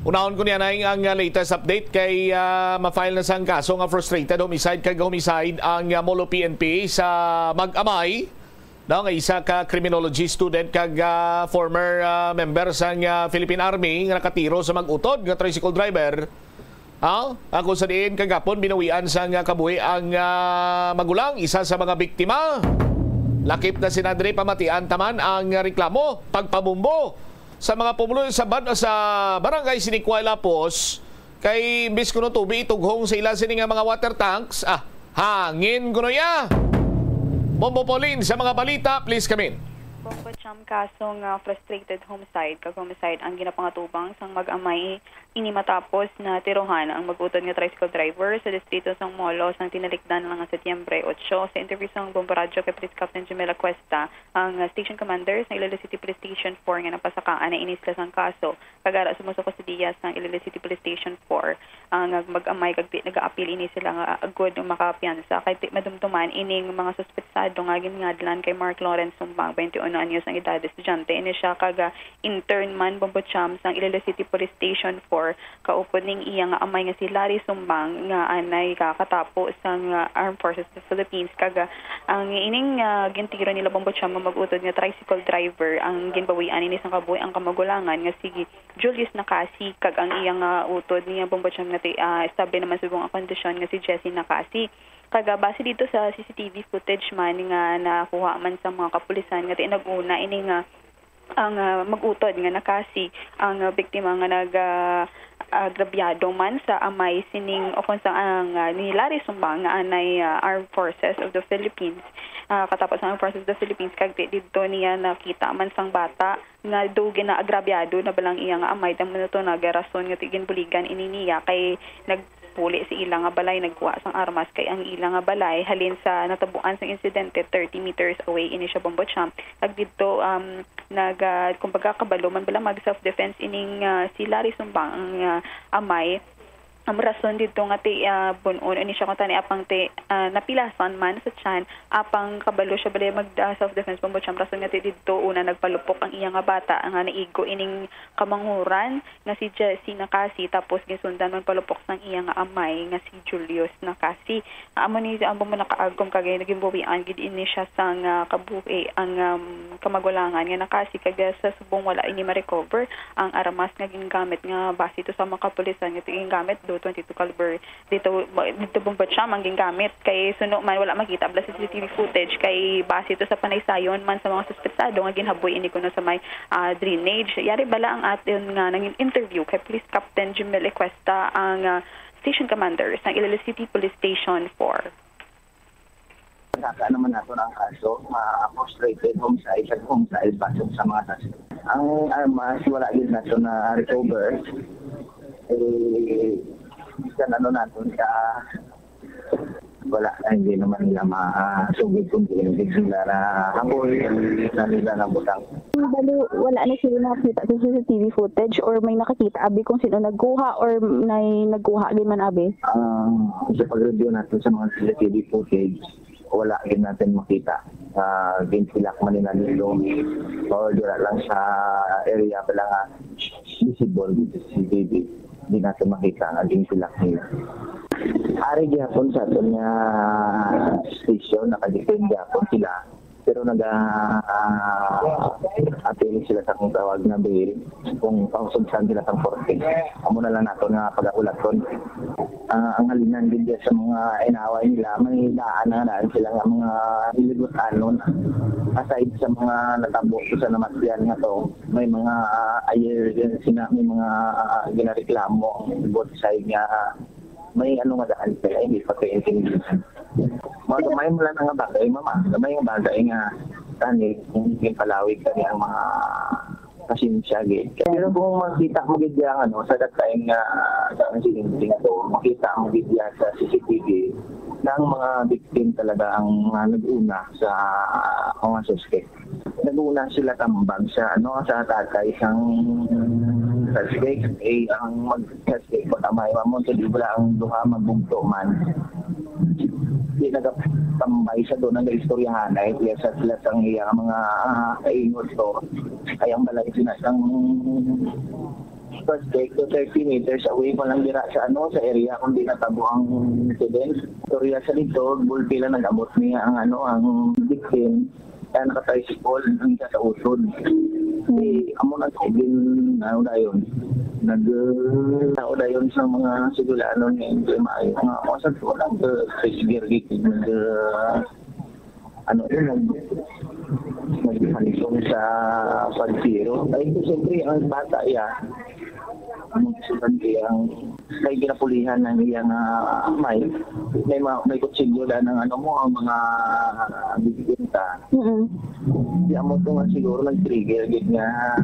Unahon ko niya na ang, ah, latest update kay, ah, ma-file na sang kaso nga frustrated homicide kag homicide ang, ah, Molo P N P sa mag-amay. No, nga isa ka criminology student kag, ah, former, ah, member sang, ah, Philippine Army nga nakatiro sa mag-utod nga tricycle driver. Ha? Ako sa diin kagapon binawian sang, ah, kabuhi ang, ah, magulang, isa sa mga biktima. Lakip na si Andre, pamatian taman ang, ah, reklamo, pagpabombo sa mga pumulo sa ban-, sa barangay Sinikway Lapos. Kay imbis kuno tubi itughong sa ila sini nga mga water tanks, ah, hangin kuno iya. Bombo Pauline sa mga balita, please come in. Bombo Cham, kaso nga frustrated homicide kag homicide ang ginapangatubang sang mag-amay ini matapos na tirohan ang mag-utod nga tricycle driver sa distrito sang Molo sang tinalikdan lang nga Setyembre otso. Sa interview sang Bombo Radyo kay Police Captain Jimela Cuesta, ang, ah, station commander sa Iloilo City Police Station four nga napasakaan na ini sila sang kaso. Kag ara subong sa kustodiya sang Iloilo City Police Station four, ang nag-, mag-amay kag di nagaapil ini sila nga agud makapiyansa kay di madumduman ining mga suspetsado nga gingadlan kay Mark Lawrence Sumbang, twenty-one anyos ang edad, estudyante ini siya, kag, ah, intern man, Bombo Cham, sang Iloilo City Police Station four, kaupod ning iya nga amay nga si Larry Sumbang nga anay kakatapo sang, ah, Armed Forces of the Philippines, kag, ah, ang ining, ah, gintiro nila, Bombo Cham, nga mag-utod nga tricycle driver ang ginbawian ini sang kabuhi ang kamagulangan nga si Julius Nakasi kag ang iya nga utod niya, Bombo Cham, nga ti-, ah, estable naman subong ang kondisyon nga si Jesse Nakasi. Kag, ah, base dito sa C C T V footage man nga nakuha man sa mga kapulisan nga ti-, nag-una ini nga ang, ah, mag-utod nga Nakasi ang, ah, biktima nga nag, ah, agrabyado man sa amay sining o kung sa ang, ah, ni Larry Sumbang nga anay, ah, Armed Forces of the Philippines. Ah, katapos ang Armed Forces of the Philippines kag di-, didto niya nakita man sang bata nga do ginaagrabyado na bala ang iya nga amay, tungod to nagarason nga ti-, ginbuligan ini niya kay nagpuli sa ila nga balay, nagkuha sang armas kay ang ila nga balay halin sa natabuan sang insidente thirty meters away ini siya, Bombo Cham. Kag didto, um, nag, ah, kumbaga, kabalo man bala mag self-defense ining, ah, si Larry Sumbang, ang, ah, amay. Ang rason didto nga ti-, ah, bun-on ini siya kung tani apang ti-, ah, napilasan man sa tiyan, apang kabalo siya bala mag, ah, self-defense, Bombo Cham, rason nga ti-, didto una nagpalupok ang iya nga bata nga naigo ining kamanghuran nga si Jessie Nakasi, tapos ginsundan man palupok sang iya nga amay nga si Julius Nakasi. Amo ni ang mga nakaagom kag ginbuwian gid ini siya sang, ah, kabuhi ang, um, kamagulangan nga Nakasi, kag, ah, sa subong wala ini ma-recover ang armas nga gingamit nga base to sa mga kapulisan nga gingamit do twenty-two caliber dito, dito Bombo Cham ang gingamit kay suno man wala makita bala sa C C T V footage kay base to sa panaysayon man sa mga suspetsado nga ginhaboy ini kuno sa may, ah, drainage. Yari bala ang aton nga nangin interview kay Police Captain Jimel Ecuesta, ang, ah, Station Commander sang Iloilo City Police Station four. Saka naman nato ang kaso, ma-, frustrated homicide at homicide based sa mga kaso. Ang armas, wala gid nato na recover. Eh, sa ano nato, sa wala, hindi naman nila masugid kung hindi sila na habol na nila na butang. Bali, wala na sila nakita sa C C T V footage or may nakakita abi kung sino nagkuha or may nagkuha gid man abi? Ah, sa pag-review natin sa mga C C T V footage, wala gid natin makita. Ah, ginsilak man nila dito or dira lang sa area pa lang, ah, visible dito sa C C T V. Di natin makita nga ginsilak nila. Ari gihapon sa aton nga station, naka-defend gihapon sila. Pero naga, ah, appeal sila sa akong tawag nga bail kung pausubsan sila sa korte. Amo na lang nato nga pag-aulaton. Ah, ang halinan gid sa mga inaway nila, may daan na daan sila nga mga hilibot-anon. Aside sa mga natabo sa namatyan nga to, may mga, ah, ayer din sila, may mga, ah, ginareklamo ang both side nga, ah, May ano nga daan kaya hindi pagkaintindihan. Mga gamay mo lang nga bagay, mama. Gamay nga bagay nga tani, kung palawig kami ang mga pasensya gid. Pero kung makita mo gid yang ano, sa that time nga sa insidente nga to, makita mo gid yang sa C C T V na ang mga victim talaga ang mga nag-una sa mga suspect. Nag-una sila tambag sa ano, sa tatay sang suspect. Eh, ang mag-suspect, pag amay mo, sa libra ang duha magbugto man. Di nagatambay sa doon ang istoryahan ay kaya sa sila sang iya mga ah, kaingot to. Ay ang balay sila sang suspect to thirty meters away pa lang dira sa ano, sa area kung di natabo ang incident. Istorya sa dito, gulpi lang nag-abot niya ang ano, ang victim. Kaya naka-tricycle ang isa sa usod. Di amo na to gin ano dayon. Nag uh, tao dayon sa mga sigulanon nga hindi maayo nga ako sa tuwa lang uh, sa sigurity nag uh, ano yun nag nagpanisong sa pagtiro. Ay, siyempre, ang bata iya, ang siyempre, ang kay ginapulihan ng iyang ah, may may mga may kutsilyo na ng ano mo ang mga bibigyan ka. Mm-mm. Di amo to nga siguro nag-trigger gid nga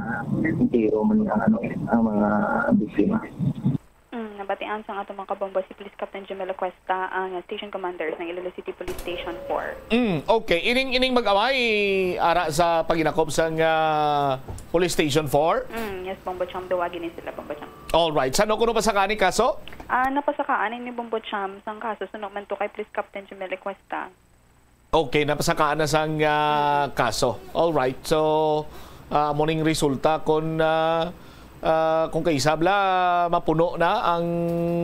tiro man ang ano ang mga biktima. Mm, nabatian sang ato mga kabombo si Police Captain Jimelo Cuesta, ang Station Commander sang Iloilo City Police Station four. Mm, okay. Ining ining mag-away ara sa paginakop sang ah, Police Station four. Mm, yes, Bombo Cham, duwa gini sila, Bombo Cham. All right. Sano kuno pa sa kani kaso? Ah, napasakaan ni Bombo Cham sang kaso suno man to kay Police Captain Jimelo Cuesta. Okay, napasakaan na sang ah, kaso. All right. So, ah, amo ning resulta kung ah, ah, kung kaisab la mapuno na ang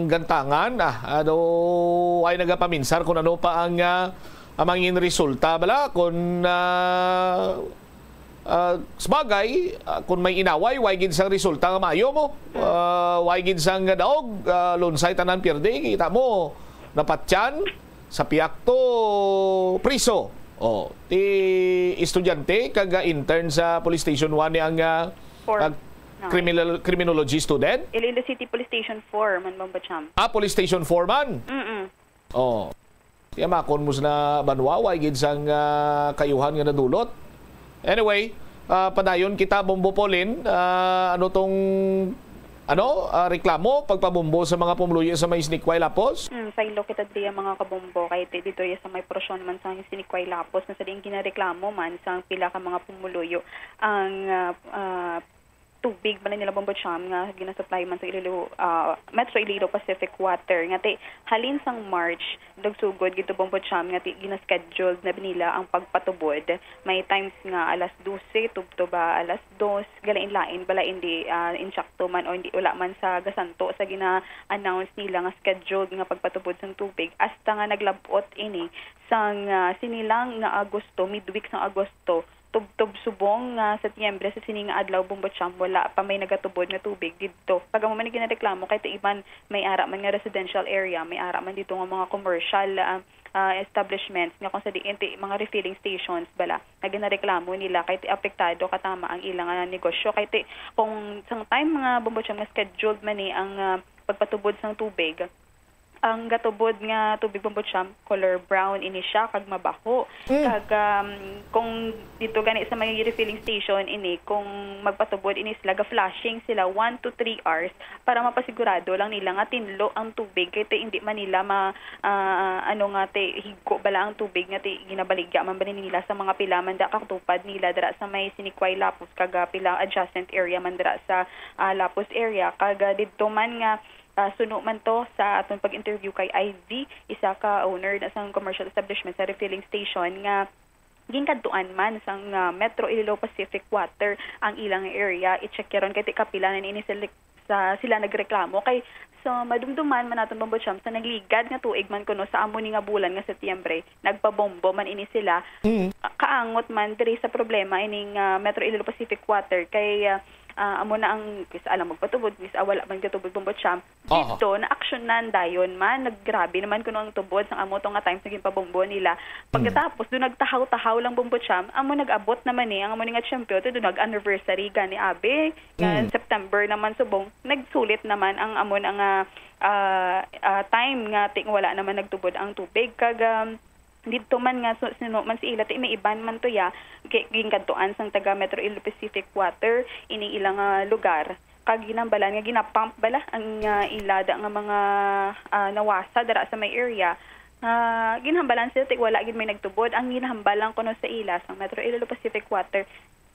gantangan, ah, ano ay nagapaminsar kung ano pa ang ah, ang mangin resulta bala kung ah, ah, sabagay, ah, kung may inaway, way gid sang resulta nga maayo mo. Ah, way gid sang daog, ah, lunsay tanan pierde, kita mo, napatyan, sa piyakto, priso. Oh, ti estudyante kag ah, intern sa Police Station one ni ang ah, Four. ah, No. criminal criminology student. Iloilo City Police Station four man, Bombo Cham. Ah, Police Station four man. Mm-mm. Oh. Tiyamakon mo na banwa, way gid sang ah, kayuhan nga nadulot. Anyway, ah, padayon kita, Bombo Polin. Ah, ano tong ano, ah, reklamo, pagpabombo sa mga pumuluyo sa may Sinikway Lapos? Mm, saylo kita diri ang mga kabombo kay ti- dito ya sa may portion man sa Sinikway Lapos na sa diin ginareklamo man sa pila ka mga pumuluyo ang ah, ah, tubig man nila, Bombo Cham, nga ginasupply man sa Iloilo, ah, Metro Iloilo Pacific Water nga ti halin sang March nagsugod gito, Bombo Cham, nga ti ginascheduled na nila ang pagpatubod. May times nga alas dose tubtob ba alas dos, galain-lain bala, hindi ah, insakto man o hindi, wala man sa gasanto sa gina-announce nila nga scheduled nga pagpatubod sang tubig, hasta nga naglabot ini sang ah, sini lang nga Agosto, midweek sang Agosto, tubtob subong nga Setyembre sa sini nga adlaw, Bombo Cham, wala pa may nagatubod nga tubig didto. Pag amo man ni ginareklamo kay ti iban may ara man nga residential area, may ara man dito nga mga commercial ah, ah, establishments nga kung sa diin ti mga refilling stations bala nga ginareklamo nila kay ti apektado katama ang ilang ah, negosyo kay ti kung sang time mga, Bombo Cham, nga scheduled man ni ang ah, pagpatubod sang tubig, ang gatubod nga tubig, Bombo Cham, color brown ini siya kag mabaho. Mm. Kag um, kung dito gani sa may refilling station ini, kung magpatubod ini sila, ga-flushing sila one to three hours para mapasigurado lang nila nga tinlo ang tubig kay ti hindi man nila ma ah, ano nga ti higko bala ang tubig nga ti ginabaligya man ba nila sa mga pila man da katupad nila dira sa may Sinikway Lapos kag ah, pila adjacent area man dira sa ah, Lapos area kag ah, didto man nga ah, suno man to sa aton pag-interview kay Ivy, isa ka owner na sang commercial establishment sa refilling station nga ginkadtuan man sang ah, Metro Iloilo Pacific Water ang ilang area. I-check karon kay ti kapila na ini sila, sa, sila nagreklamo kay sa madumduman man naton, Bombo Cham, sa nagligad nga tuig man kuno sa amo ni nga bulan nga Setyembre, nagpabombo man ini sila. Mm. Ah, kaangot man diri sa problema ining ah, Metro Iloilo Pacific Water kay ah, Ah, amo na ang kis-a lang magpatubod, kis-a wala man gatubod, Bombo Champ. Aha. Didto, naaksyonan dayon man, naggrabe naman kuno ang tubod sang amo to nga times nga ginpabombo nila. Hmm. Pagkatapos, do nagtahaw-tahaw lang, Bombo Champ, amo nag-abot naman ni ang amo ni nga tiyempo, to do nag-anniversary gani, abi, nga Hmm. September naman subong, nagsulit naman ang amo na nga, ah, ah, time nga ti-, wala naman nagtubod ang tubig. Kag, um, didto man nga su-, suno man sa ila, ti may iban man to ya, gi-, ginkadtuan sang taga Metro Iloilo Pacific Water, ining ila nga lugar. Kag ginhambalan nga ginapump bala ang, ah, ila da nga mga, ah, nawasa dira sa may area. Ah, ginhambalan sila, ti wala gid may nagtubod. Ang ginhambal lang kuno sa ila sang Metro Iloilo Pacific Water,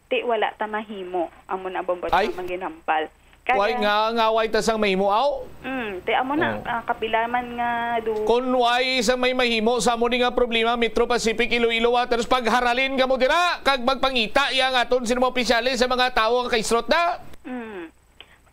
ti wala ta mahimo. Amo na, Bombo Ay. Champ, ang ginhambal. Kag, Why ah, nga, nga why ta sang mahimo, aw? Mm, ti amo na, Oh. ah, kapila man nga du- Kon why sang may mahimo sa amo ni nga problema, Metro Pacific Iloilo Waters, pagharalin kamo dira, kag magpangita iya nga aton sino mga opisyales sa mga tawo nga kaisrot na. Mm.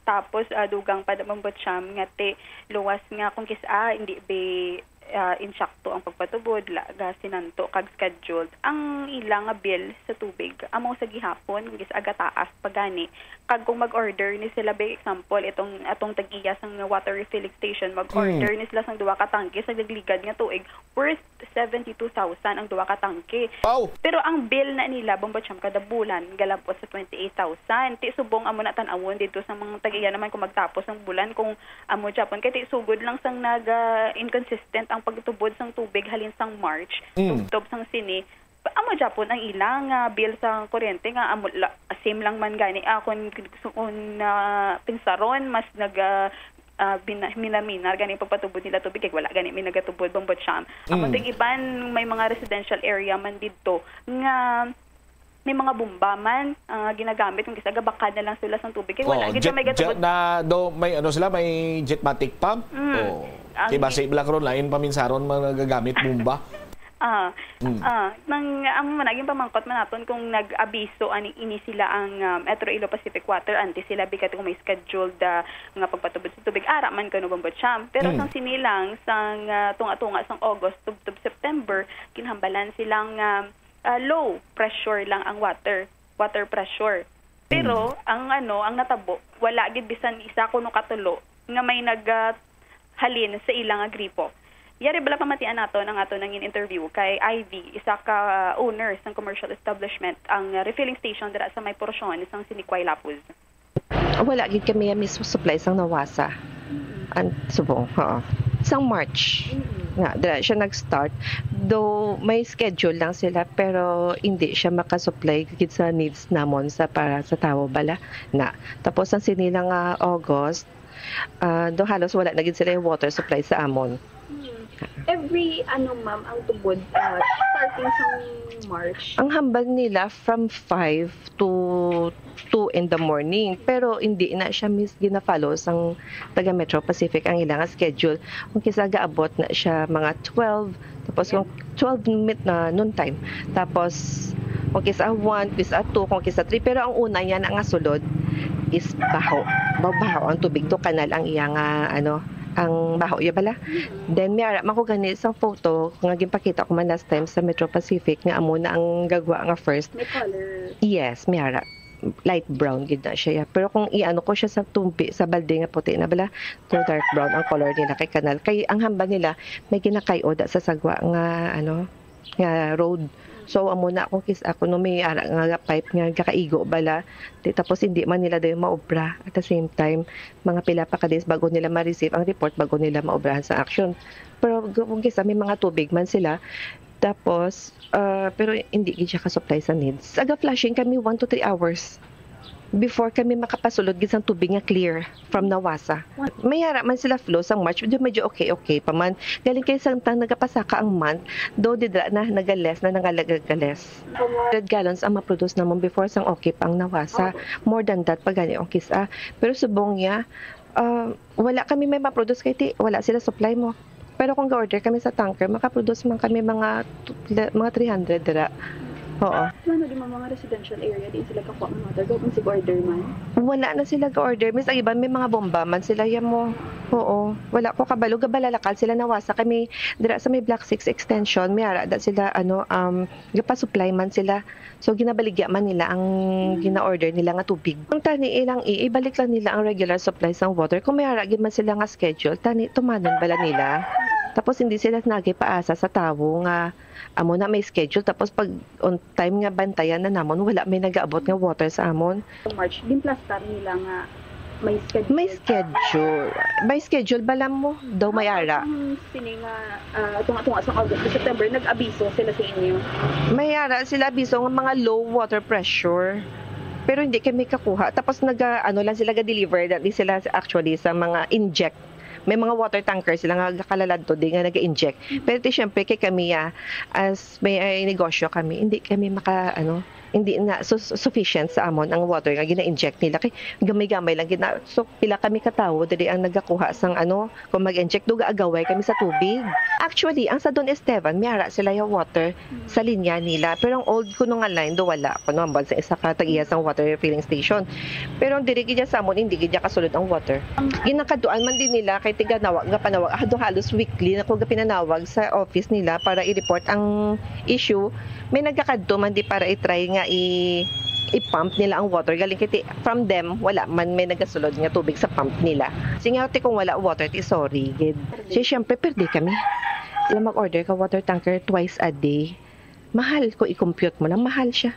Tapos, ah, dugang pa, Bombo Champ, nga ti luwas nga kung kis-a, hindi bi, ah, insakto ang pagpatubod, la, ga sinanto kag scheduled ang ila nga bill sa tubig. Amo sa gihapon, kis-a gataas pa gani. Kag kung mag-order ni sila, by example, itong atong tag-iya sang water refilling station, mag-order Mm. ni sila sang duha ka tangke sa nagligad nga tuig, worth seventy-two thousand ang duha ka tangke. Wow! Pero ang bill na nila, Bombo Champ, kada bulan, galabot sa twenty-eight thousand. Ti subong amo na tan-awon didto sa mga tag-iya naman kung magtapos ang bulan, kung amo gyapon. Kay ti sugod lang sang nag, ah, inconsistent ang pagtubod sang tubig halin sang March, Mm. tubtob sang sini. Amo gyapon ang ilang, ah, bill sa kuryente nga amo la-, same lang man gani. Ah, kung, kung, ah, pinsaron, mas nag, ah, ah, bina-, minaminar gani ang pagpatubod nila tubig, kay wala gani may nagatubod, Bombo Champ. Amo Mm. ting iban, may mga residential area man didto nga may mga bomba man, ah, ginagamit, kung kis-a gabakal na lang sila sang tubig, kay wala Oh, gid jet, may gatubod. Jet na do, may ano sila, may jetmatic pump. Mm. Oh. Ang Kay basi bala karon lain paminsaron mga nagagamit bomba. Ah, Mm. ah, nang, ah, amo man, naging pamangkot man naton kung nag-abiso ani ini sila ang, ah, Metro Iloilo Pacific Water, antes sila bigat kung may scheduled, ah, nga pagpatubod sa tubig, ara man kuno, Bombo Champ. Pero Mm. sang sini lang, sang, ah, tunga-tunga sang August tubtob September, ginhambalan silang, ah, ah, low pressure lang ang water, water pressure. Pero Mm. ang ano, ang natabo, wala gid bisan isa kuno katulo nga may nag, ah, halin sa ila nga gripo. Yari bala pamatian naton ang aton nangin interview kay Ivy, isa ka owner sang commercial establishment, ang refilling station dira sa may porsyon sang Siniquay Lapuz. Wala gid kami mismo supply sang nawasa. An-, subong, oo. Sang March. Mm-mm. Nga, dira siya nag-start. Though may schedule lang sila, pero hindi siya makasupply gid sa needs namon sa, para sa tawo bala. Na. Tapos ang sini lang nga August, Ah, do halos wala na gid sila yung water supply sa amon. Hmm. Every, ano, ma'am, ang tubod, ah, starting from March? Ang hambal nila from five to two in the morning, pero hindi na siya mis-, gina-follow sang taga Metro Pacific ang ilang schedule. Kung kisa gaabot na siya mga twelve, tapos kung twelve minute na noon time. Tapos, kung kisa one, kisa two, kung kisa three. Pero ang una niya na nga sulod is baho. Baho, baho ang tubig to, kanal ang iya nga, ano, ang baho iya bala. Then, may ara man ko gani sa photo nga ginpakita ko man last time sa Metro Pacific nga amo na ang gagwa nga first. May color. Yes, may ara. Light brown gid na siya, ya. Pero kung iano ko siya sa tumbi, sa balde nga puti na bala, to dark brown ang color nila kay kanal. Kay ang hambal nila, may ginakay-o da sa sagwa nga, ano, nga road. So, amo na akong kis-, ako no may ara nga pipe nga gakaigo bala. Di, tapos hindi man nila dayon maobra. At the same time, mga pila pa ka days bago nila ma-receive ang report, bago nila maobrahan sa action. Pero gu-, kung kisa may mga tubig man sila, tapos, ah, pero hindi gid siya ka-supply sa needs. Aga flushing kami one to three hours before kami makapasulod gid sang tubig nga clear from Nawasa. May ara man sila flow sang March, medyo, medyo okay, okay pa man. Galing kay sang tang nagapasaka ang month, do didra na, naga-less na, naga-, naga-less. Hundred gallons ang ma-produce namon before sang okay pa ang Nawasa. More than that pa gani ang kis-a. Pero subong niya, ah, wala kami may ma-produce kay ti-, wala sila supply mo. Pero kung ga-order kami sa tanker, makaproduce man kami mga tu-, le-, mga three hundred dira. Oo. Ano di mga residential area, di sila kakuha ng water, kung sig-order man? Wala na sila ga-order, miss. Ang iban may mga bomba man sila, ya mo. Oo, wala ko kabalo, gabalalakal sila nawasa kami dira sa may Block six extension, may ara da sila, ano, um, gapasupply man sila. So, ginabaligya man nila ang gina-order nila nga tubig. Ang tani ilang i-, ibalik lang nila ang regular supply sang water. Kung may ara gid man sila nga schedule, tani tumanon bala nila. Tapos hindi sila nagay paasa sa tawo nga amo na may schedule. Tapos pag on time nga bantayan na namon, wala may nagaabot nga water sa amon. Sa March, gimplastar nila nga may schedule. May schedule. May schedule bala mo daw may ara. Ang sini nga ah, tunga-tunga sa August to September, nag-abiso sila sa inyo. May ara sila abiso nga mga low water pressure. Pero hindi kami kakuha. Tapos nag ano lang sila ga-deliver, dati sila actually sa mga inject. May mga water tanker sila nga gakalaladto di nga naga-inject. Pero ti syempre kay kami ah, as may ay, negosyo kami, hindi kami maka ano, hindi na su- sufficient sa amon ang water nga gina-inject nila kay gamay-gamay lang gina. So pila kami ka tawo diri ang nagakuha sang ano, kung mag-inject, duga agaway kami sa tubig. Actually, ang sa Don Esteban, may ara sila yung water sa linya nila. Pero ang old kuno nga line, do wala. Kuno ambal sa isa ka tag-iya sang water refilling station. Pero ang diri gid sa amon, hindi gid kasulod ang water. Ginakaduan man din nila kay tiga nawag nga panawag. Ah, do halos weekly na ko gapinanawag sa office nila para i-report ang issue. May nagakadto man di para i-try nga i i-pump nila ang water galing kay ti- from them wala man may nagasulod nga tubig sa pump nila. Singaw ti kung wala water ti sorry gid. Si syempre perde kami. Alam mag-order ka water tanker twice a day. Mahal ko i-compute mo na mahal siya.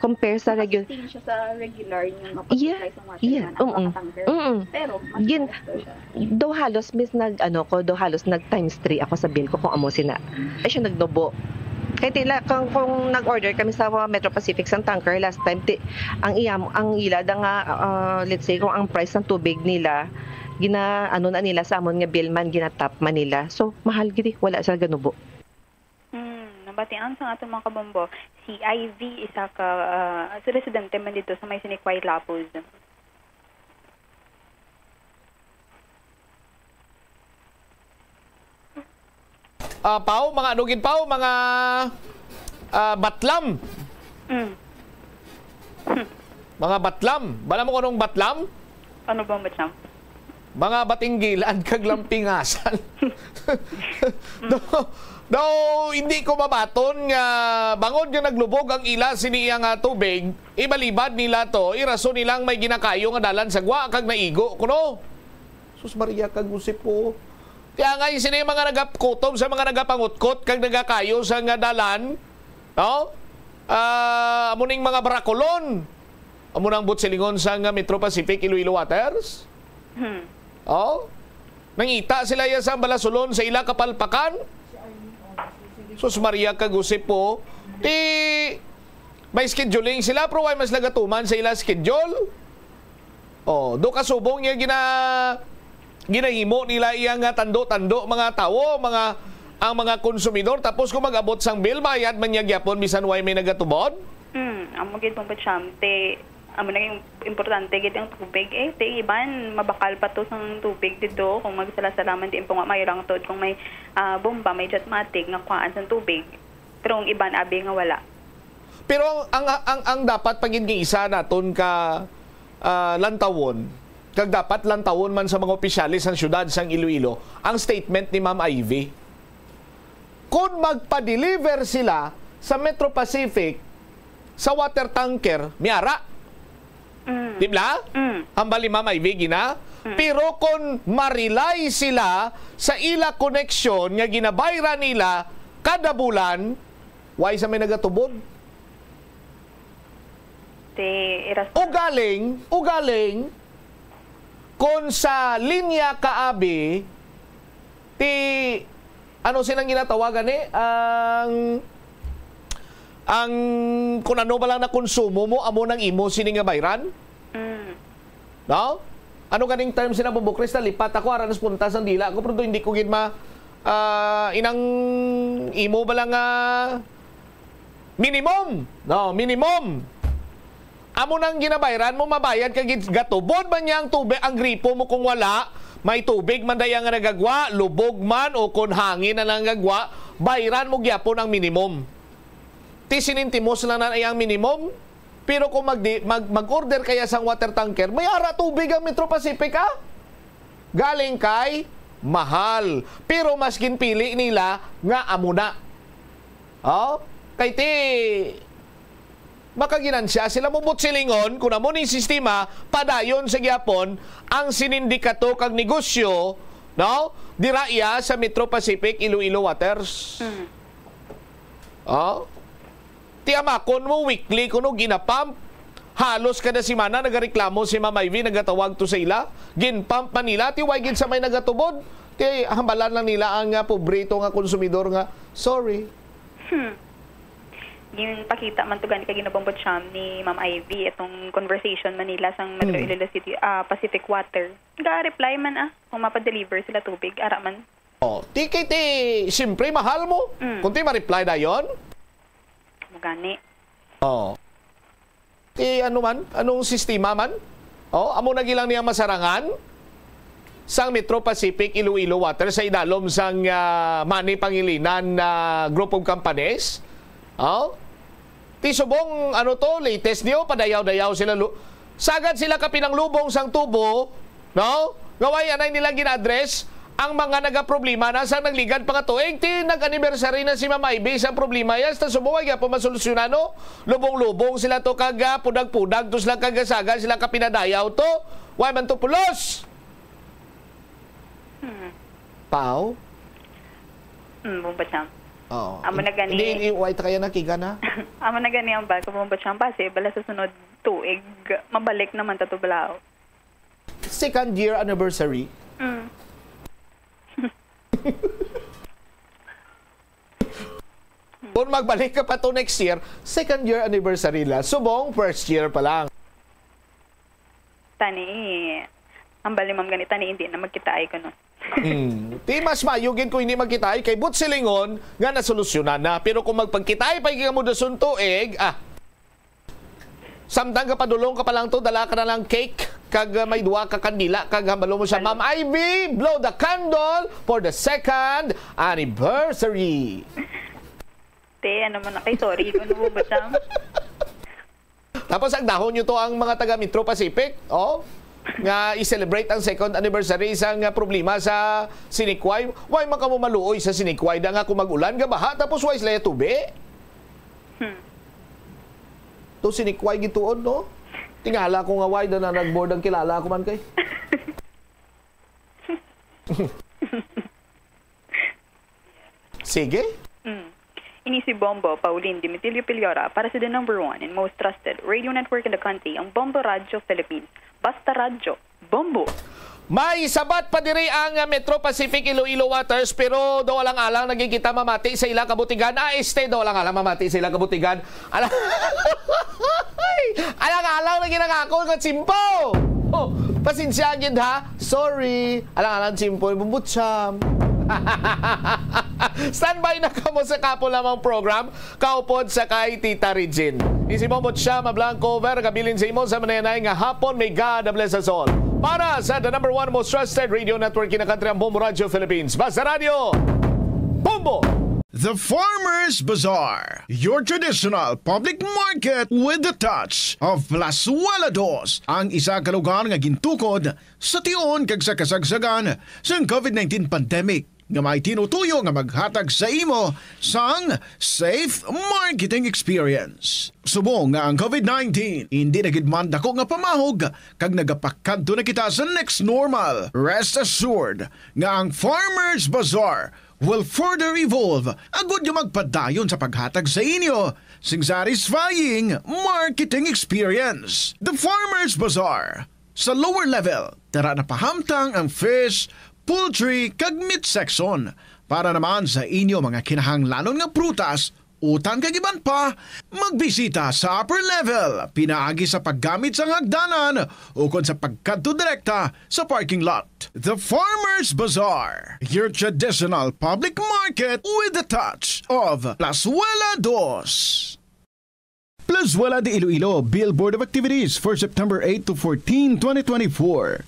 Compare sa regular Same siya sa regular yung Yeah, mapag-supply sa water yeah, man, ang oo. Mga tanker. Mm. Pero mas Gin- mataas daw siya. Do halos mis nag ano ko, do halos nag times three ako sa bill ko kung amo sina. Ay siya nagnubo. Kay tila kung, kung nag-order kami sa Metro Pacific sang tanker last time, ti, ang iyam ang ila da nga ah, let's say kung ang price ng tubig nila gina ano na nila sa amon nga bill man ginatap man nila. So mahal gid eh, wala sila ganubo. Hmm, nabatian sang aton mga kabombo, si Ivy isa ka ah, residente man dito sa may Siniquay Lapuz. Ah, Pau, mga ano gid, Pau, mga ah, batlam. Mm. Mga batlam. Bala mo kunong batlam? Ano ba, Macham? Mga batinggilan kag lampingasan. Daw, daw hindi ko mabaton nga bangod nga naglubog ang ila sini iya nga tubig, ibalibad nila to, irason nilang may ginakayo nga dalan sa gwa kag naigo kuno. Sus Maria kag Jose po. Kaya nga sini mga nagakutob sa mga nagapangutkot kag nagakayo sa nga dalan, no? Ah, amo ning mga barakulon. Amo nang butsilingon sa nga Metro Pacific Iloilo Waters. Hmm. Oh? Nangita sila iya sa balasulon sa ila kapalpakan. Sus Maria kag Jose po. Ti may scheduling sila pero why mas nagatuman sa ila schedule? Oh, do kasubong niya gina ginahimo nila iya nga tando-tando mga tawo, mga ang mga konsumidor tapos kung mag-abot sang bill bayad man niya gyapon bisan way may nagatubod? Hmm, amo gid pong Macham, te amo na yung importante gid ang tubig eh. Te iban mabakal pa to sang tubig dito kung magsala-salaman di po nga may rangtod kung may ah, bomba, may jetmatic nga kuhaan sang tubig. Pero ang iban abi nga wala. Pero ang ang ang, ang dapat pagid nga isa naton ka ah, lantawon kag dapat lantawon man sa mga opisyales sang syudad sang Iloilo ang statement ni Ma'am Ivy. Kung magpa-deliver sila sa Metro Pacific sa water tanker, miara. Mm. Di ba? Mm. Hambal ni Ma'am Ivy gina. Mm. Pero kung ma-rely sila sa ila koneksyon nga ginabayran nila kada bulan, why sa may nagatubod? Te iras Ugaling, ugaling, kung sa linya kaabi, ti, ano silang ginatawagan eh, ang, ang, kung ano ba lang na konsumo mo, amo nang imo sini nga bayran? Mm. No? Ano ganing term sina Bobo Chris? Nalipat ako, ara nas puntas ang dila ko, pero hindi ko gid ma, ah, inang imo ba lang nga minimum? No, minimum. Amo nang ginabayran mo, mabayad ka gid, gatubod man niya ang tubig, ang gripo mo kung wala, may tubig man daya nga nagagwa, lubog man o kon hangin na nagagwa, bayran mo gyapon ang minimum. Ti sinintimos lang na iyang minimum. Pero kung magdi-, mag-, mag-order kaya sang water tanker, may ara tubig ang Metro Pacific, ah? Galing kay mahal. Pero mas ginpili nila nga amo na. Oh? Kay ti, makaginansya sila mo butsilingon kung amo ning sistema, padayon sa gyapon ang sinindikato kag negosyo, no? Dira iya sa Metro Pacific Iloilo Waters. Mm. Oh? Ti amakon mo, weekly kuno ginapump. Halos kada semana nagareklamo si Ma'am Ivy, nagatawag to sa ila. Ginpump man nila, ti way gid sa may nagatubod. Ti hambalan lang nila ang, ah, pobre to nga konsumidor nga, "Sorry." Hmm. Ginpakita man to gani kay Ginobombo Cham ni Ma'am Ivy itong conversation man nila sang Metro Hmm. Iloilo City, ah, Pacific Water. Ga-reply man, ah, kung mapa-deliver sila tubig, ara man. Oh, ti kay ti, siyempre, mahal mo. Mm. Kung ti ma-reply dayon. Mo gani. Oh. Ti ano man, anong sistema man? Oh, amo na gilang niya masarangan sang Metro Pacific Iloilo Water sa idalom sang, ah, Money Pangilinan na group of companies. Oh? Ti subong, ano to, latest niyo, padayaw-dayaw sila lu-, sagad sila ka pinanglubong sang tubo, no? Nga way anay nila gin-address ang mga nagaproblema na sa nagligad pa nga tuig, ti nag-anniversary na si Ma'am Ivy sa problema ya, ta subong ay gyapon masolusyonan, no? Lubong-lubong sila to kag, ah, pudag-pudag to sila kag sagad sila ka pinadayaw to. Way man to pulos. Hmm. Pao? Hmm, Bombo Cham. Oo. Amo na gani. Hindi, hindi, way ta kaya nakiga na. Amo na gani ang bag ko, Bombo Cham, basi bala sa sunod tuig, mabalik naman ta to balaod. Second year anniversary. Mm. Kung magbalik ka pa to next year, second year anniversary la. Subong, first year pa lang. Tani, ang bali, ma'am, gani, tani, hindi na magkitaay ko, no? Hmm. Ti mas maayo gid kung hindi magkitaay kay butsilingon nga nasolusyonan na. Pero kung magpagkitaay pa gyud mo dason tuig, ah, samtang kapadulong ka pa lang to, dala ka na lang cake, kag, ah, may duha ka kandila, kag hambalo mo siya, Hello. "Ma'am Ivy, blow the candle for the second anniversary." Te, ano man na kay, sorry, kung nabubot lang. Tapos ang dahon nyo to ang mga taga Metro Pacific, oh, nga i-celebrate ang second anniversary sa nga problema sa sinikway. Why man kamo maluoy sa sinikway? Da nga kung mag-ulan, gabaha, tapos why sila tubi? Hmm. To sinikway gituon, no? Tingala ko nga why da na nag-board ang kilala ko man kay. Sige. Mm. Ini si Bombo Pauline Dimitilio Piliora para sa the number one and most trusted radio network in the country, ang Bombo Radyo Philippines. Basta radyo, Bombo! May sabat pa diri ang, ah, Metro Pacific Iloilo Waters, pero daw alang-alang na gid kita mamati sa ila kabutigan. Ah, este, daw alang-alang mamati sa ila kabutigan. Alang, alang-alang na ginangako nga tsimpo. Oh, pasensya gid ha. Sorry. Alang-alang tsimpo, bumbutsam. Standby na kamo sa kapo lamang program, Kaupod sa kay Tita Regine. Ni si Bombo Chama Blanco Vera, kabilin sa imo sa manenay nga hapon. May God bless us all. Para sa the number one most trusted radio network in the country, ang Bombo Radio Philippines. Basta Radio, Bombo! The Farmers Bazaar, your traditional public market with the touch of Plazuela Dos, ang isa ka lugar nga gintukod sa tion kag sa kasagsagan sang COVID nineteen pandemic, nga may tinutuyo nga maghatag sa imo sang safe marketing experience. Subong nga ang COVID nineteen hindi na gid man dako nga pamahog kag nagapakadto na kita sa next normal, rest assured nga ang Farmers Bazaar will further evolve agud nga magpadayon sa paghatag sa inyo sing satisfying marketing experience. The Farmers Bazaar, sa lower level, tara na pahamtang ang fish, poultry, kag meat section. Para naman sa inyo mga kinahanglanon nga prutas, utan kag iban pa, magbisita sa upper level, pinaagi sa paggamit sang hagdanan ukon sa pagkadto direkta sa parking lot. The Farmers Bazaar, your traditional public market with the touch of Plazuela Dos. Plazuela de Iloilo, Bill Board of Activities for September eight to fourteen, twenty twenty-four.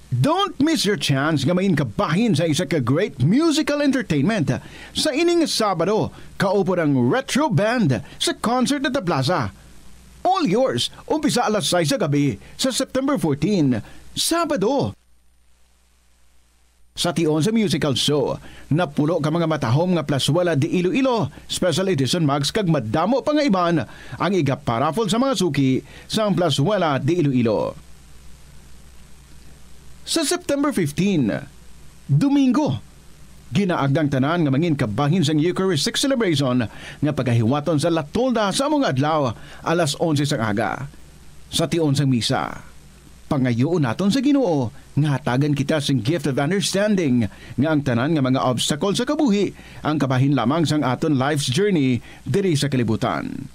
Don't miss your chance nga mangin kabahin sa isa ka great musical entertainment sa ining Sabado, kaupod ang Retro Band sa Concert at the Plaza. All yours, umpisa alas sais sa gabi sa September fourteen, Sabado. Sa tion sa musical show, napulo ka mga matahom nga Plazuela de Iloilo Special Edition mugs kag madamo pa nga iban ang igaparaffle sa mga suki sang Plazuela de Iloilo. Sa September fifteen, Domingo, ginaagda ang tanan nga mangin kabahin sang Eucharistic celebration nga pagahiwaton sa La Tolda sa amo nga adlaw, alas onse sang aga. Sa tion sang misa, pangayoon naton sa Ginoo nga hatagan kita sing gift of understanding nga ang tanan nga mga obstacle sa kabuhi ang kabahin lamang sang aton life's journey diri sa kalibutan.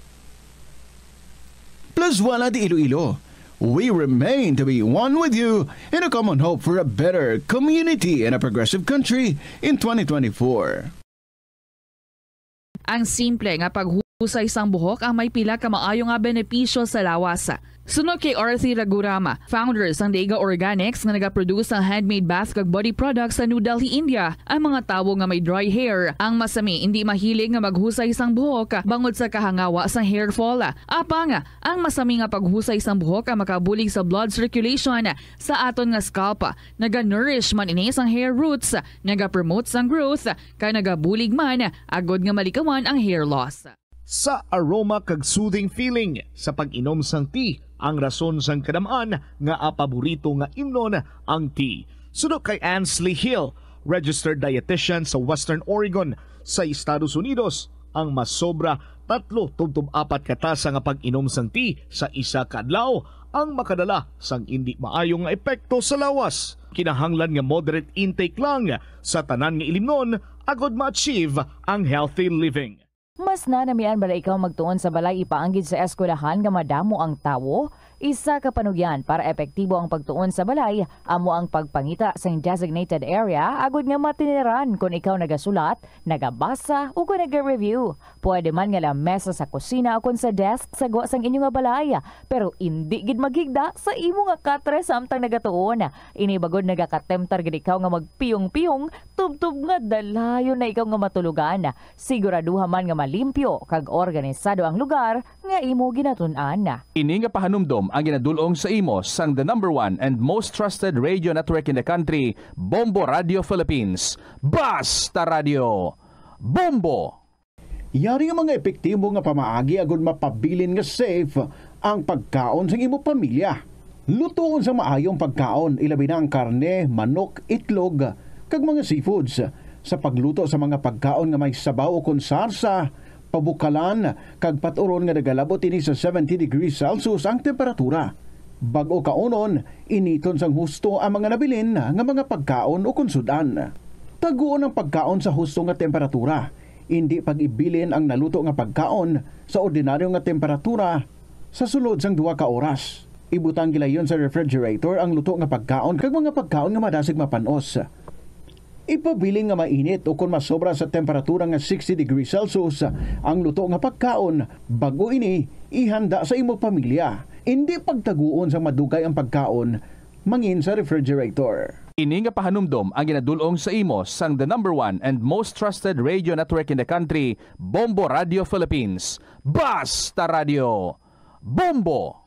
Plazuela de Iloilo, we remain to be one with you in a common hope for a better community and a progressive country in twenty twenty-four. Ang simple nga paghusay sang buhok ang may pila ka maayo nga benepisyo sa lawas. Suno kay Arthi Ragurama, founder sang Dega Organics nga nagaproduce sang handmade bath kag body products sa New Delhi, India, ang mga tawo nga may dry hair ang masami indi mahilig nga maghusay sang buhok bangod sa kahangawa sang hair fall. Apang ang masami nga paghusay sang buhok ang makabulig sa blood circulation sa aton nga scalp. Naga-nourish man ini sang hair roots, nagapromote sang growth, kag nagabulig man agod nga malikawan ang hair loss. Sa aroma kag soothing feeling sa pag-inom sang tea ang rason sang kadam-an nga paborito nga imnon ang tea. Suno kay Ansley Hill, registered dietitian sa Western Oregon sa Estados Unidos, ang masobra tatlo tubtob apat ka tasa nga pag-inom sang tea sa isa ka adlaw ang makadala sang indi maayo nga epekto sa lawas. Kinahanglan nga moderate intake lang sa tanan nga ilimnon agod ma-achieve ang healthy living. Mas nanamian bala ikaw magtuon sa balay ipaanggid sa eskwelahan nga madamo ang tawo? Isa ka panugyan para epektibo ang pagtuon sa balay amo ang pagpangita sing designated area agud nga matiniran kon ikaw nagasulat, nagabasa, ukon naga-review. Pwede man nga lamesa sa kusina ukon sa desk sa gwa sang inyo nga balay, pero indi gid maghigda sa imo nga katre samtang nagatuon. Ini bagod nagakatemptar gid ikaw nga magpiyong-piyong tubtob nga dalayon na ikaw nga matulogan. Siguraduha man nga malimpyo kag organisado ang lugar nga imo ginatun-an. Ini nga pahanumdom ang ginadul-ong sa imo sang the number one and most trusted radio network in the country, Bombo Radio Philippines. Basta Radio! Bombo! Yari ang mga epektibo nga pamaagi agud mapabilin nga safe ang pagkaon sang imo pamilya. Lutoon sang maayo ang pagkaon, ilabi na ang karne, manok, itlog, kag mga seafoods. Sa pagluto sa mga pagkaon nga may sabaw ukon sarsa, pabukalan, kag pat-uron nga nagalabot ini sa seventy degrees Celsius ang temperatura. Bag-o kaunon, initon sang husto ang mga nabilin nga mga pagkaon ukon sud-an. Taguon ang pagkaon sa husto nga temperatura. Indi pag-ibilin ang naluto nga pagkaon sa ordinaryo nga temperatura sa sulod sang duha ka oras. Ibutang gilayon sa refrigerator ang luto nga pagkaon kag mga pagkaon nga madasig mapan-os. Ipabilin nga mainit ukon masobra sa temperatura nga sixty degrees Celsius ang luto nga pagkaon. Bag-o ini, ihanda sa imo pamilya. Indi pagtaguon sang madugay ang pagkaon mangin sa refrigerator. Ini nga pahanumdom ang ginadul-ong sa imo sang the number one and most trusted radio network in the country, Bombo Radio Philippines. Basta Radio! Bombo!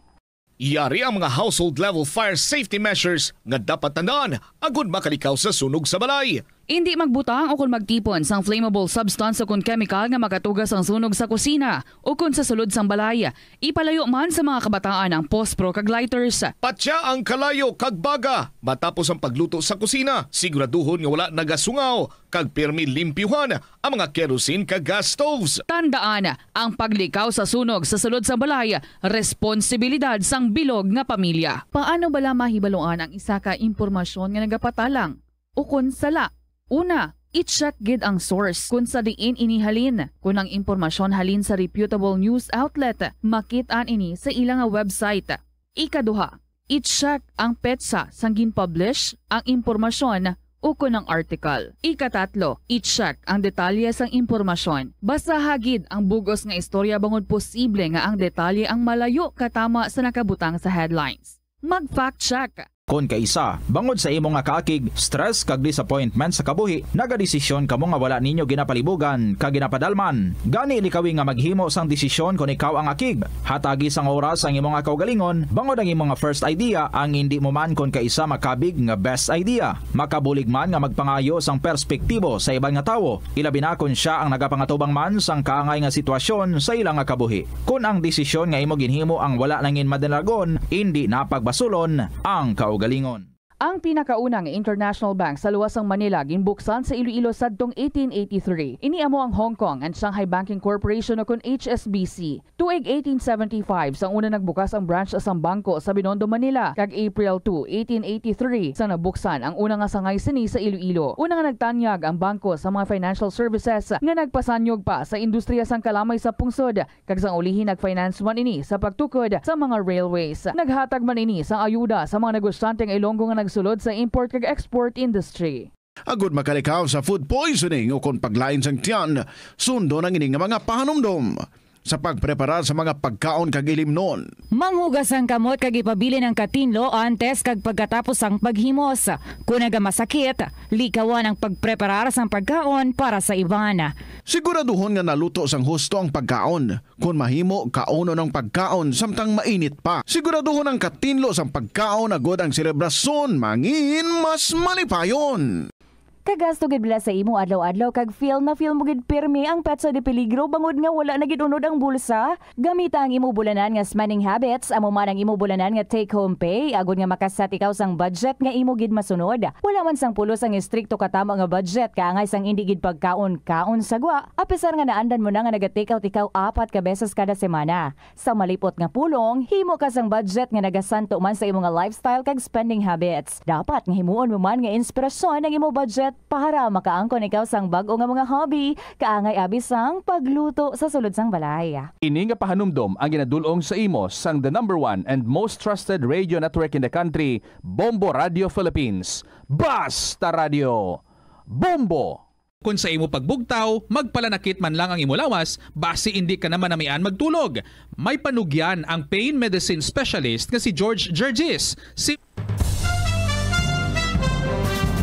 Yari ang mga household level fire safety measures nga dapat tandaan agud makalikaw sa sunog sa balay. Indi magbutang o kon magtipon sang flammable substance o kon chemical nga makatuga sang sunog sa kusina o kon sa sulod sang balay. Ipalayo man sa mga kabataan ang pospro kag lighters. Patya ang kalayo kag baga matapos ang pagluto sa kusina. Siguraduhon nga wala nagasungaw kag pirmi limpyuhan ang mga kerosene kag gas stoves. Tandaan, ang paglikaw sa sunog sa sulod sang balay responsibilidad sang bilog nga pamilya. Paano bala mahibaluan ang isa ka impormasyon nga nagapatalang ukon sala? Una, i-check gid ang source kon sa diin ini halin. Kon ang impormasyon halin sa reputable news outlet, makit-an ini sa ila nga website. Ikaduha, i-check ang petsa sang gin-publish ang impormasyon ukon ang article. Ikatatlo, i-check ang detalye sang impormasyon. Basaha gid ang bug-os nga istorya bangod posible nga ang detalye ang malayo katama sa nakabutang sa headlines. Mag-fact check. Kon kaisa, bangod sa imo nga kaakig, stress kag disappointment sa kabuhi, nagadesisyon kamo nga wala ninyo ginapalibugan kag ginapadalman. Gani, likawi nga maghimo sang desisyon kon ikaw ang akig. Hatagi sang oras ang imo nga kaugalingon, bangod ang imo nga first idea ang indi mo man kon kaisa makabig nga best idea. Makabulig man nga magpangayo sang perspektibo sa iban nga tawo, ilabi na kon sia ang nagapangatubang man sang kaangay nga sitwasyon sa ila nga kabuhi. Kon ang desisyon nga imo ginhimo ang wala nangin madalagon, indi na pagbasulon ang kaugalingon. Ang pinakauna nga international bank sa luwas sang Manila ginbuksan sa Iloilo sadtong eighteen eighty-three. Ini amo ang Hong Kong and Shanghai Banking Corporation, o kon H S B C. Tuig eighteen seventy-five sang una nagbukas ang branch sang bangko sa Binondo, Manila, kag April two, eighteen eighty-three sang nabuksan ang una nga sangay sini sa Iloilo. Una nga nagtanyag ang bangko sa mga financial services nga nagpasanyog pa sa industriya sang kalamay sa pungsod, kag sang ulihi nag-finance man ini sa pagtukod sa mga railways. Naghatag man ini sang ayuda sa mga negosyante nga Ilonggo nga nagsulod sa import kag export industry. Agod makalikaw sa food poisoning o kon paglain sang tiyan, sundon ang ini nga mga pahanumdom. Sa pagpreparar sa mga pagkaon kag ilimnon, manghugas ang kamot kag ipabilin ang katinlo antes kag pagkatapos sang paghimos. Kon nagamasakit, likawan ang pagpreparar sang pagkaon para sa iban. Siguraduhon nga naluto sang husto ang pagkaon. Kon mahimo, kaunon ang pagkaon samtang mainit pa. Siguraduhon ang katinlo sang pagkaon agod ang selebrasyon mangin mas malipayon. Kagasto gid bala sa imo adlaw-adlaw kag feel na feel mo gid pirmi ang petsa de peligro bangod nga wala na gid unod ang bulsa? Gamita ang imo bulanan nga spending habits, amo man ang imo bulanan nga take-home pay, agod nga makasat ikaw sang budget nga imo gid masunod. Wala man sang pulos ang estrikto katamo nga budget, kaangay sang indi gid pagkaon-kaon sa gwa, apisar nga naandan mo na nga naga-take out ikaw apat ka beses kada semana. Sa malipot nga pulong, himo ka sang budget nga nagasanto man sa imo nga lifestyle kag spending habits. Dapat nga himuon mo man nga inspirasyon ang imo budget para makaangkon ikaw sang bag-o nga mga hobby, kaangay abi sang pagluto sa sulod sang balay. Ini nga pahanumdom ang ginadul-ong sa imo sang the number one and most trusted radio network in the country, Bombo Radio Philippines. Basta Radio, Bombo! Kon sa imo pagbugtaw, magpalanakit man lang ang imo lawas, basi indi ka na manamian magtulog. May panugyan ang pain medicine specialist nga si George Gergis. Si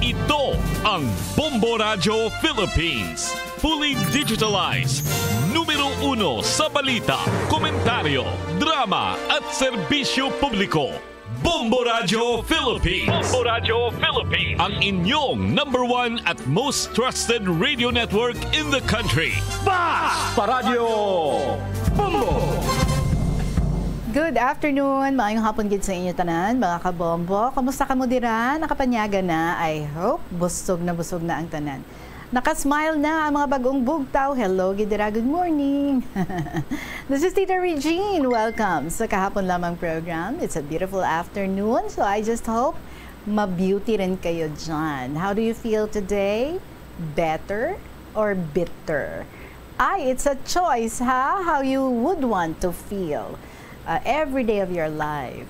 Ito ang Bombo Radyo Philippines. Fully digitalized. Numero uno sa balita, komentaryo, drama at serbisyo publiko. Bombo Radyo Philippines. Bombo Radyo Philippines. Ang inyong number one at most trusted radio network in the country. Basta Radyo Bombo! Good afternoon. Maayong hapon gid sa inyo tanan, mga kabombo. Kamusta kamo dira? Nakapanyaga na? I hope busog na busog na ang tanan. Naka-smile na ang mga bag-ong bugtaw. Hello gid dira. Good morning. This is Tita Regine. Welcome sa Kahapon Lamang program. It's a beautiful afternoon, so I just hope ma-beauty rin kayo dyan. How do you feel today? Better or bitter? Ay, it's a choice, ha? How you would want to feel, uh, every day of your life.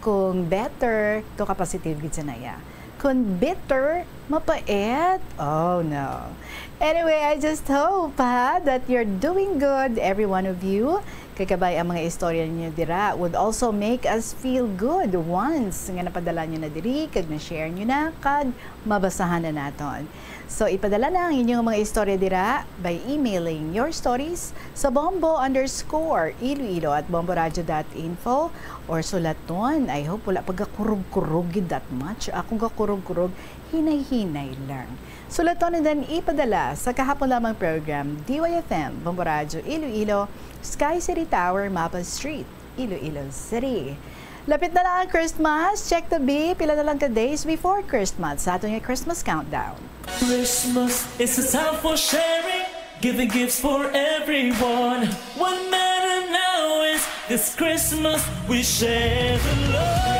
Kung better, to ka positive gid sa naya. Kung bitter, mapait. Oh, no. Anyway, I just hope, ha, that you're doing good, every one of you. Kay kabay ang mga istorya ninyo dira would also make us feel good once nga napadala nyo na diri, kag na-share nyo na, kag mabasahan na naton. So, ipadala na ang inyong mga istorya dira by emailing your stories sa bombo underscore iloilo at bomboradio dot info or sulaton. I hope wala pagkakurog-kurog gid that much. Akong kakurog-kurog, hinay-hinay lang. Sulaton and then ipadala sa Kahapon Lamang program, D Y F M, Bombo Radyo Iloilo, Sky City Tower, Mapa Street, Iloilo City. Lapit na lang ang Christmas. Check the B, pila na lang ka days before Christmas sa aton nga Christmas countdown. Christmas is a time for sharing, giving gifts for everyone. What matter now is this Christmas we share the love.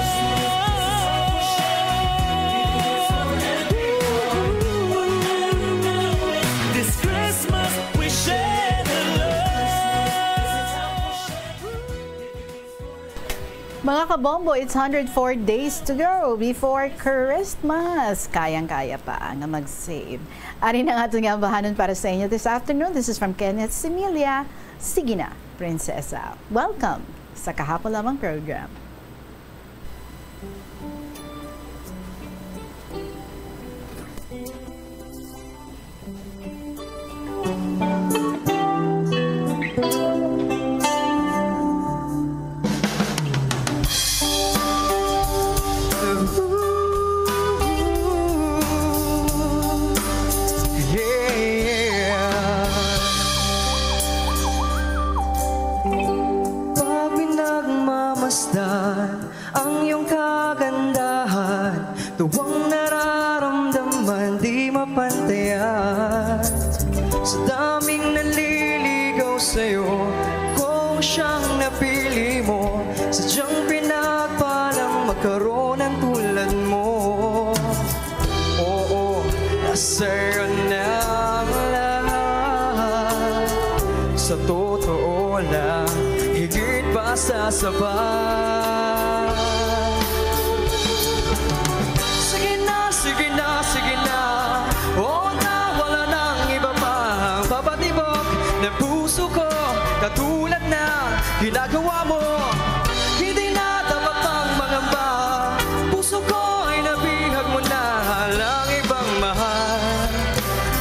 This Christmas we share the love. Mga kabombo, it's hundred four days to go before Christmas. Kayang-kaya pa nga mag-save. Ari na nga aton nga ambahanon para sa inyo this afternoon. This is from Kenneth Similia. Sige na, Prinsesa. Welcome sa Kahapon Lamang program. Ang iyong kagandahan, tuwang nararamdaman, di mapantayan. Sa daming nanliligaw sa'yo, kung siyang napili mo, sadyang pinagpalang magkaroon ng tulad mo. Oo, nasa'yo na ang lahat. Sa totoo lang, higit pa sa sapat. Sige na, sige na, sige na. Oo na, wala nang iba pang papatibok ng puso ko. Katulad na ginagawa mo, hindi na dapat pang mangamba. Puso ko ay nabihag mo na, walang ibang mahal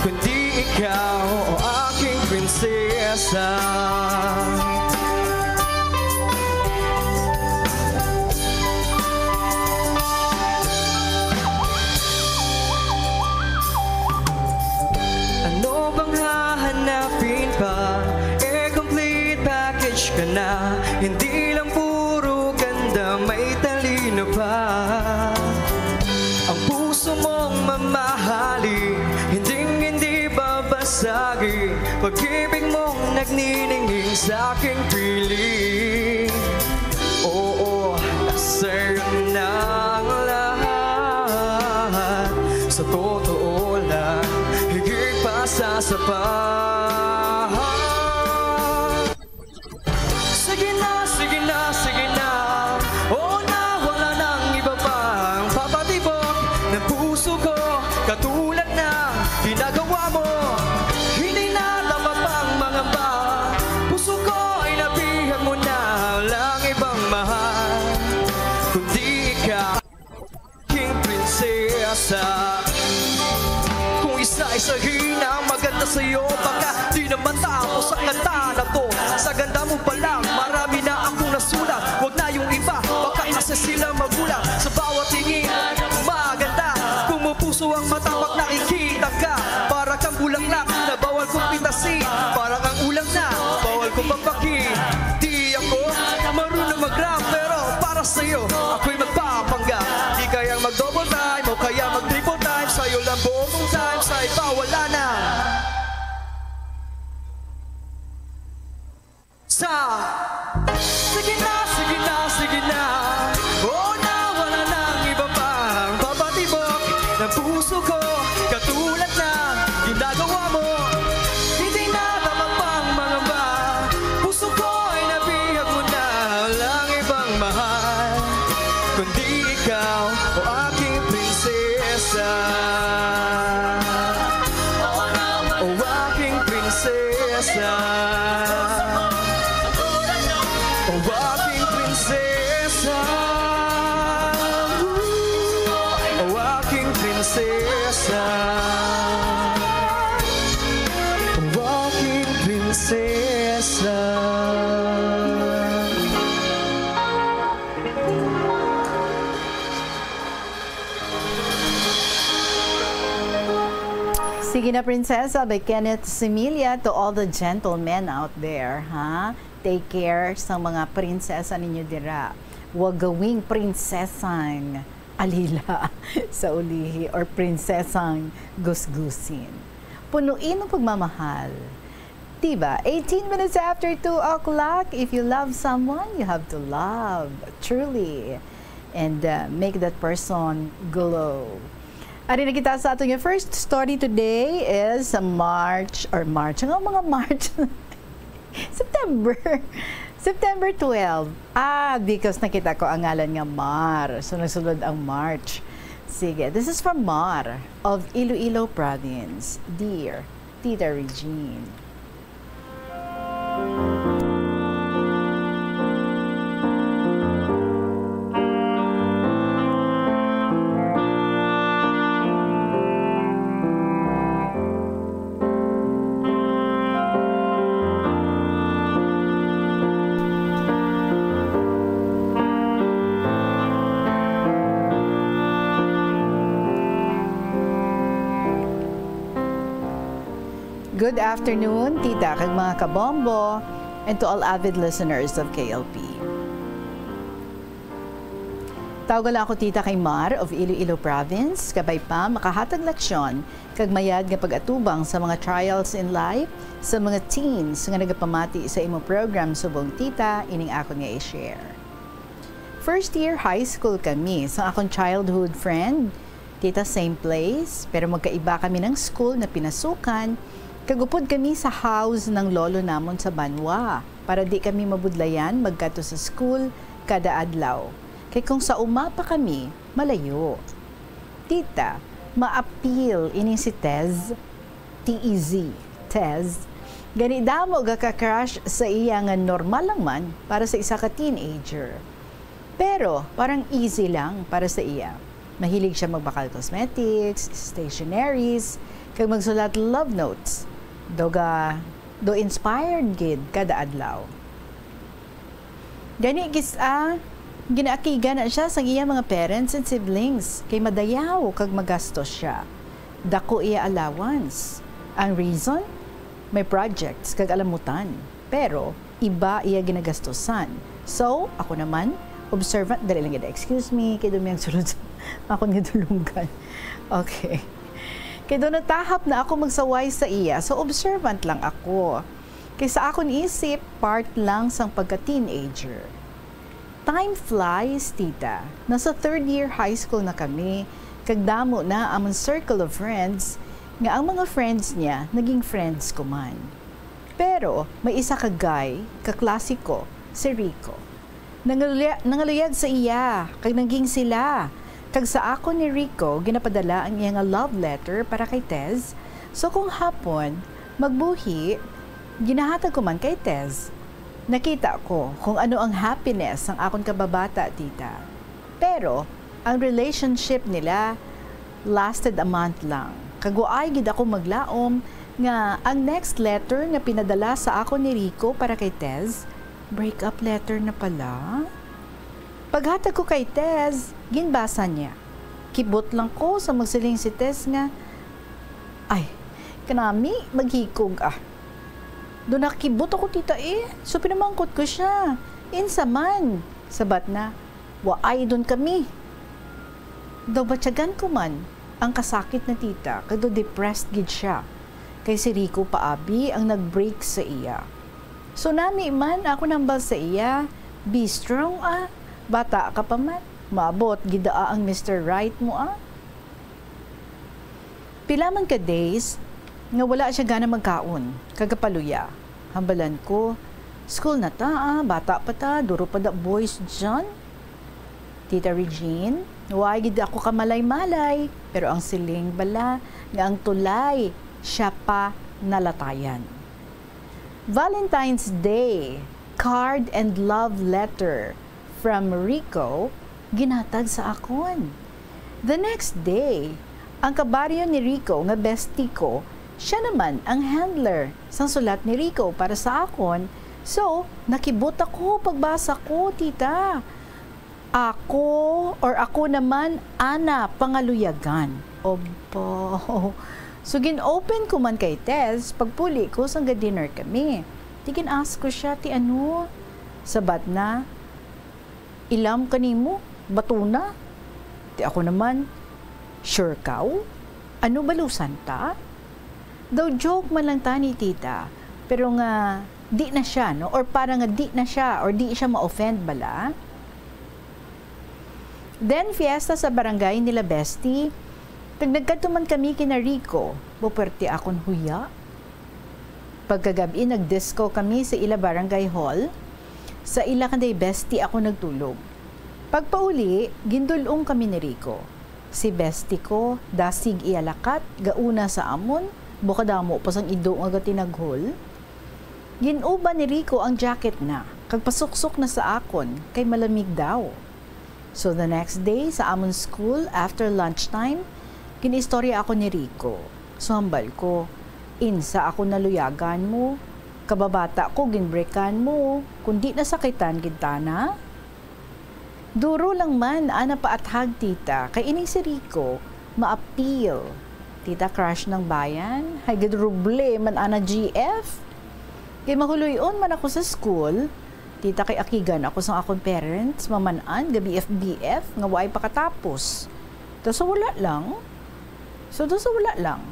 kundi ikaw, o aking prinsesa. Ano bang hahanapin pa? Eh, complete package ka na. Hindi lang puro ganda, may talino pa. Ang puso mong mamahalin, hinding hindi babasagin. Pag-ibig mong nagniningning sa aking piling. Oo, nasa'yo na ang lahat. Sa totoo lang, higit pa sa sapat. Sige na, sige na, sige na. Oo na, wala nang iba pang papatibok ng puso ko. Katulad na ginagawa mo, hindi na dapat pang mangamba. Puso ko ay nabihag mo na, walang ibang mahal kundi ikaw, aking prinsesa. Kung isa-isahin ang maganda sa'yo, baka di na matapos ang kanta na to. Sa ganda mo pa lang, marami na akong nasulat. Wag na yung iba, baka isa sila magulat. Sa bawat tingin, maganda. Kung mapuso ang mata pag nakikita ka, para kang bulaklak na bawal kong pitasin. Para kang ulam na bawal kong papakin. Di ako marunong mag-rap, pero para sa'yo, ako'y magpapanggap. Di kayang mag-double time o kaya mag-triple time. Sa'yo lang buong time, sa iba wala na. Sa, sige na, sige na, sige na. Oo na, wala nang iba pang papatibok ng puso ko. Katulad na ginagawa mo, hindi na dapat pang mangamba. Puso ko ay nabihag mo na, walang ibang mahal kundi ikaw, o aking prinsesa. O aking prinsesa. O aking prinsesa. O aking prinsesa. O aking prinsesa. Sige na, Prinsesa by Kenneth Similia. To all the gentlemen out there, ha? Take care sa mga prinsesa ninyo dira. Wag gawing prinsesang alila sa ulihi or prinsesang gusgusin. Punuin ang pagmamahal. Diba? Eighteen minutes after two o'clock. If you love someone, you have to love truly and, uh, make that person glow. Ari na kita sa ato nga first story today is March, or March, nga mga March. September. September twelve. Ah, because nakita ko ang ngalan nga Mar. So, nagsulod ang March. Sige, this is from Mar of Iloilo Province. Dear Tita Regine. Good afternoon, tita, kag mga kabombo, and to all avid listeners of K L P. Tawga lang ako Tita Kaymar of Iloilo Province, kabay pa makahatag leksyon kag mayad nga pag-atubang sa mga trials in life sa mga teens nga nagapamati sa imo program subong Tita ining akon nga i-share. First year high school kami sa akon childhood friend, Tita, same place, pero magkaiba kami ng school na pinasukan, kag upod kami sa house ng lolo namon sa Banwa para di kami mabudlayan magkadto sa school kada adlaw. Kay kung sa uma pa kami, malayo. Tita, ma-appeal ining si Tez, T E Z, Tez. Gani damo ga ka-crush sa iya nga normal lang man para sa isa ka teenager. Pero parang easy lang para sa iya. Mahilig siya magbakal cosmetics, stationaries, kag magsulat love notes. Do ga, do inspired gid kada adlaw. Gani kis-a, ginaakigan na siya sang iya mga parents and siblings kay madayaw kag magastos siya. Dako iya allowance. Ang reason? May projects kag alamutan. Pero iba iya ginagastusan. So, ako naman, observant, dali lang gid, excuse me, kay dumi ang sulod sa akon nga dulunggan. Okay. Kay do natahap na ako magsaway sa iya, so observant lang ako. Kay sa akon isip, part lang sang pagka-teenager. Time flies, Tita. Nasa third year high school na kami, kag damo na amon circle of friends, nga ang mga friends niya naging friends ko man. Pero may isa ka guy, kaklase ko, si Rico. Nangaluya-, nangaluyag sa iya, kag naging sila. Kag sa akon ni Rico, ginapadala ang iya nga love letter para kay Tez. So kung hapon, magbuhi, ginahatag ko man kay Tez. Nakita ko kung ano ang happiness sang akon kababata, Tita. Pero ang relationship nila lasted a month lang. Kag waay gid ako maglaom nga ang next letter nga pinadala sa akon ni Rico para kay Tez, break-up letter na pala. Paghatag ko kay Tez, ginbasa niya. Kibot lang ko sa magsiling si Tez nga, "Ay, kanami, maghikog ah." Do nakibot ako, Tita, eh. So pinamangkot ko siya, "Insa man?" Sabat na, "Waay don kami." Daw batyagan ko man ang kasakit na Tita, kag daw depressed gid siya. Kay si Rico pa abi ang nag-break sa iya. So nami man ako nambal sa iya, "Be strong ah, bata ka pa man, maabot gid daa ang Mister Right mo ah." Pila man ka days nga wala siya gana magkaon, kag kapaluya. Hambalan ko, "School na ta, ah, bata pa ta, duro pa da boys dyan." Tita Regine, waay gid ako kamalay-malay, pero ang siling bala nga ang tulay siya pa nalatayan. Valentine's Day, card and love letter from Rico ginhatag sa akon. The next day, ang kabaryo ni Rico nga bestie ko, siya naman ang handler sang sulat ni Rico para sa akon. So, nakibot ako pagbasa ko, Tita. Ako, or ako naman, ana, pangaluyagan. Obo. So, gin-open ko man kay Tez, pagpuli ko sang ga-dinner kami. Di gin-ask ko siya, ti ano? Sabat na, "Ilam kanimo, batuna." Ti ako naman, "Sure kaw? Ano, balusan ta?" Daw joke man lang tani, Tita, pero nga di na siya, no? Or para nga di na siya, or di siya ma-offend bala. Then, fiesta sa barangay nila Bestie. Kag nagkadto man kami kina Rico. Buperte akon huya. Pagkagab-i, nag-disco kami sa ila barangay hall. Sa ila kanday Bestie ako nagtulog. Pagpauli, gindul-ong kami ni Rico. Si Bestie ko, dasig iya lakat, gauna sa amon, bukadamo pa sang ido nga gatinaghol. Gin-uban ni Rico ang jacket na, kag pasuksok na sa akon, kay malamig daw. So the next day, sa amon school, after lunchtime, gin-istorya ako ni Rico. So hambal ko, "Insa ako naluyagan mo? Kababata ko, ginbreakan mo, kundi nasakitan gid ta na." Duro lang man ana paathag, Tita, kay ining si Rico, ma-appeal. Tita, crush ng bayan, hay gid ruble man ana, G F. Kay mahuloy-on man ako sa school, Kita kay akigan ako sang akon parents, maman-an, ga-B F B F, nga waay pakatapos. Daw sa wala lang. So, daw sa wala lang.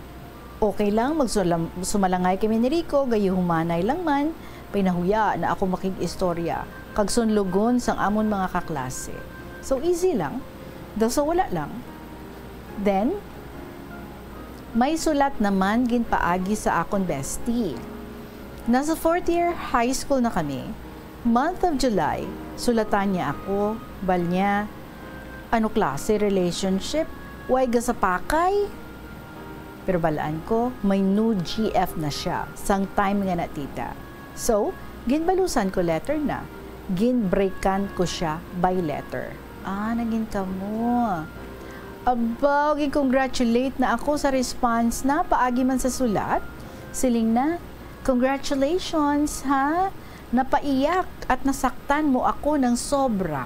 Okay lang, magsulam-, sumalangay kami ni Rico, gayuhumanay lang man, pinahuya na ako makig-istorya, kag sunlugon sang amon mga kaklase. So, easy lang. Daw sa wala lang. Then, may sulat naman ginpaagi sa akon bestie. Nasa fourth year high school na kami. Month of July, sulatan niya ako, bal niya, "Ano klase relationship? Way gasapakay?" Pero balaan ko, may new G F na siya, sang time nga na, tita. So, ginbalusan ko letter na. Ginbreakan ko siya by letter. Ah, nagin kamo. Abaw, gin-congratulate na ako sa response na paagi man sa sulat. Siling na, "Congratulations, ha? Napaiyak at nasaktan mo ako ng sobra.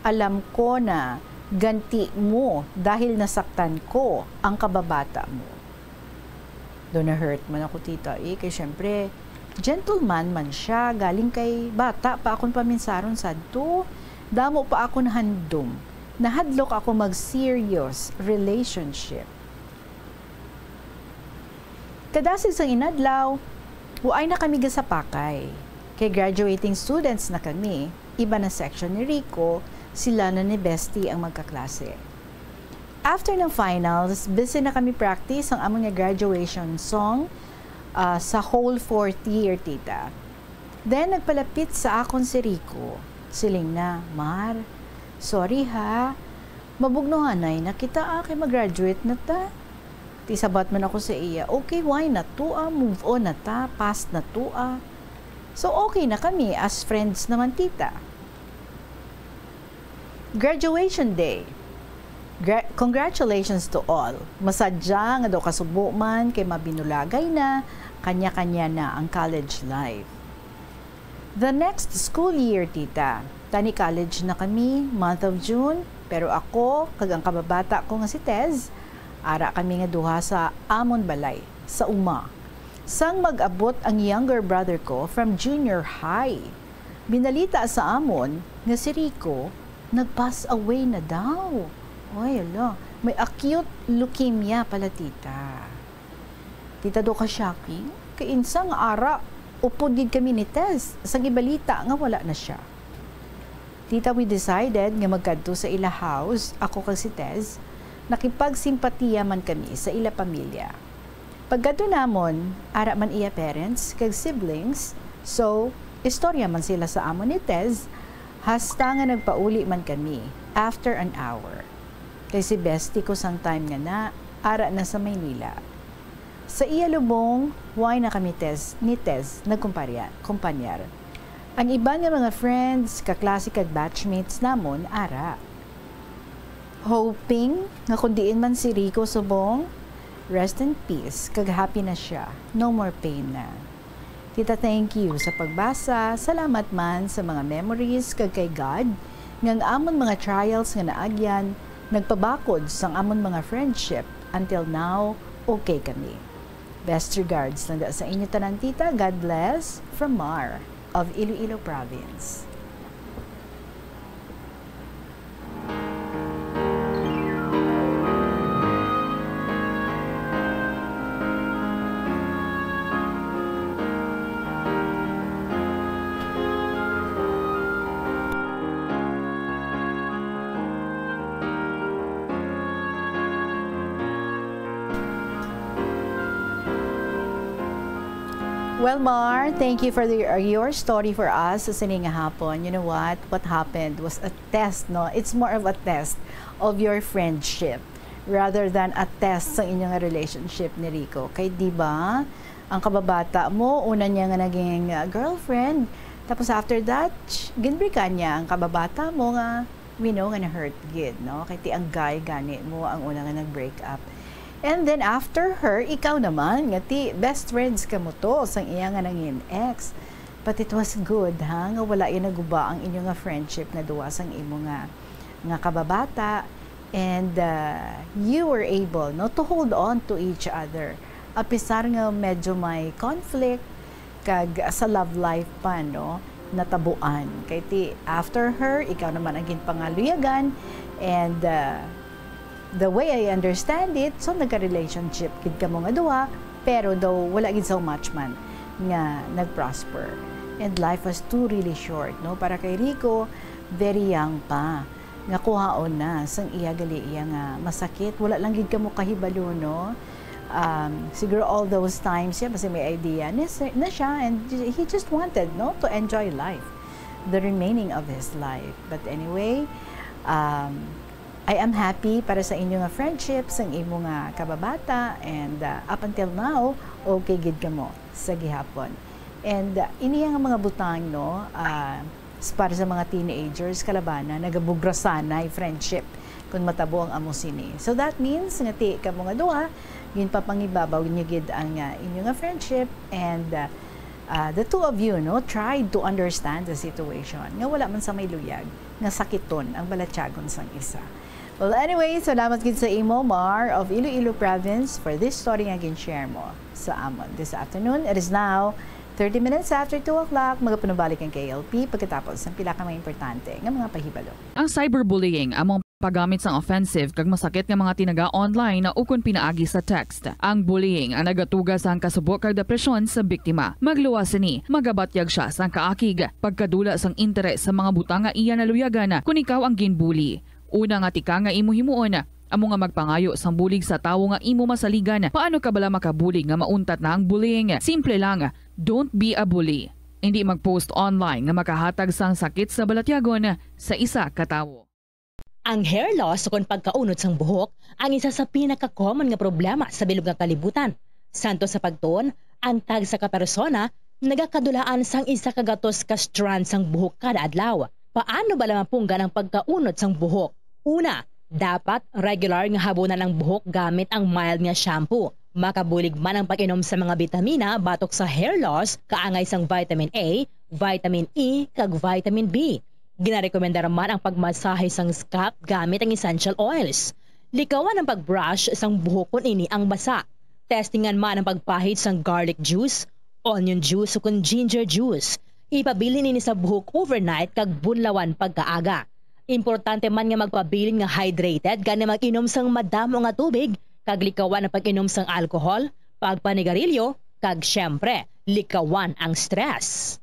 Alam ko na ganti mo dahil nasaktan ko ang kababata mo." Do na-hurt man ako, tita, eh, kay syempre, gentleman man siya, galing kay bata pa akon paminsaron sadto. Damo pa ako nahandom. Nahadlok ako mag-serious relationship. Kadasig sang inadlaw, waay na kami gasapakay. Kay graduating students na kami, iba na section ni Rico, sila na ni Bestie ang magkaklase. After ng finals, busy na kami practice ang amon nga graduation song, ah, sa whole fourth year, tita. Then, nagpalapit sa akon si Rico. Siling na, "Mar, sorry ha, mabugnohanay na kita, ah, kay mag-graduate na ta." Ti sabat man ako sa iya, "Okay, why na to, ah? Move on na ta, past na to, ah." So, okay na kami, as friends naman, tita. Graduation day. Gra-, congratulations to all. Masadya nga daw kasubo man kay mabinulagay na, kanya-kanya na ang college life. The next school year, tita. Tani college na kami, month of June, pero ako kag ang kababata ko nga si Tez, ara kami nga duha sa amon balay, sa uma. Sang mag-abot ang younger brother ko from junior high, binalita sa amon nga si Rico nag-pass away na daw. Oy, ala, may acute leukemia pala, tita. Tita, do ka shocking? Kay insa nga ara, upod gid kami ni Tez sa gibalita nga wala na siya. Tita, we decided nga magkadto sa ila house, ako kag si Tez. Nakipagsimpatiya man kami sa ila pamilya. Pagkadto namon, ara man iya parents kag siblings, so, istorya man sila sa amon ni Tez, hasta nga nagpauli man kami after an hour. Kay si bestie ko sang time nga na, ara na sa Maynila. Sa iya lubong, way na kami Tez, ni Tez nagkumparya-, kumpanyar. Ang iban nga mga friends, kaklase kag batchmates namon, ara. Hoping nga kung diin man si Rico subong, rest in peace, kag happy na siya, no more pain na. Tita, thank you sa pagbasa. Salamat man sa mga memories kag kay God nga ang amon mga trials nga naagyan nagpabakod sang amon mga friendship. Until now, okay kami. Best regards lang da sa inyo tanan, tita. God bless. From Mar of Iloilo Province. Well, Mar, thank you for the, your story for us sa sini nga hapon. You know what? What happened was a test, no? It's more of a test of your friendship rather than a test sa inyo nga relationship ni Rico. Kay, di ba, ang kababata mo, una niya nga naging, uh, girlfriend. Tapos after that, ginbrikan niya ang kababata mo nga, we know nga na-hurt gid, no? Kay ti ang guy gani mo ang una nga nag-break up. And then after her, ikaw naman, nga ti best friends kamo to sang iya nga nangin ex. But it was good, ha, nga wala yan naguba ang inyo nga friendship nga duwa sang imo nga, nga kababata. And, uh, you were able, no, to hold on to each other. Apisar nga medyo may conflict, kag sa love life pa, no? natabuan. Kay ti, after her, ikaw naman ang ginpangaluyagan. And, uh, the way I understand it, so nagka-relationship gid kamo nga duha, pero daw wala gid so much man nga nag-prosper. And life was too really short, no? Para kay Rico, very young pa. Nga kuhaon na sang iya gali iya nga masakit. Wala lang gid kamo kahibalo, no? Um, siguro all those times, yeah, basta may idea na, si- na siya, and he just wanted, no, to enjoy life, the remaining of his life. But anyway, um, I am happy para sa inyo nga friendship, sang imo nga kababata, and, uh, up until now, okay gid kamo sa gihapon. And, uh, ini nga mga butang, no, uh, s- para sa mga teenagers, kalabana, nagabugrasanay friendship kung matabo ang amo sini. So that means nga ti kamo nga duha, ginpapangibabaw niyo gid ang, uh, inyo nga friendship, and, uh, uh, the two of you, no, tried to understand the situation. Nga wala man sa may luyag nga sakiton ang balatyagon sang isa. Well, anyway, salamat gid sa imo, Mar of Iloilo Province, for this story nga gin-share mo sa amon this afternoon. It is now thirty minutes after two o'clock. Magapanubalik ang K L P pagkatapos ng pila ka mga importante nga mga pahibalo. Ang cyberbullying amo ang paggamit sang offensive kag masakit nga mga tinaga online ukon pinaagi sa text. Ang bullying ang nagatuga sang kasubo kag depresyon sa biktima. Magluwas sini, magabatyag siya sang kaakig, pagkadula sang interes sa mga butang nga iya naluyagan kon ikaw ang ginbully. Una nga tika nga imo himuon, amo nga magpangayo sang bulig sa tawo nga imo masaligan. Paano ka bala makabulig nga mauntat na ang bullying? Simple lang, don't be a bully. Indi mag-post online nga makahatag sang sakit sa balatyagon sa isa ka tawo. Ang hair loss ukon pagkaunod sang buhok ang isa sa pinaka-common nga problema sa bilog nga kalibutan. Santo sa pagtuon, ang tagsa ka persona nagakadulaan sang isa ka gatos ka strand sang buhok kada adlaw. Paano bala mapunggan ang pagkaunod sang buhok? Una, dapat regular nga habunan ang buhok gamit ang mild nga shampoo. Makabulig man ang pag-inom sa mga bitamina batok sa hair loss, kaangay sang vitamin A, vitamin E, kag vitamin B. Ginarekomendar man ang pagmasahe sang scalp gamit ang essential oils. Likawan ang pag-brush sang buhok kon ini ang basa. Testingan man ang pagpahid sang garlic juice, onion juice, o kon ginger juice. Ipabilin ini sa buhok overnight kag bunlawan pagkaaga. Importante man nga magpabilin nga hydrated, gani mag-inom sang madamo nga tubig, kag likawan ang pag-inom sang alcohol, pagpanigarilyo, kag, siyempre, likawan ang stress.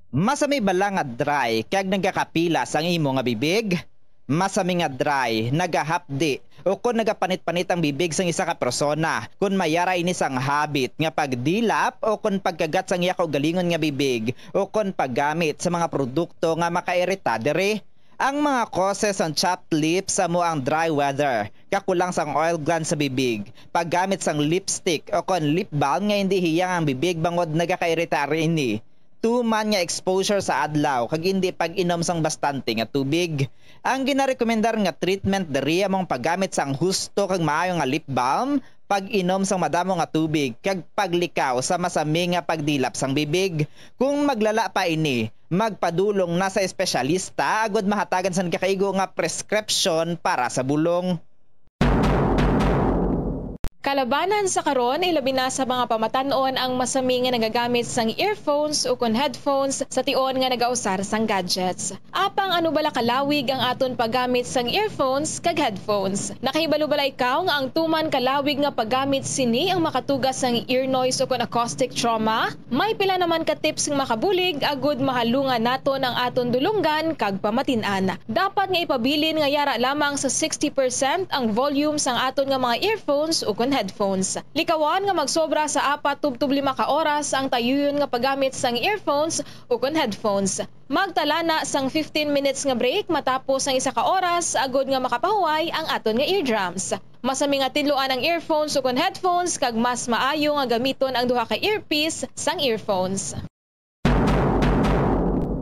Masami bala nga dry kag nagakapilas ang imo nga bibig? Masami nga dry, nagahapdi, o kon nagapanit-panit ang bibig sang isa ka persona, kon may ara ini sang habit nga pagdilap o kon pagkagat sang iya kaugalingon nga bibig, o kon paggamit sa mga produkto nga makairita diri. Ang mga causes sang chapped lips amo ang dry weather, kakulang sang oil glands sa bibig, paggamit sang lipstick o kon lip balm nga indi hiyang ang bibig bangod nagakairita ini, tuman nga exposure sa adlaw kag indi pag-inom sang bastante nga tubig. Ang ginarekomendar nga treatment diri amo ang paggamit sang husto kag maayo nga lip balm, pag-inom sang madamo nga tubig, kag paglikaw sa masami nga pagdilap sang bibig. Kung maglala pa ini, magpadulong na sa espesyalista agud mahatagan sang nagakaigo nga prescription para sa bulong. Kalabanan sa karon, ilabi na sa mga pamatan-on ang masami nga nagagamit sang earphones ukon headphones sa tion nga nagausar sang gadgets. Apang ano bala kalawig ang aton paggamit sang earphones kag headphones? Nakahibalo bala ikaw nga ang tuman kalawig nga paggamit sini ang makatuga sang ear noise ukon acoustic trauma? May pila naman ka tips nga makabulig agud mahalungan naton ang aton dulonggan kag pamatin-an. Dapat nga ipabilin nga yara lamang sa sixty percent ang volume sang aton nga mga earphones ukon headphones. Likawan nga magsobra sa apat tubtob lima ka oras ang tayuyon nga paggamit sang earphones ukon headphones. Magtala na sang fifteen minutes nga break matapos ang isa ka oras agud nga makapahuway ang aton nga eardrums. Masami nga tinluan ang earphones ukon headphones kag mas maayo nga gamiton ang duha ka earpiece sang earphones.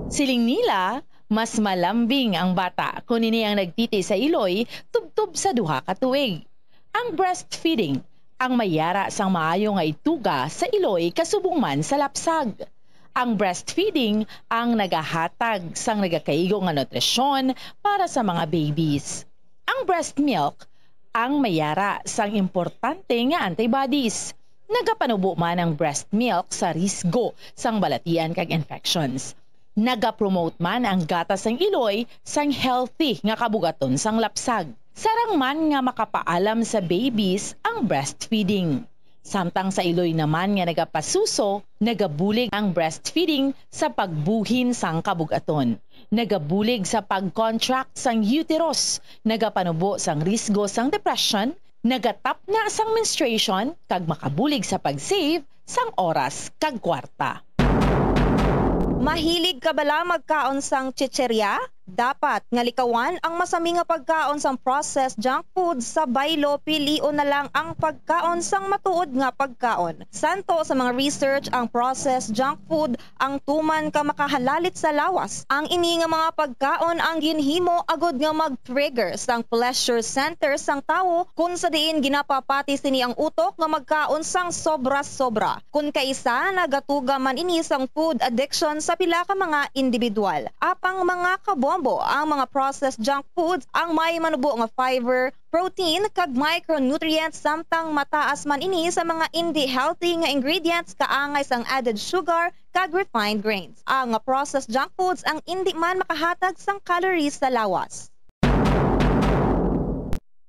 Siling nila, mas malambing ang bata kon ini ang nagtiti sa iloy tubtob sa duha ka tuig. Ang breastfeeding ang may yara sang maayo nga ituga sa iloy kasubong man sa lapsag. Ang breastfeeding ang nagahatag sang nagakaigo nga nutrisyon para sa mga babies. Ang breast milk ang may yara sang importante nga antibodies. Nagapanubo man ang breast milk sa risgo sang balatian kag infections. Nagapromote man ang gatas sang iloy sang healthy nga kabugaton sang lapsag. Sarang man nga makapaalam sa babies ang breastfeeding. Samtang sa iloy naman nga nagapasuso, nagabulig ang breastfeeding sa pagbuhin sang kabugaton. Nagabulig sa pag-contract sang uterus, nagapanubo sang risgo sang depression, nagatapna sang menstruation, kag makabulig sa pag-save sang oras kag kwarta. Mahilig ka bala magkaon sang chicheria? Dapat nga likawan ang masami nga pagkaon sang processed junk food sa baylo, pilion na lang ang pagkaon sang matuod nga pagkaon. Santo sa mga research, ang processed junk food ang tuman ka makahalalit sa lawas. Ang ini nga mga pagkaon ang ginhimo agud nga mag-trigger sang pleasure center sang tawo, kun sa diin ginapapati sini ang utok nga magkaon sang sobra-sobra. Kun kaisa, nagatuga man ini sang food addiction sa pila ka mga individual. Apang, mga kabombo, ang mga processed junk foods ang may manubo nga fiber, protein, kag micronutrients, samtang mataas man ini sa mga indi healthy nga ingredients, kaangay sang added sugar kag refined grains. Ang processed junk foods ang indi man makahatag sang calories sa lawas.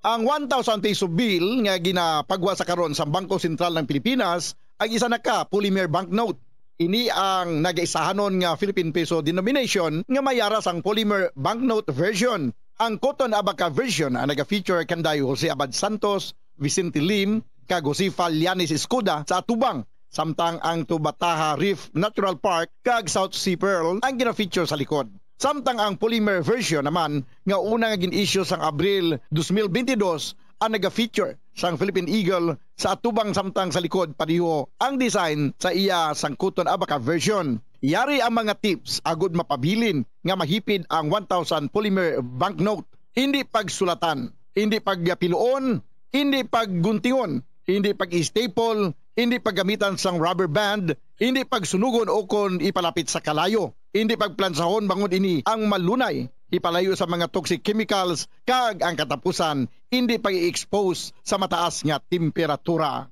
Ang one thousand peso bill nga ginapagwa sa karon sa Bangko Sentral ng Pilipinas ang isa na ka polymer banknote. Ini ang nagaisahanon nga Philippine peso denomination nga may yara sang polymer banknote version. Ang Cotton Abaca version ang naga-feature kanday Jose Abad Santos, Vicente Lim, kag Josefa Llanes Escuda sa atubang, samtang ang Tubataha Reef Natural Park kag South Sea Pearl ang gina-feature sa likod. Samtang ang polymer version naman nga una nga gin-issue sang Abril dos mil bentidós ang naga-feature sang Philippine Eagle sa atubang, samtang sa likod pareho ang design sa iya sang Cotton Abaca version. Yari ang mga tips agud mapabilin nga mahipid ang one thousand polymer banknote. Indi pagsulatan, indi pagpiluon, indi pagguntingon, indi pag-staple, indi paggamitan sang rubber band, indi pagsunugon ukon ipalapit sa kalayo, indi pagplansahon bangod ini ang malunay ipalayo sa mga toxic chemicals kag ang katapusan indi pag-i-expose sa mataas nga temperatura.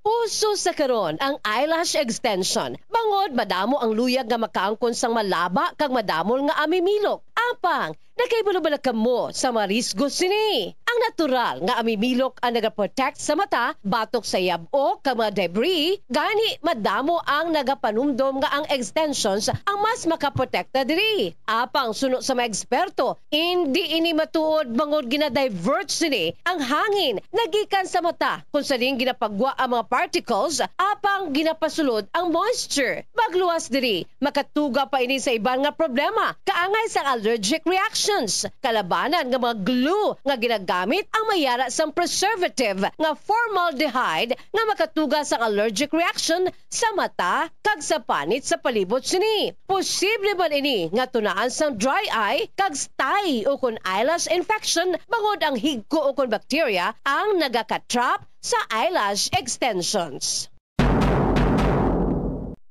Uso sa karon ang eyelash extension, bangod madamo ang luyag nga makaangkon sang malaba kag madamol nga amimilok. Apang, nakahibalo bala kamo sa mga risgo sini? Ang natural nga amimilok ang nagaprotect sa mata batok sa yab-o kag mga debris, gani madamo ang nagapanumdom nga ang extensions ang mas makaprotekta diri. Apang, suno sa mga eksperto, indi ini matuod, bangod gina-divert sini ang hangin nga gikan sa mata, kung sa diin ginapagwa ang mga particles, apang ginapasulod ang moisture. Magluwas diri, makatuga pa ini sa iban nga problema, kaangay sang allergic reactions. Kalabanan nga mga glue nga ginagamit ang may yara sang preservative nga formaldehyde nga makatuga sang allergic reaction sa mata kag sa panit sa palibot sini. Posible man ini nga tunaan sang dry eye kag stye ukon eyelash infection, bangod ang higko ukon bacteria ang nagaka-trap sa eyelash extensions.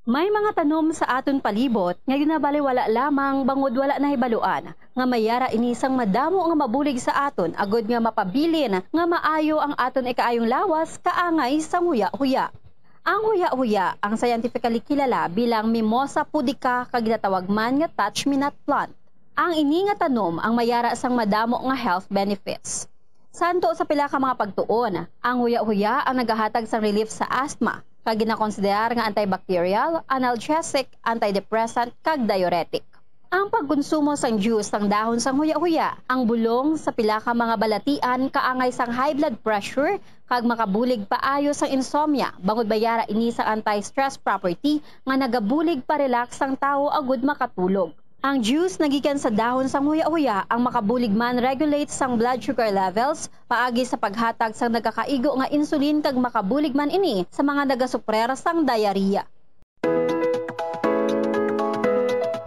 May mga tanom sa aton palibot nga ginabaliwala lamang bangod wala nahibaluan nga may yara ini sang madamo nga mabulig sa aton, agud nga mapabilin nga maayo ang aton ikaayong lawas kaangay sang huya-huya. Ang huya-huya ang scientifically kilala bilang Mimosa pudica kag ginatawag man nga touch-me-not plant. Ang ini nga tanom ang may yara sang madamo nga health benefits. Santo sa pila ka mga pagtuon, ang huya-huya ang nagahatag sang relief sa asthma, kag ginakonsiderar nga antibacterial, analgesic, antidepressant, kag diuretic. Ang pagkonsumo sang juice sang dahon sang huya-huya, ang bulong sa pila ka mga balatian kaangay sang high blood pressure, kag makabulig paayo sang insomnia, bangod may yara ini sang anti-stress property nga nagabulig pa-relax sang tawo agud makatulog. Ang juice nga gikan sa dahon sang huya-huya ang makabulig man regulate sang blood sugar levels paagi sa paghatag sang nagakaigo nga insulin, kag makabulig man ini sa mga nagasuprer sang diarrhea.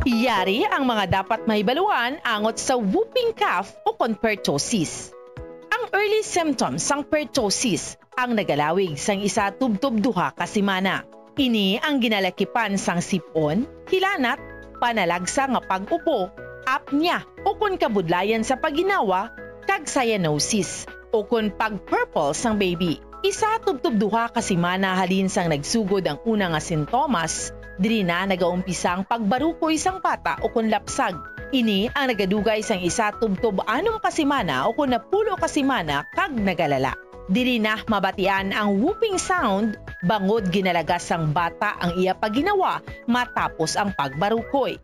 Yari ang mga dapat mahibaluan angot sa whooping cough ukon pertussis. Ang early symptoms sang pertussis ang nagalawig sang isa tubtob duha ka semana. Ini ang ginalakipan sang sip-on, hilanat, panalagsa nga pag-upo, apnea, ukon kabudlayan sa pagginawa, kag cyanosis, ukon pag-purple sang baby. Isa tubtob duha ka semana halin sang nagsugod ang una nga sintomas, Diri na nagaumpisa ang pagbarukoy sang bata o kon lapsag. Ini ang nagadugay sang isa tubtob anom ka semana o kon napulo ka semana kag nagalala. Diri na mabatian ang whooping sound bangod ginalagas sang bata ang iya pagginawa matapos ang pagbarukoy.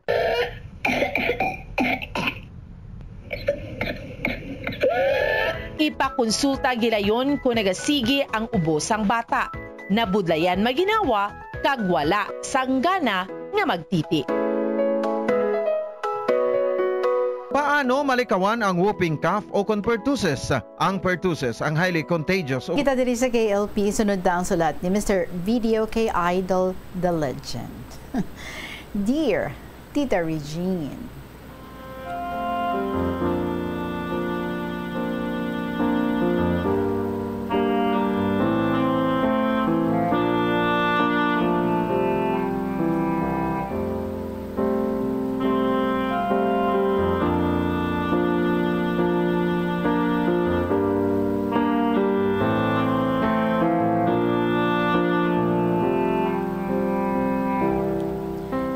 Ipakonsulta gilayon kon nagasigi ang ubo sang bata, nabudlayan maginawa, kag wala sang gana nga magtiti. Paano malikawan ang whooping cough o kon pertussis? Ang pertussis ang highly contagious o Kita diri sa K L P, sunod na ang sulat ni Mister Video K Idol, the legend. Dear Tita Regine.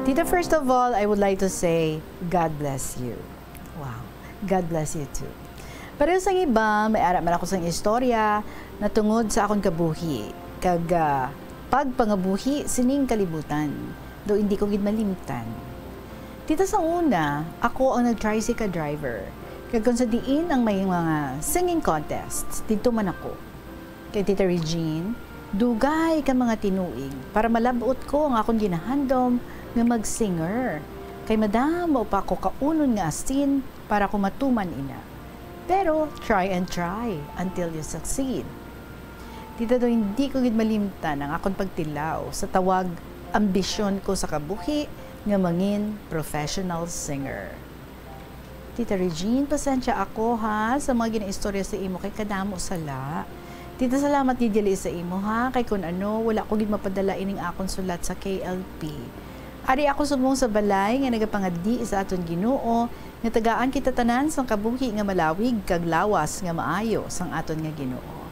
Tita, first of all, I would like to say, God bless you. Wow. God bless you too. Pareho sang iba, may ara man ako sang istorya natungod sa akon kabuhi kag, ah, pagpangabuhi sining kalibutan, daw hindi ko gid malimtan. Tita, sa una, ako ang nag-tricycle driver, kag kung sa diin ang may mga singing contests, didto man ako. Kay Tita Regine, dugay ka mga tinuig para malab-ot ko ang akon ginahandom nga mag-singer. Kay madamo pa ako kaunon nga asin para ko matuman ina. Pero try and try until you succeed. Tita, do hindi ko gid malimtan ang akon pagtilaw sa tawag ambisyon ko sa kabuhi nga mangin professional singer. Tita Regine, pasensya ako, ha, sa mga ginaistorya sa imo kay kadamo sala. Tita, salamat gid gali sa imo, ha, kay kun ano, wala ko gid mapadala ining akon sulat sa K L P. Ari ako subong sa balay nga nagapangadi sa aton Ginoo, nga tagaan kita tanan sang kabuhi nga malawig kag lawas nga maayo sang aton nga Ginoo.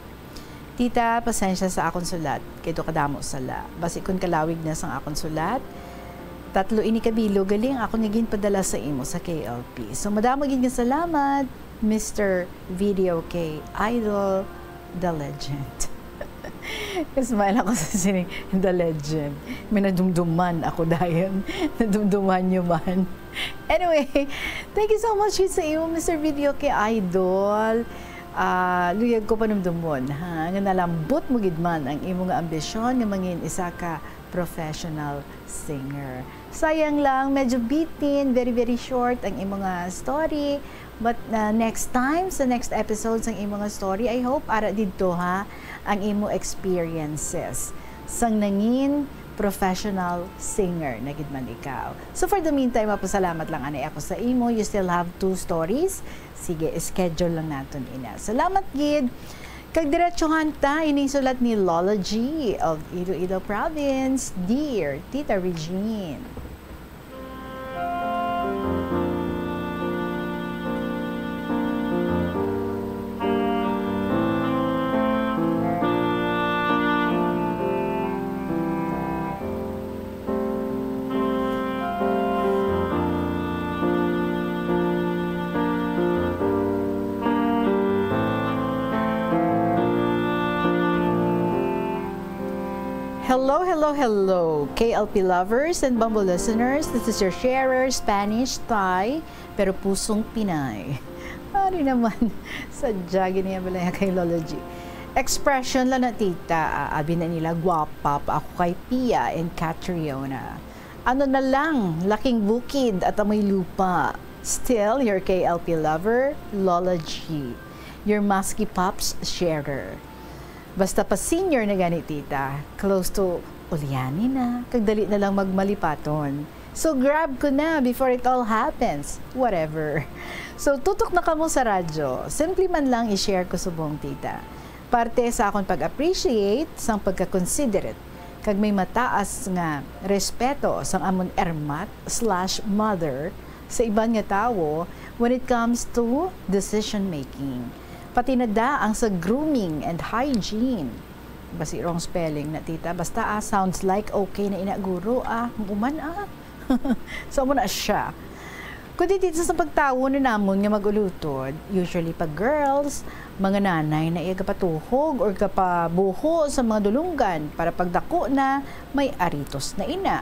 Tita, pasensya sa akon sulat, kay do kadamo sala. Basi kon kalawig na sang akon sulat, tatlo ini ka bilog gali ang akon nga ginpadala sa imo sa K L P. So, madamo gid nga salamat, Mister Video K Idol, the legend. Smile ako sa sining, the legend. May nadumduman ako dayon. Nadumduman niyo man. Anyway, thank you so much gid sa imo, Mister Video K Idol. Ah, luyag ko panumdumon, ha, nga nalambot mo gid man ang imo nga ambisyon nga mangin isa ka professional singer. Sayang lang, medyo bitin, very, very short ang imo nga story. But, uh, next time, sa next episode sang imo nga story, I hope ara didto, ha, ang imo experiences sang nangin professional singer na gid man ikaw. So, for the meantime, mapasalamat lang anay ako sa imo. You still have two stories. Sige, schedule lang naton ina. Salamat gid. Kag diretsuhan ta, ining sulat ni Lola G of Iloilo Province. Dear Tita Regine. Hello, hello, hello, K L P lovers and Bamboo listeners. This is your sharer, Spanish, Thai, pero pusong Pinay. Ari naman, sadya gid niya balay kay Lola G. Expression lang na, tita. Ah, abi na nila, gwapa pa ako kay Pia and Catriona. Ano na lang, laking bukid at amoy lupa. Still, your K L P lover, Lola G. Your Maski Pops sharer. Basta pa senior na gani, tita, close to uliani na, kag dali na lang magmalipaton. So, grab ko na before it all happens. Whatever. So, tutok na kamo sa radyo. Simple man lang i-share ko subong, tita. Parte sa akon pag-appreciate sang pagka-considerate kag may mataas nga respeto sang amon ermat slash mother sa iban nga tawo when it comes to decision making. Pati na daang sa grooming and hygiene. Basi wrong spelling na, tita. Basta, ah, sounds like okay na ina, guro, ah. Human, ah. So, amo na siya. Kundi dito sa pagtawo na namon nga mag-ulutod, usually pag girls, mga nanay na iya gapatuhog or gapabuho sa mga dulunggan para pagdako na may aritos na ina.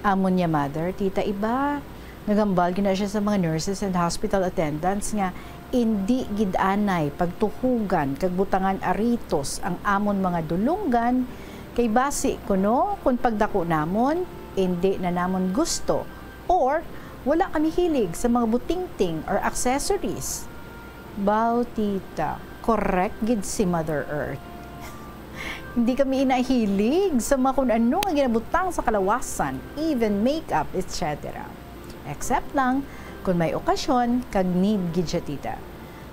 Amon niya mother, tita, iba. Nagambal gina siya sa mga nurses and hospital attendants nga indi gid anay pagtuhugan kag butangan aritos ang amon mga dulunggan, kay basi kuno kun pagdako namon, indi na namon gusto or wala kami hilig sa mga butingting or accessories. Baw, tita, correct gid si Mother Earth. Hindi kami inahilig sa mga kun ano nga ginabutang sa kalawasan, even makeup, et cetera. Except lang kung may okasyon kag need gid siya, tita.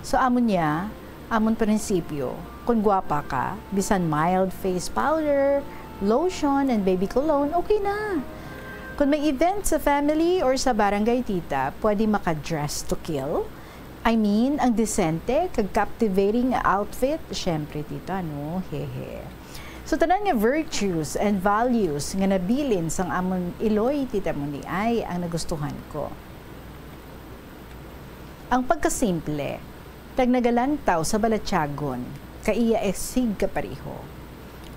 So, amon niya, amon prinsipyo, kung gwapa ka, bisan mild face powder, lotion, and baby cologne, okay na. Kung may event sa family or sa barangay, tita, pwede maka-dress to kill. I mean, ang disente kag captivating nga outfit, syempre, tita, no? Hehe. So, tanan nga virtues and values nga nabilin sang amon iloy, tita, mo ni ay ang nagustuhan ko. Ang pagkasimple, kag nagalantaw sa balatyagon, kaiya isig kapareho.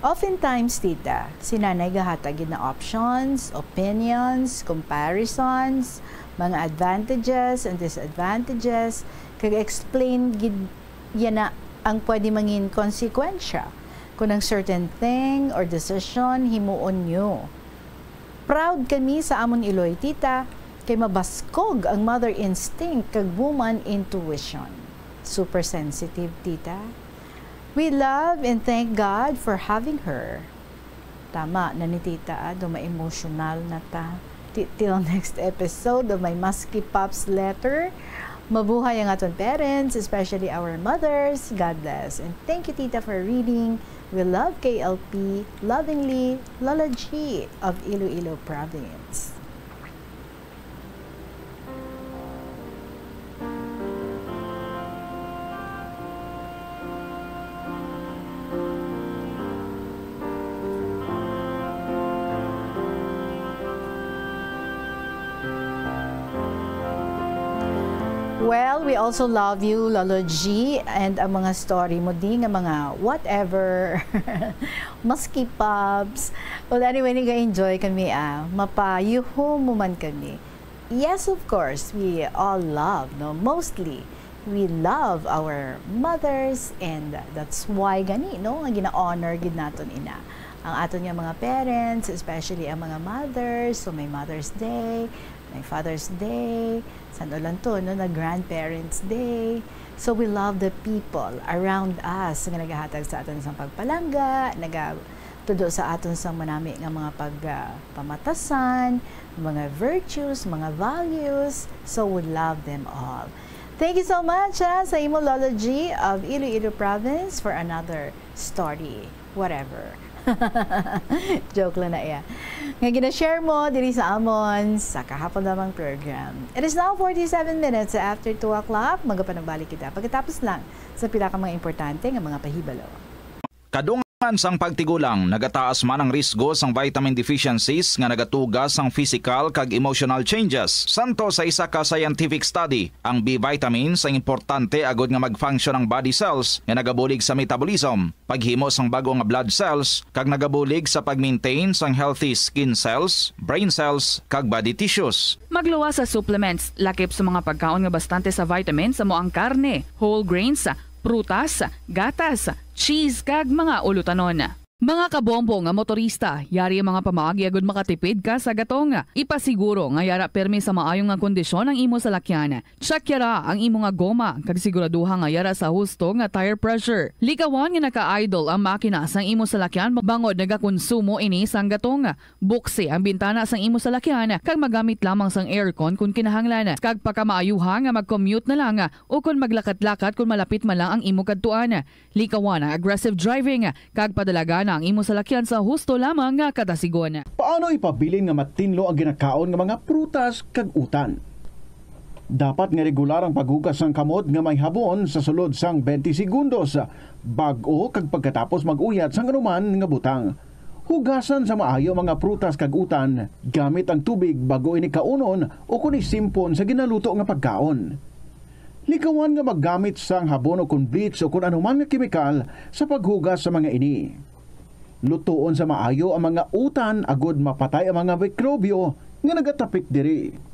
Oftentimes, tita, si nanay gahatag gid na options, opinions, comparisons, mga advantages and disadvantages, kag explain gid yana ang pwede mangin konsekwensya kung ang certain thing or decision himuon nyo. Proud kami sa amon iloy, tita, kay mabaskog ang mother instinct kag woman intuition. Super sensitive, tita. We love and thank God for having her. Tama na ni tita, ah, do ma-emotional na ta. Ti-, till next episode of my Maski Pops Letter. Mabuhay ang aton parents, especially our mothers. God bless. And thank you, tita, for reading. We love K L P. Lovingly, Lola G of Iloilo Province. Well, we also love you, Lolo G, and ang mga story mo di nga mga whatever, Maski Pops. Well, anyway, nag-enjoy kami, ah. Mapayuhom mo man kami. Yes, of course, we all love, no? Mostly, we love our mothers, and that's why gani, no, nga gina-honor gid naton ina ang aton nga mga parents, especially ang mga mothers. So, may Mother's Day, may Father's Day, san-o lang to, no, na Grandparents Day. So, we love the people around us nga nagahatag sa aton sang pagpalangga, nagatudo sa aton sang manami nga mga pag, ah, pamatasan, mga virtues, mga values. So, we love them all. Thank you so much, ah, sa imo, Lolo G of Iloilo Province, for another story. Whatever. Joke lang na iya. Nga gina-share mo diri sa amon sa kahapon lamang program. It is now forty-seven minutes after two o'clock. Magapanabalik kita pagkatapos lang sa pila ka mga importante nga mga pahibalo. Kadungan sang pagtigulang, nagataas man ang risgo sang vitamin deficiencies nga nagatuga sang physical kag emotional changes. Santo sa isa ka scientific study, ang B vitamins ang importante agod nga mag-function ang body cells nga nagabulig sa metabolism, paghimo sang bag-o nga blood cells, kag nagabulig sa pag-maintain sang healthy skin cells, brain cells, kag body tissues. Magluwas sa supplements, lakip sa mga pagkaon nga bastante sa vitamins, amo ang karne, whole grains, prutas, gatas, cheese, kag mga ulutanon. Mga kabombo nga motorista, yari ang mga pamaagi agud makatipid ka sa gatong. Ipasiguro nga yara pirmi sa maayo nga kondisyon ang imo salakyan. Check yara ang imo nga goma, kag siguraduha nga yara sa husto nga tire pressure. Likawan nga naka-idle ang makina sang imo salakyan bangod nagakonsumo ini sang gatong. Buksi ang bintana sang imo salakyan kag magamit lamang sang aircon kon kinahanglan, kag pakamaayuha nga mag-commute na lang o kon maglakat-lakat kon malapit man lang ang imo kadtuan. Likawan ang aggressive driving, kag padalagan ang imo salakyan sa husto lamang nga katasigon. Paano ipabilin nga matinlo ang ginakaon nga mga prutas kag utan? Dapat nga regular ang paghugas sang kamot nga may habon sa sulod sang twenty segundos, bag-o kag pagkatapos mag-uyat sang anuman nga butang. Hugasan sa maayo ang mga prutas kag utan gamit ang tubig bag-o ini kaunon o kon isimpon sa ginaluto nga pagkaon. Likawan nga maggamit sang habon o kon bleach o kon anuman nga kemikal sa paghugas sa mga ini. Lutoon sa maayo ang mga utan agod mapatay ang mga mikrobyo nga nagatapik diri.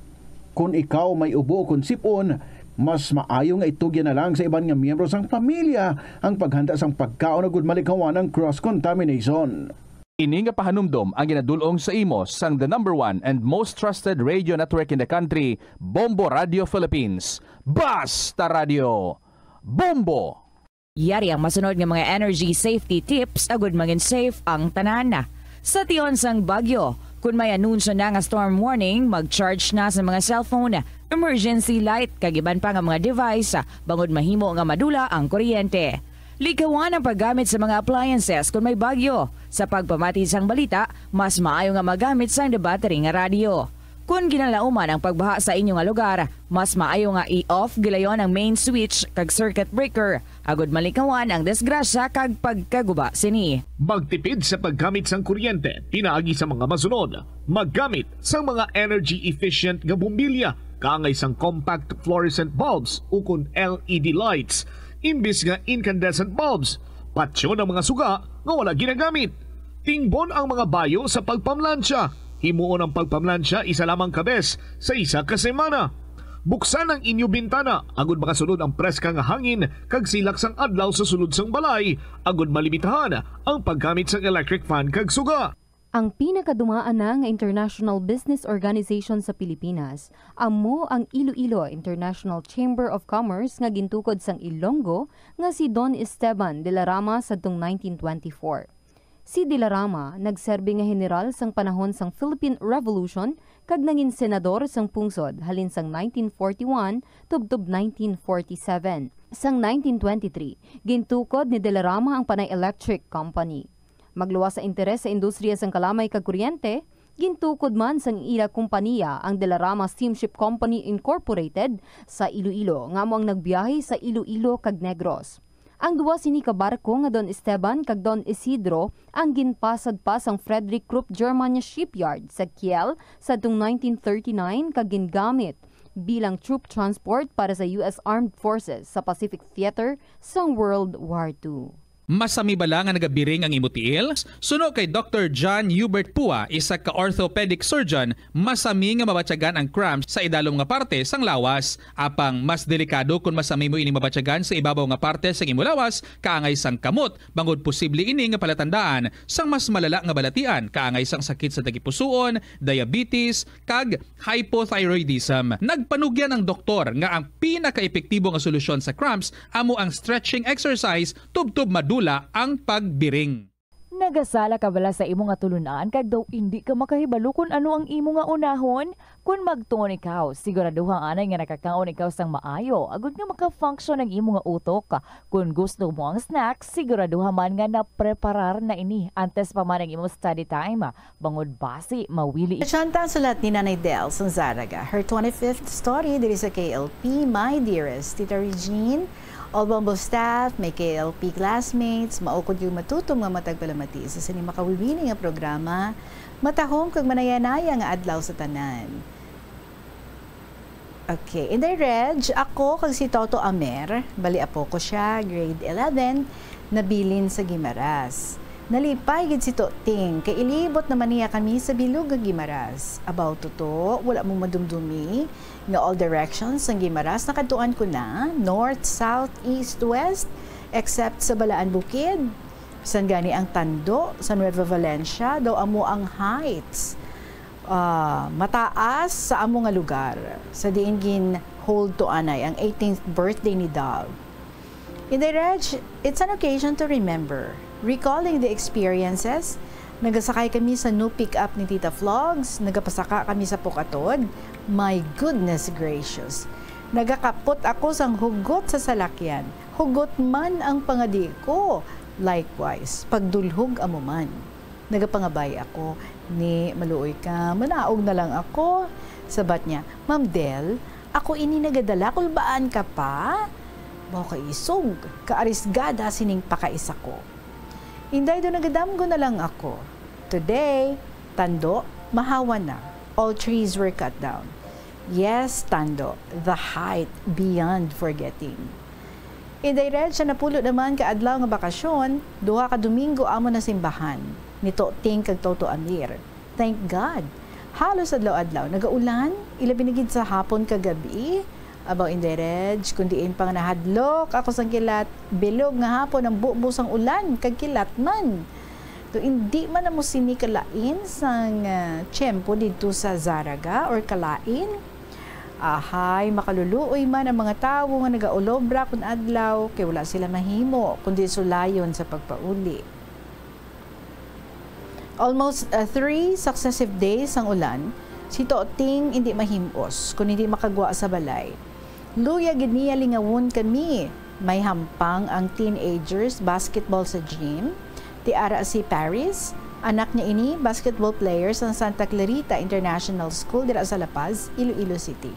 Kon ikaw may ubo kon sip-on, mas maayo nga itugyan na lang sa iban nga miyembro sang pamilya ang paghanda sang pagkaon agud malikawan ang cross contamination. Ini nga pahanumdom ang ginadul-ong sa imo sang the number one and most trusted radio network in the country, Bombo Radio Philippines. Basta Radio, Bombo! Yari ang masunod nga mga energy safety tips agud mangin safe ang tanan. Sa tion sang bagyo, kun may anunsyo na nga storm warning, mag-charge na sa mga cellphone, emergency light, kag iban pa nga mga device, bangod mahimo nga madula ang kuryente. Likawan ang paggamit sa mga appliances kun may bagyo. Sa pagpamati sang balita, mas maayo nga magamit sang debattery nga radyo. Kon ginalauman ang pagbaha sa inyo nga lugar, mas maayo nga i-off gilayon ang main switch kag circuit breaker agud malikawan ang disgrasya kag pagkaguba sini. Magtipid sa paggamit sang kuryente pinaagi sa mga masunod. Maggamit sang mga energy efficient nga bombilya kaangay sang compact fluorescent bulbs ukon L E D lights imbis nga incandescent bulbs. Patyon ang mga suga nga wala ginagamit. Tingbon ang mga bayo sa pagpamlansya. Himuon ang pagpamlansya isa lamang ka bes sa isa ka semana. Buksan ang inyo bintana agud makasulod ang preska nga hangin kag silak sang adlaw sa sulod sang balay, agud malimitahan ang paggamit sang electric fan kag suga. Ang pinakadumaan na nga international business organization sa Pilipinas amo ang Iloilo International Chamber of Commerce nga gintukod sang Ilonggo nga si Don Esteban de la Rama sadtong nineteen twenty-four. Si de la Rama nagserbi nga heneral sang panahon sang Philippine Revolution kag nangin senador sang pungsod halin sang nineteen forty-one tubtob nineteen forty-seven. Sang nineteen twenty-three, gintukod ni de la Rama ang Panay Electric Company. Magluwas sa interes sa industriya sang kalamay kag kuryente, gintukod man sang ila kompaniya ang De La Rama Steamship Company Incorporated sa Iloilo, nga amo ang nagbiyahe sa Iloilo kag Negros. Ang duha sini ka barko nga Don Esteban kag Don Isidro ang ginpasad pa sang Frederick Krupp Germania Shipyard sa Kiel sadtong nineteen thirty-nine kag gingamit bilang troop transport para sa U S Armed Forces sa Pacific Theater sang World War Two. Masami bala nga nagabiring ang imo tiil? Suno kay Doktor John Hubert Pua, isa ka orthopedic surgeon, masami nga mabatyagan ang cramps sa idalom nga parte sang lawas. Apang mas delikado kon masami mo ining mabatyagan sa ibabaw nga parte sang imo lawas, kaangay sang kamot, bangod posible ini nga palatandaan sang mas malala nga balatian, kaangay sang sakit sa tagipusoon, diabetes, kag hypothyroidism. Nagpanugyan ang doktor nga ang pinakaepektibo nga solusyon sa cramps amo ang stretching exercise tubtob madula ang pagbiring. Nagasala ka bala sa imo nga tulunan kag daw indi ka makahibalo kon ano ang imo nga unahon? Kon magtuon ikaw, siguraduha anay nga nakakaon ikaw sang maayo agod nga maka-function ang imo nga utok. Kon gusto mo ang snack, siguraduha man nga napreparar na ini antes pa man ang imo study time, bangod basi mawili. Chanta ang sulat ni Nanay Del sang Zaraga. Her twenty-fifth story diri sa K L P, My Dearest Tita Regine, all Bombo staff, my K L P classmates, maukod kag matutom nga matag palamati sa sini makawiwili nga programa. Matahom kag manayanaya nga adlaw sa tanan. Okay, Inday Reg, ako kag si Toto Amer, bali apo ko sia, grade eleven, nabilin sa Guimaras. Nalipay gid si Toting, kay ilibot naman niya kami sa bilog nga Guimaras. Abaw, Toto, wala mo madumdumi nga all directions sang Guimaras nakadtuan ko na, north, south, east, west, except sa Balaan Bukid. San gani ang Tando sa Nueva Valencia, daw amo ang heights, ah, mataas sa amo nga lugar, sa diin gin-hold to anay ang eighteenth birthday ni Dove. Inday Reg, it's an occasion to remember, recalling the experiences. Nagasakay kami sa new pick-up ni Tita Flogs, nagapasaka kami sa Pocatod. My goodness gracious! Nagakapot ako sang hugot sa salakyan. Hugot man ang pangadi ko. Likewise, pagdulhog amo man. Nagapangabay ako, "Ni, maluoy ka, manaog na lang ako." Sabat niya, "Ma'am Del, Ako ini nagadala, kulbaan ka pa? Mao ka isog, kaarisgada sining pakaisa ko. Inday, do nagadamgo na lang ako. Today, tando, mahawa na. All trees were cut down. Yes, tando, the height beyond forgetting. Inday Reg, sa napulo naman ka adlaw nga bakasyon, duha ka Domingo amo na simbahan ni Toting kag Toto Amir. Thank God. Halos adlaw-adlaw nagaulan, ilabi na gid sa hapon kag gabi. Abaw, Inday Reg, kun diin pa nga nahadlok ako sang kilat, bilog nga hapon ang bubo sang ulan kag kilat man. To, indi man amo sini kalain sang, ah, tiyempo didto sa Zarraga or kalain? Ahay, makaluluoy man ang mga tawo nga nagaulobra kun adlaw, kay wala sila mahimo kundi sulayon sa pagpauli. Almost, uh, three successive days ang ulan, si Toting indi mahim-os kun hindi makagwa sa balay. Luya gid niya lingawon kami. May hampang ang teenagers basketball sa gym. Ti ara si Paris, anak niya ini, basketball player sa Santa Clarita International School dira sa La Paz, Iloilo City.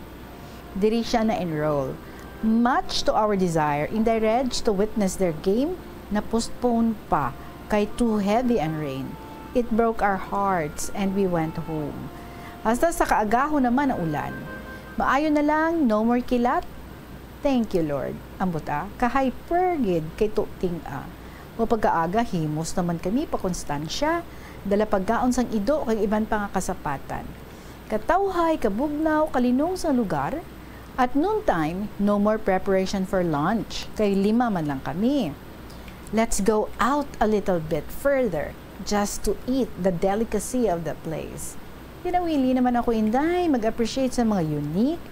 Diri siya na-enroll. Much to our desire, Inday Reg, to witness their game, na-postpone pa kay too heavy ang rain. It broke our hearts and we went home. Hasta sa kaagahon naman ang ulan. Maayo na lang, no more kilat. Thank you, Lord. Ambot, ah, ka-hyper gid kay Tuting, ah. O pagkaaga, himos naman kami pa Constancia, dala pagkaon sang ido kag iban pa nga kasapatan. Katawhay, kabugnaw, kalinong sang lugar. At noontime, no more preparation for lunch, kay lima man lang kami. Let's go out a little bit further just to eat the delicacy of the place. Ginawili naman ako, Inday, mag-appreciate sa mga unique,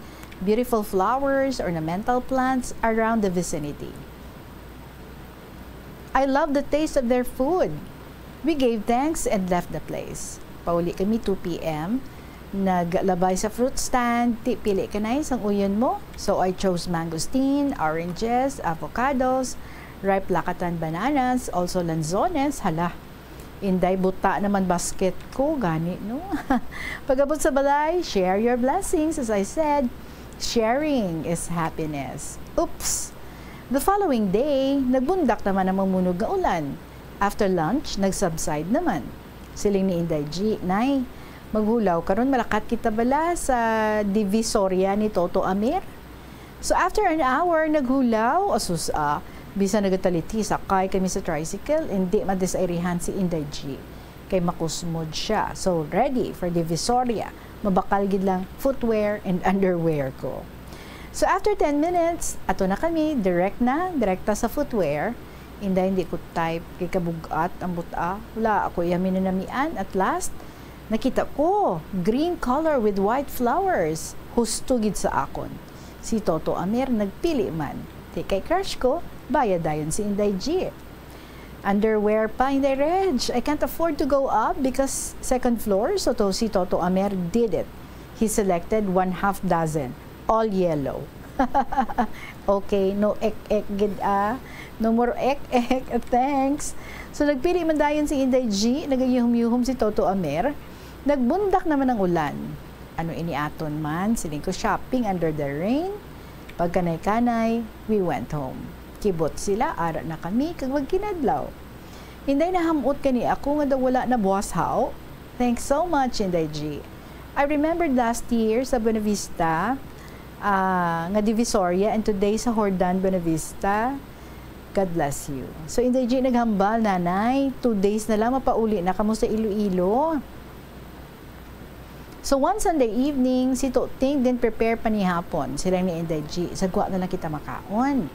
beautiful flowers, ornamental plants around the vicinity. I love the taste of their food. We gave thanks and left the place. Pauli kami two P M. Naglabay sa fruit stand, ti pili ka na sang uyon mo. So I chose mangosteen, oranges, avocados, ripe Lacatan bananas, also lanzones. Hala, Inday, buta naman basket ko gani, no? Pag-abot sa balay, share your blessings. As I said, sharing is happiness. Oops! The following day, nagbundak naman ang mamunog nga ulan. After lunch, nag-subside naman. Siling ni Inday G, "Nay, maghulaw karon, malakat kita bala sa Divisoria ni Toto Amir?" So, after an hour, naghulaw, asus, ah, bisan nagataliti sakay kami sa tricycle, hindi madesayrihan si Inday G, kay makusmod siya. So, ready for Divisoria. Mabakal gid lang footwear and underwear ko. So, after ten minutes, ato na kami, direct na, direkta sa footwear. Inday, hindi ko type, kay kabug-at ang buta. Wala ako iya minanamian. At last, nakita ko, green color with white flowers. Husto gid sa akon. Si Toto Amir nagpili man. Ti kay crush ko, bayad dayon si Inday G. Underwear pa, Inday Reg. I can't afford to go up because second floor, so to, si Toto Amir did it. He selected one half dozen, all yellow. Okay, no ek-ek gid, ah. No more ek-ek. Thanks. So, nagpili man dayon si Inday G, nagayuhom-yuhom si Toto Amir. Nagbundak naman ang ulan. Ano ini aton man, siling ko, shopping under the rain? Pagkanay-kanay, we went home. Kibot sila, ara na kami, kag magkinadlaw. Inday, nahamot gani ako nga daw wala na buwas haw. Thanks so much, Inday G. I remembered last year sa Buenavista, ah, nga Divisoria, and today sa Jordan, Buenavista. God bless you. So, Inday G, naghambal, Nanay, two days na lang, mapauli na kamo sa Iloilo. So, one Sunday evening, si Tuting din prepare panihapon. Sila ni Inday G, "Sa gwa na lang kita makaon.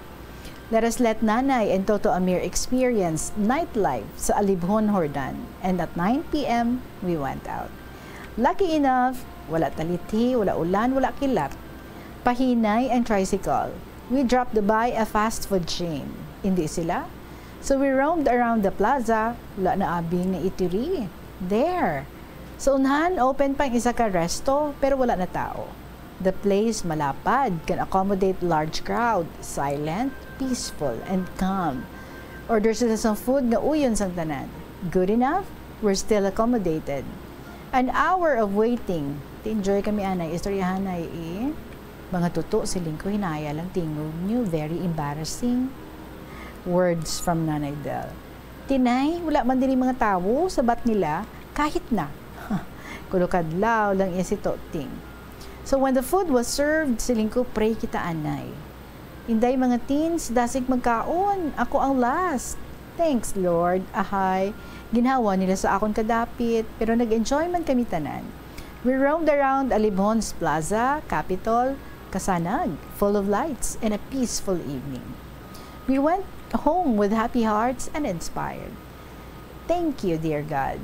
Let us let Nanay and Toto Amir experience nightlife sa Alibhon, Jordan." And at nine P M, we went out. Lucky enough, wala taliti, wala ulan, wala kilat. Pahinay ang tricycle. We dropped by a fast food chain. Hindi sila? So we roamed around the plaza, wala na abi nga eatery. There. Sa unhan, open pa ang isa ka resto, pero wala na tao. The place malapad, can accommodate large crowd, silent, peaceful, and calm. Order sila sang food nga uyon sang tanan. Good enough, we're still accommodated. An hour of waiting. Ti enjoy kami anay, istoryahanay, eh. Mga tuto, siling ko, hinaya lang tingog niyo. Very embarrassing words from Nanay Del. Tinay, wala man diri mga tawo, sabat nila, kahit na. Kulog adlaw lang iya si Toting. So when the food was served, siling ko, "Pray kita, anay." "Inday, mga teens, dasig magkaon. Ako ang last." "Thanks, Lord." Ahay, ginhawa nila sa akon kadapit, pero nag-enjoy man kami tanan. We roamed around Alibhon's Plaza, Capitol, Kasanag, full of lights and a peaceful evening. We went home with happy hearts and inspired. Thank you, dear God.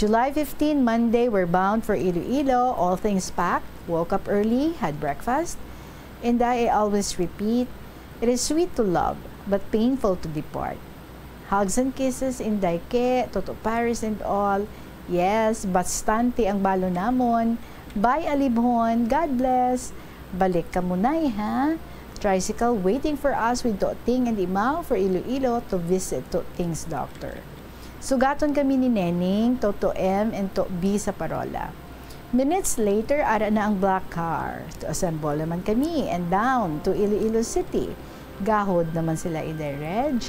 July fifteen, Monday, we're bound for Iloilo, all things packed, woke up early, had breakfast, and I always repeat, it is sweet to love, but painful to depart. Hugs and kisses, Inday Ke, Toto Paris and all. Yes, bastante ang balo namon. Bye, Alibhon. God bless. Balik ka munay, ha? Tricycle waiting for us with Toting and Imaw for Iloilo to visit Toting's doctor. Sugaton kami ni Neneng, Toto M, and To B sa parola. Minutes later, ara na ang black car. To assemble naman kami and down to Iloilo City. Gahod naman sila, Inday Reg.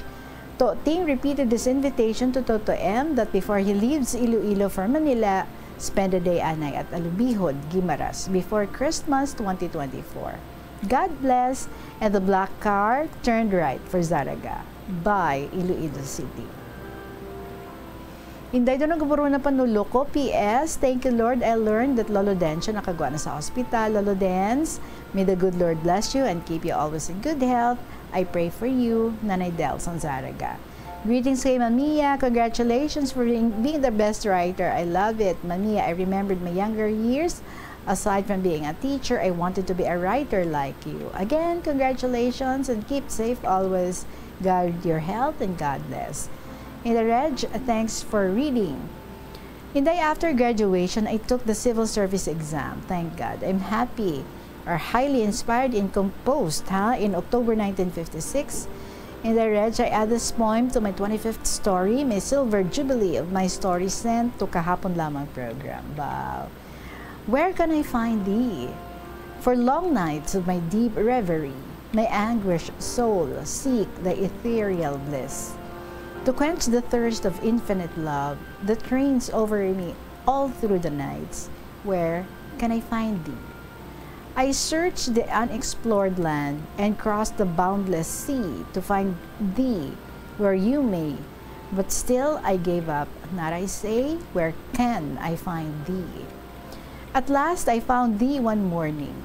Toting repeated this invitation to Toto M that before he leaves Iloilo for Manila, spend a day anay at Alubihod, Guimaras, before Christmas twenty twenty-four. God bless, and the black car turned right for Zarraga. Bye, Iloilo City. Inday, doon ang gaburo na panulo ko. P S, thank you, Lord. I learned that Lolo Dencio nakagwa na sa hospital. Lolo Dens, may the good Lord bless you and keep you always in good health. I pray for you, Nanay Del sang Zarraga. Greetings kay Mamiya. Congratulations for being, being the best writer. I love it. Mamiya, I remembered my younger years. Aside from being a teacher, I wanted to be a writer like you. Again, congratulations and keep safe always. Guard your health and God bless. Inday Reg, thanks for reading. Inday, after graduation, I took the civil service exam. Thank God. I'm happy or highly inspired and composed, ha, in October nineteen fifty-six. Inday Reg, I add this poem to my twenty-fifth story, my silver jubilee of my story sent to Kahapon Lamang program. Wow. Where can I find thee? For long nights of my deep reverie, my anguished soul seek thy ethereal bliss. To quench the thirst of infinite love that reigns over me all through the nights, where can I find thee? I searched the unexplored land and crossed the boundless sea to find thee where you may, but still I gave up, not I say, where can I find thee? At last I found thee one morning,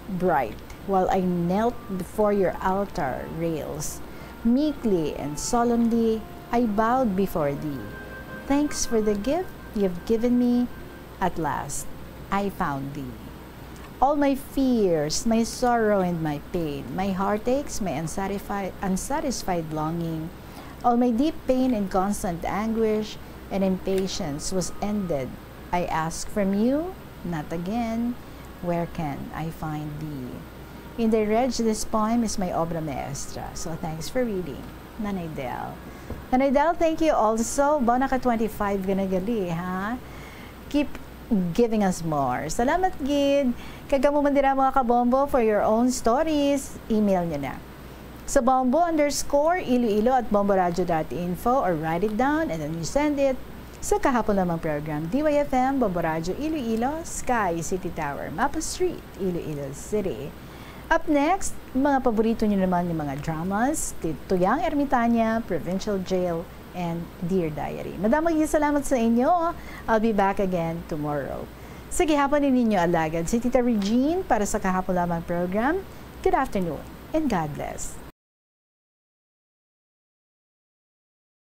bright, while I knelt before your altar rails. Meekly and solemnly I bowed before thee. Thanks for the gift you've given me. At last I found thee. All my fears, my sorrow, and my pain, my heartaches, my unsatisfi-, unsatisfied longing, all my deep pain and constant anguish and impatience was ended. I ask from you, not again, where can I find thee? Inday Reg, this poem is my obra maestra. So thanks for reading, Nanay Del. Nanay Del, thank you also. Ba, naka twenty-five ka na gali, ha? Keep giving us more. Salamat gid. Kag kamo man dira, mga kabombo, for your own stories, email nyo na sa bombo underscore iloilo at bomboradio dot info, or write it down and then you send it sa Kahapon Lamang program, D Y F M, Bombo Radyo Iloilo, Sky City Tower, Mapa Street, Iloilo City. Up next, mga paborito nyo naman nga mga dramas, Ti-, Tuyang Ermitaña, Provincial Jail, and Dear Diary. Madamo gid salamat sa inyo. I'll be back again tomorrow. Sa gihapon, ini inyo alagad, si Tita Regine, para sa Kahapon Lamang program. Good afternoon and God bless.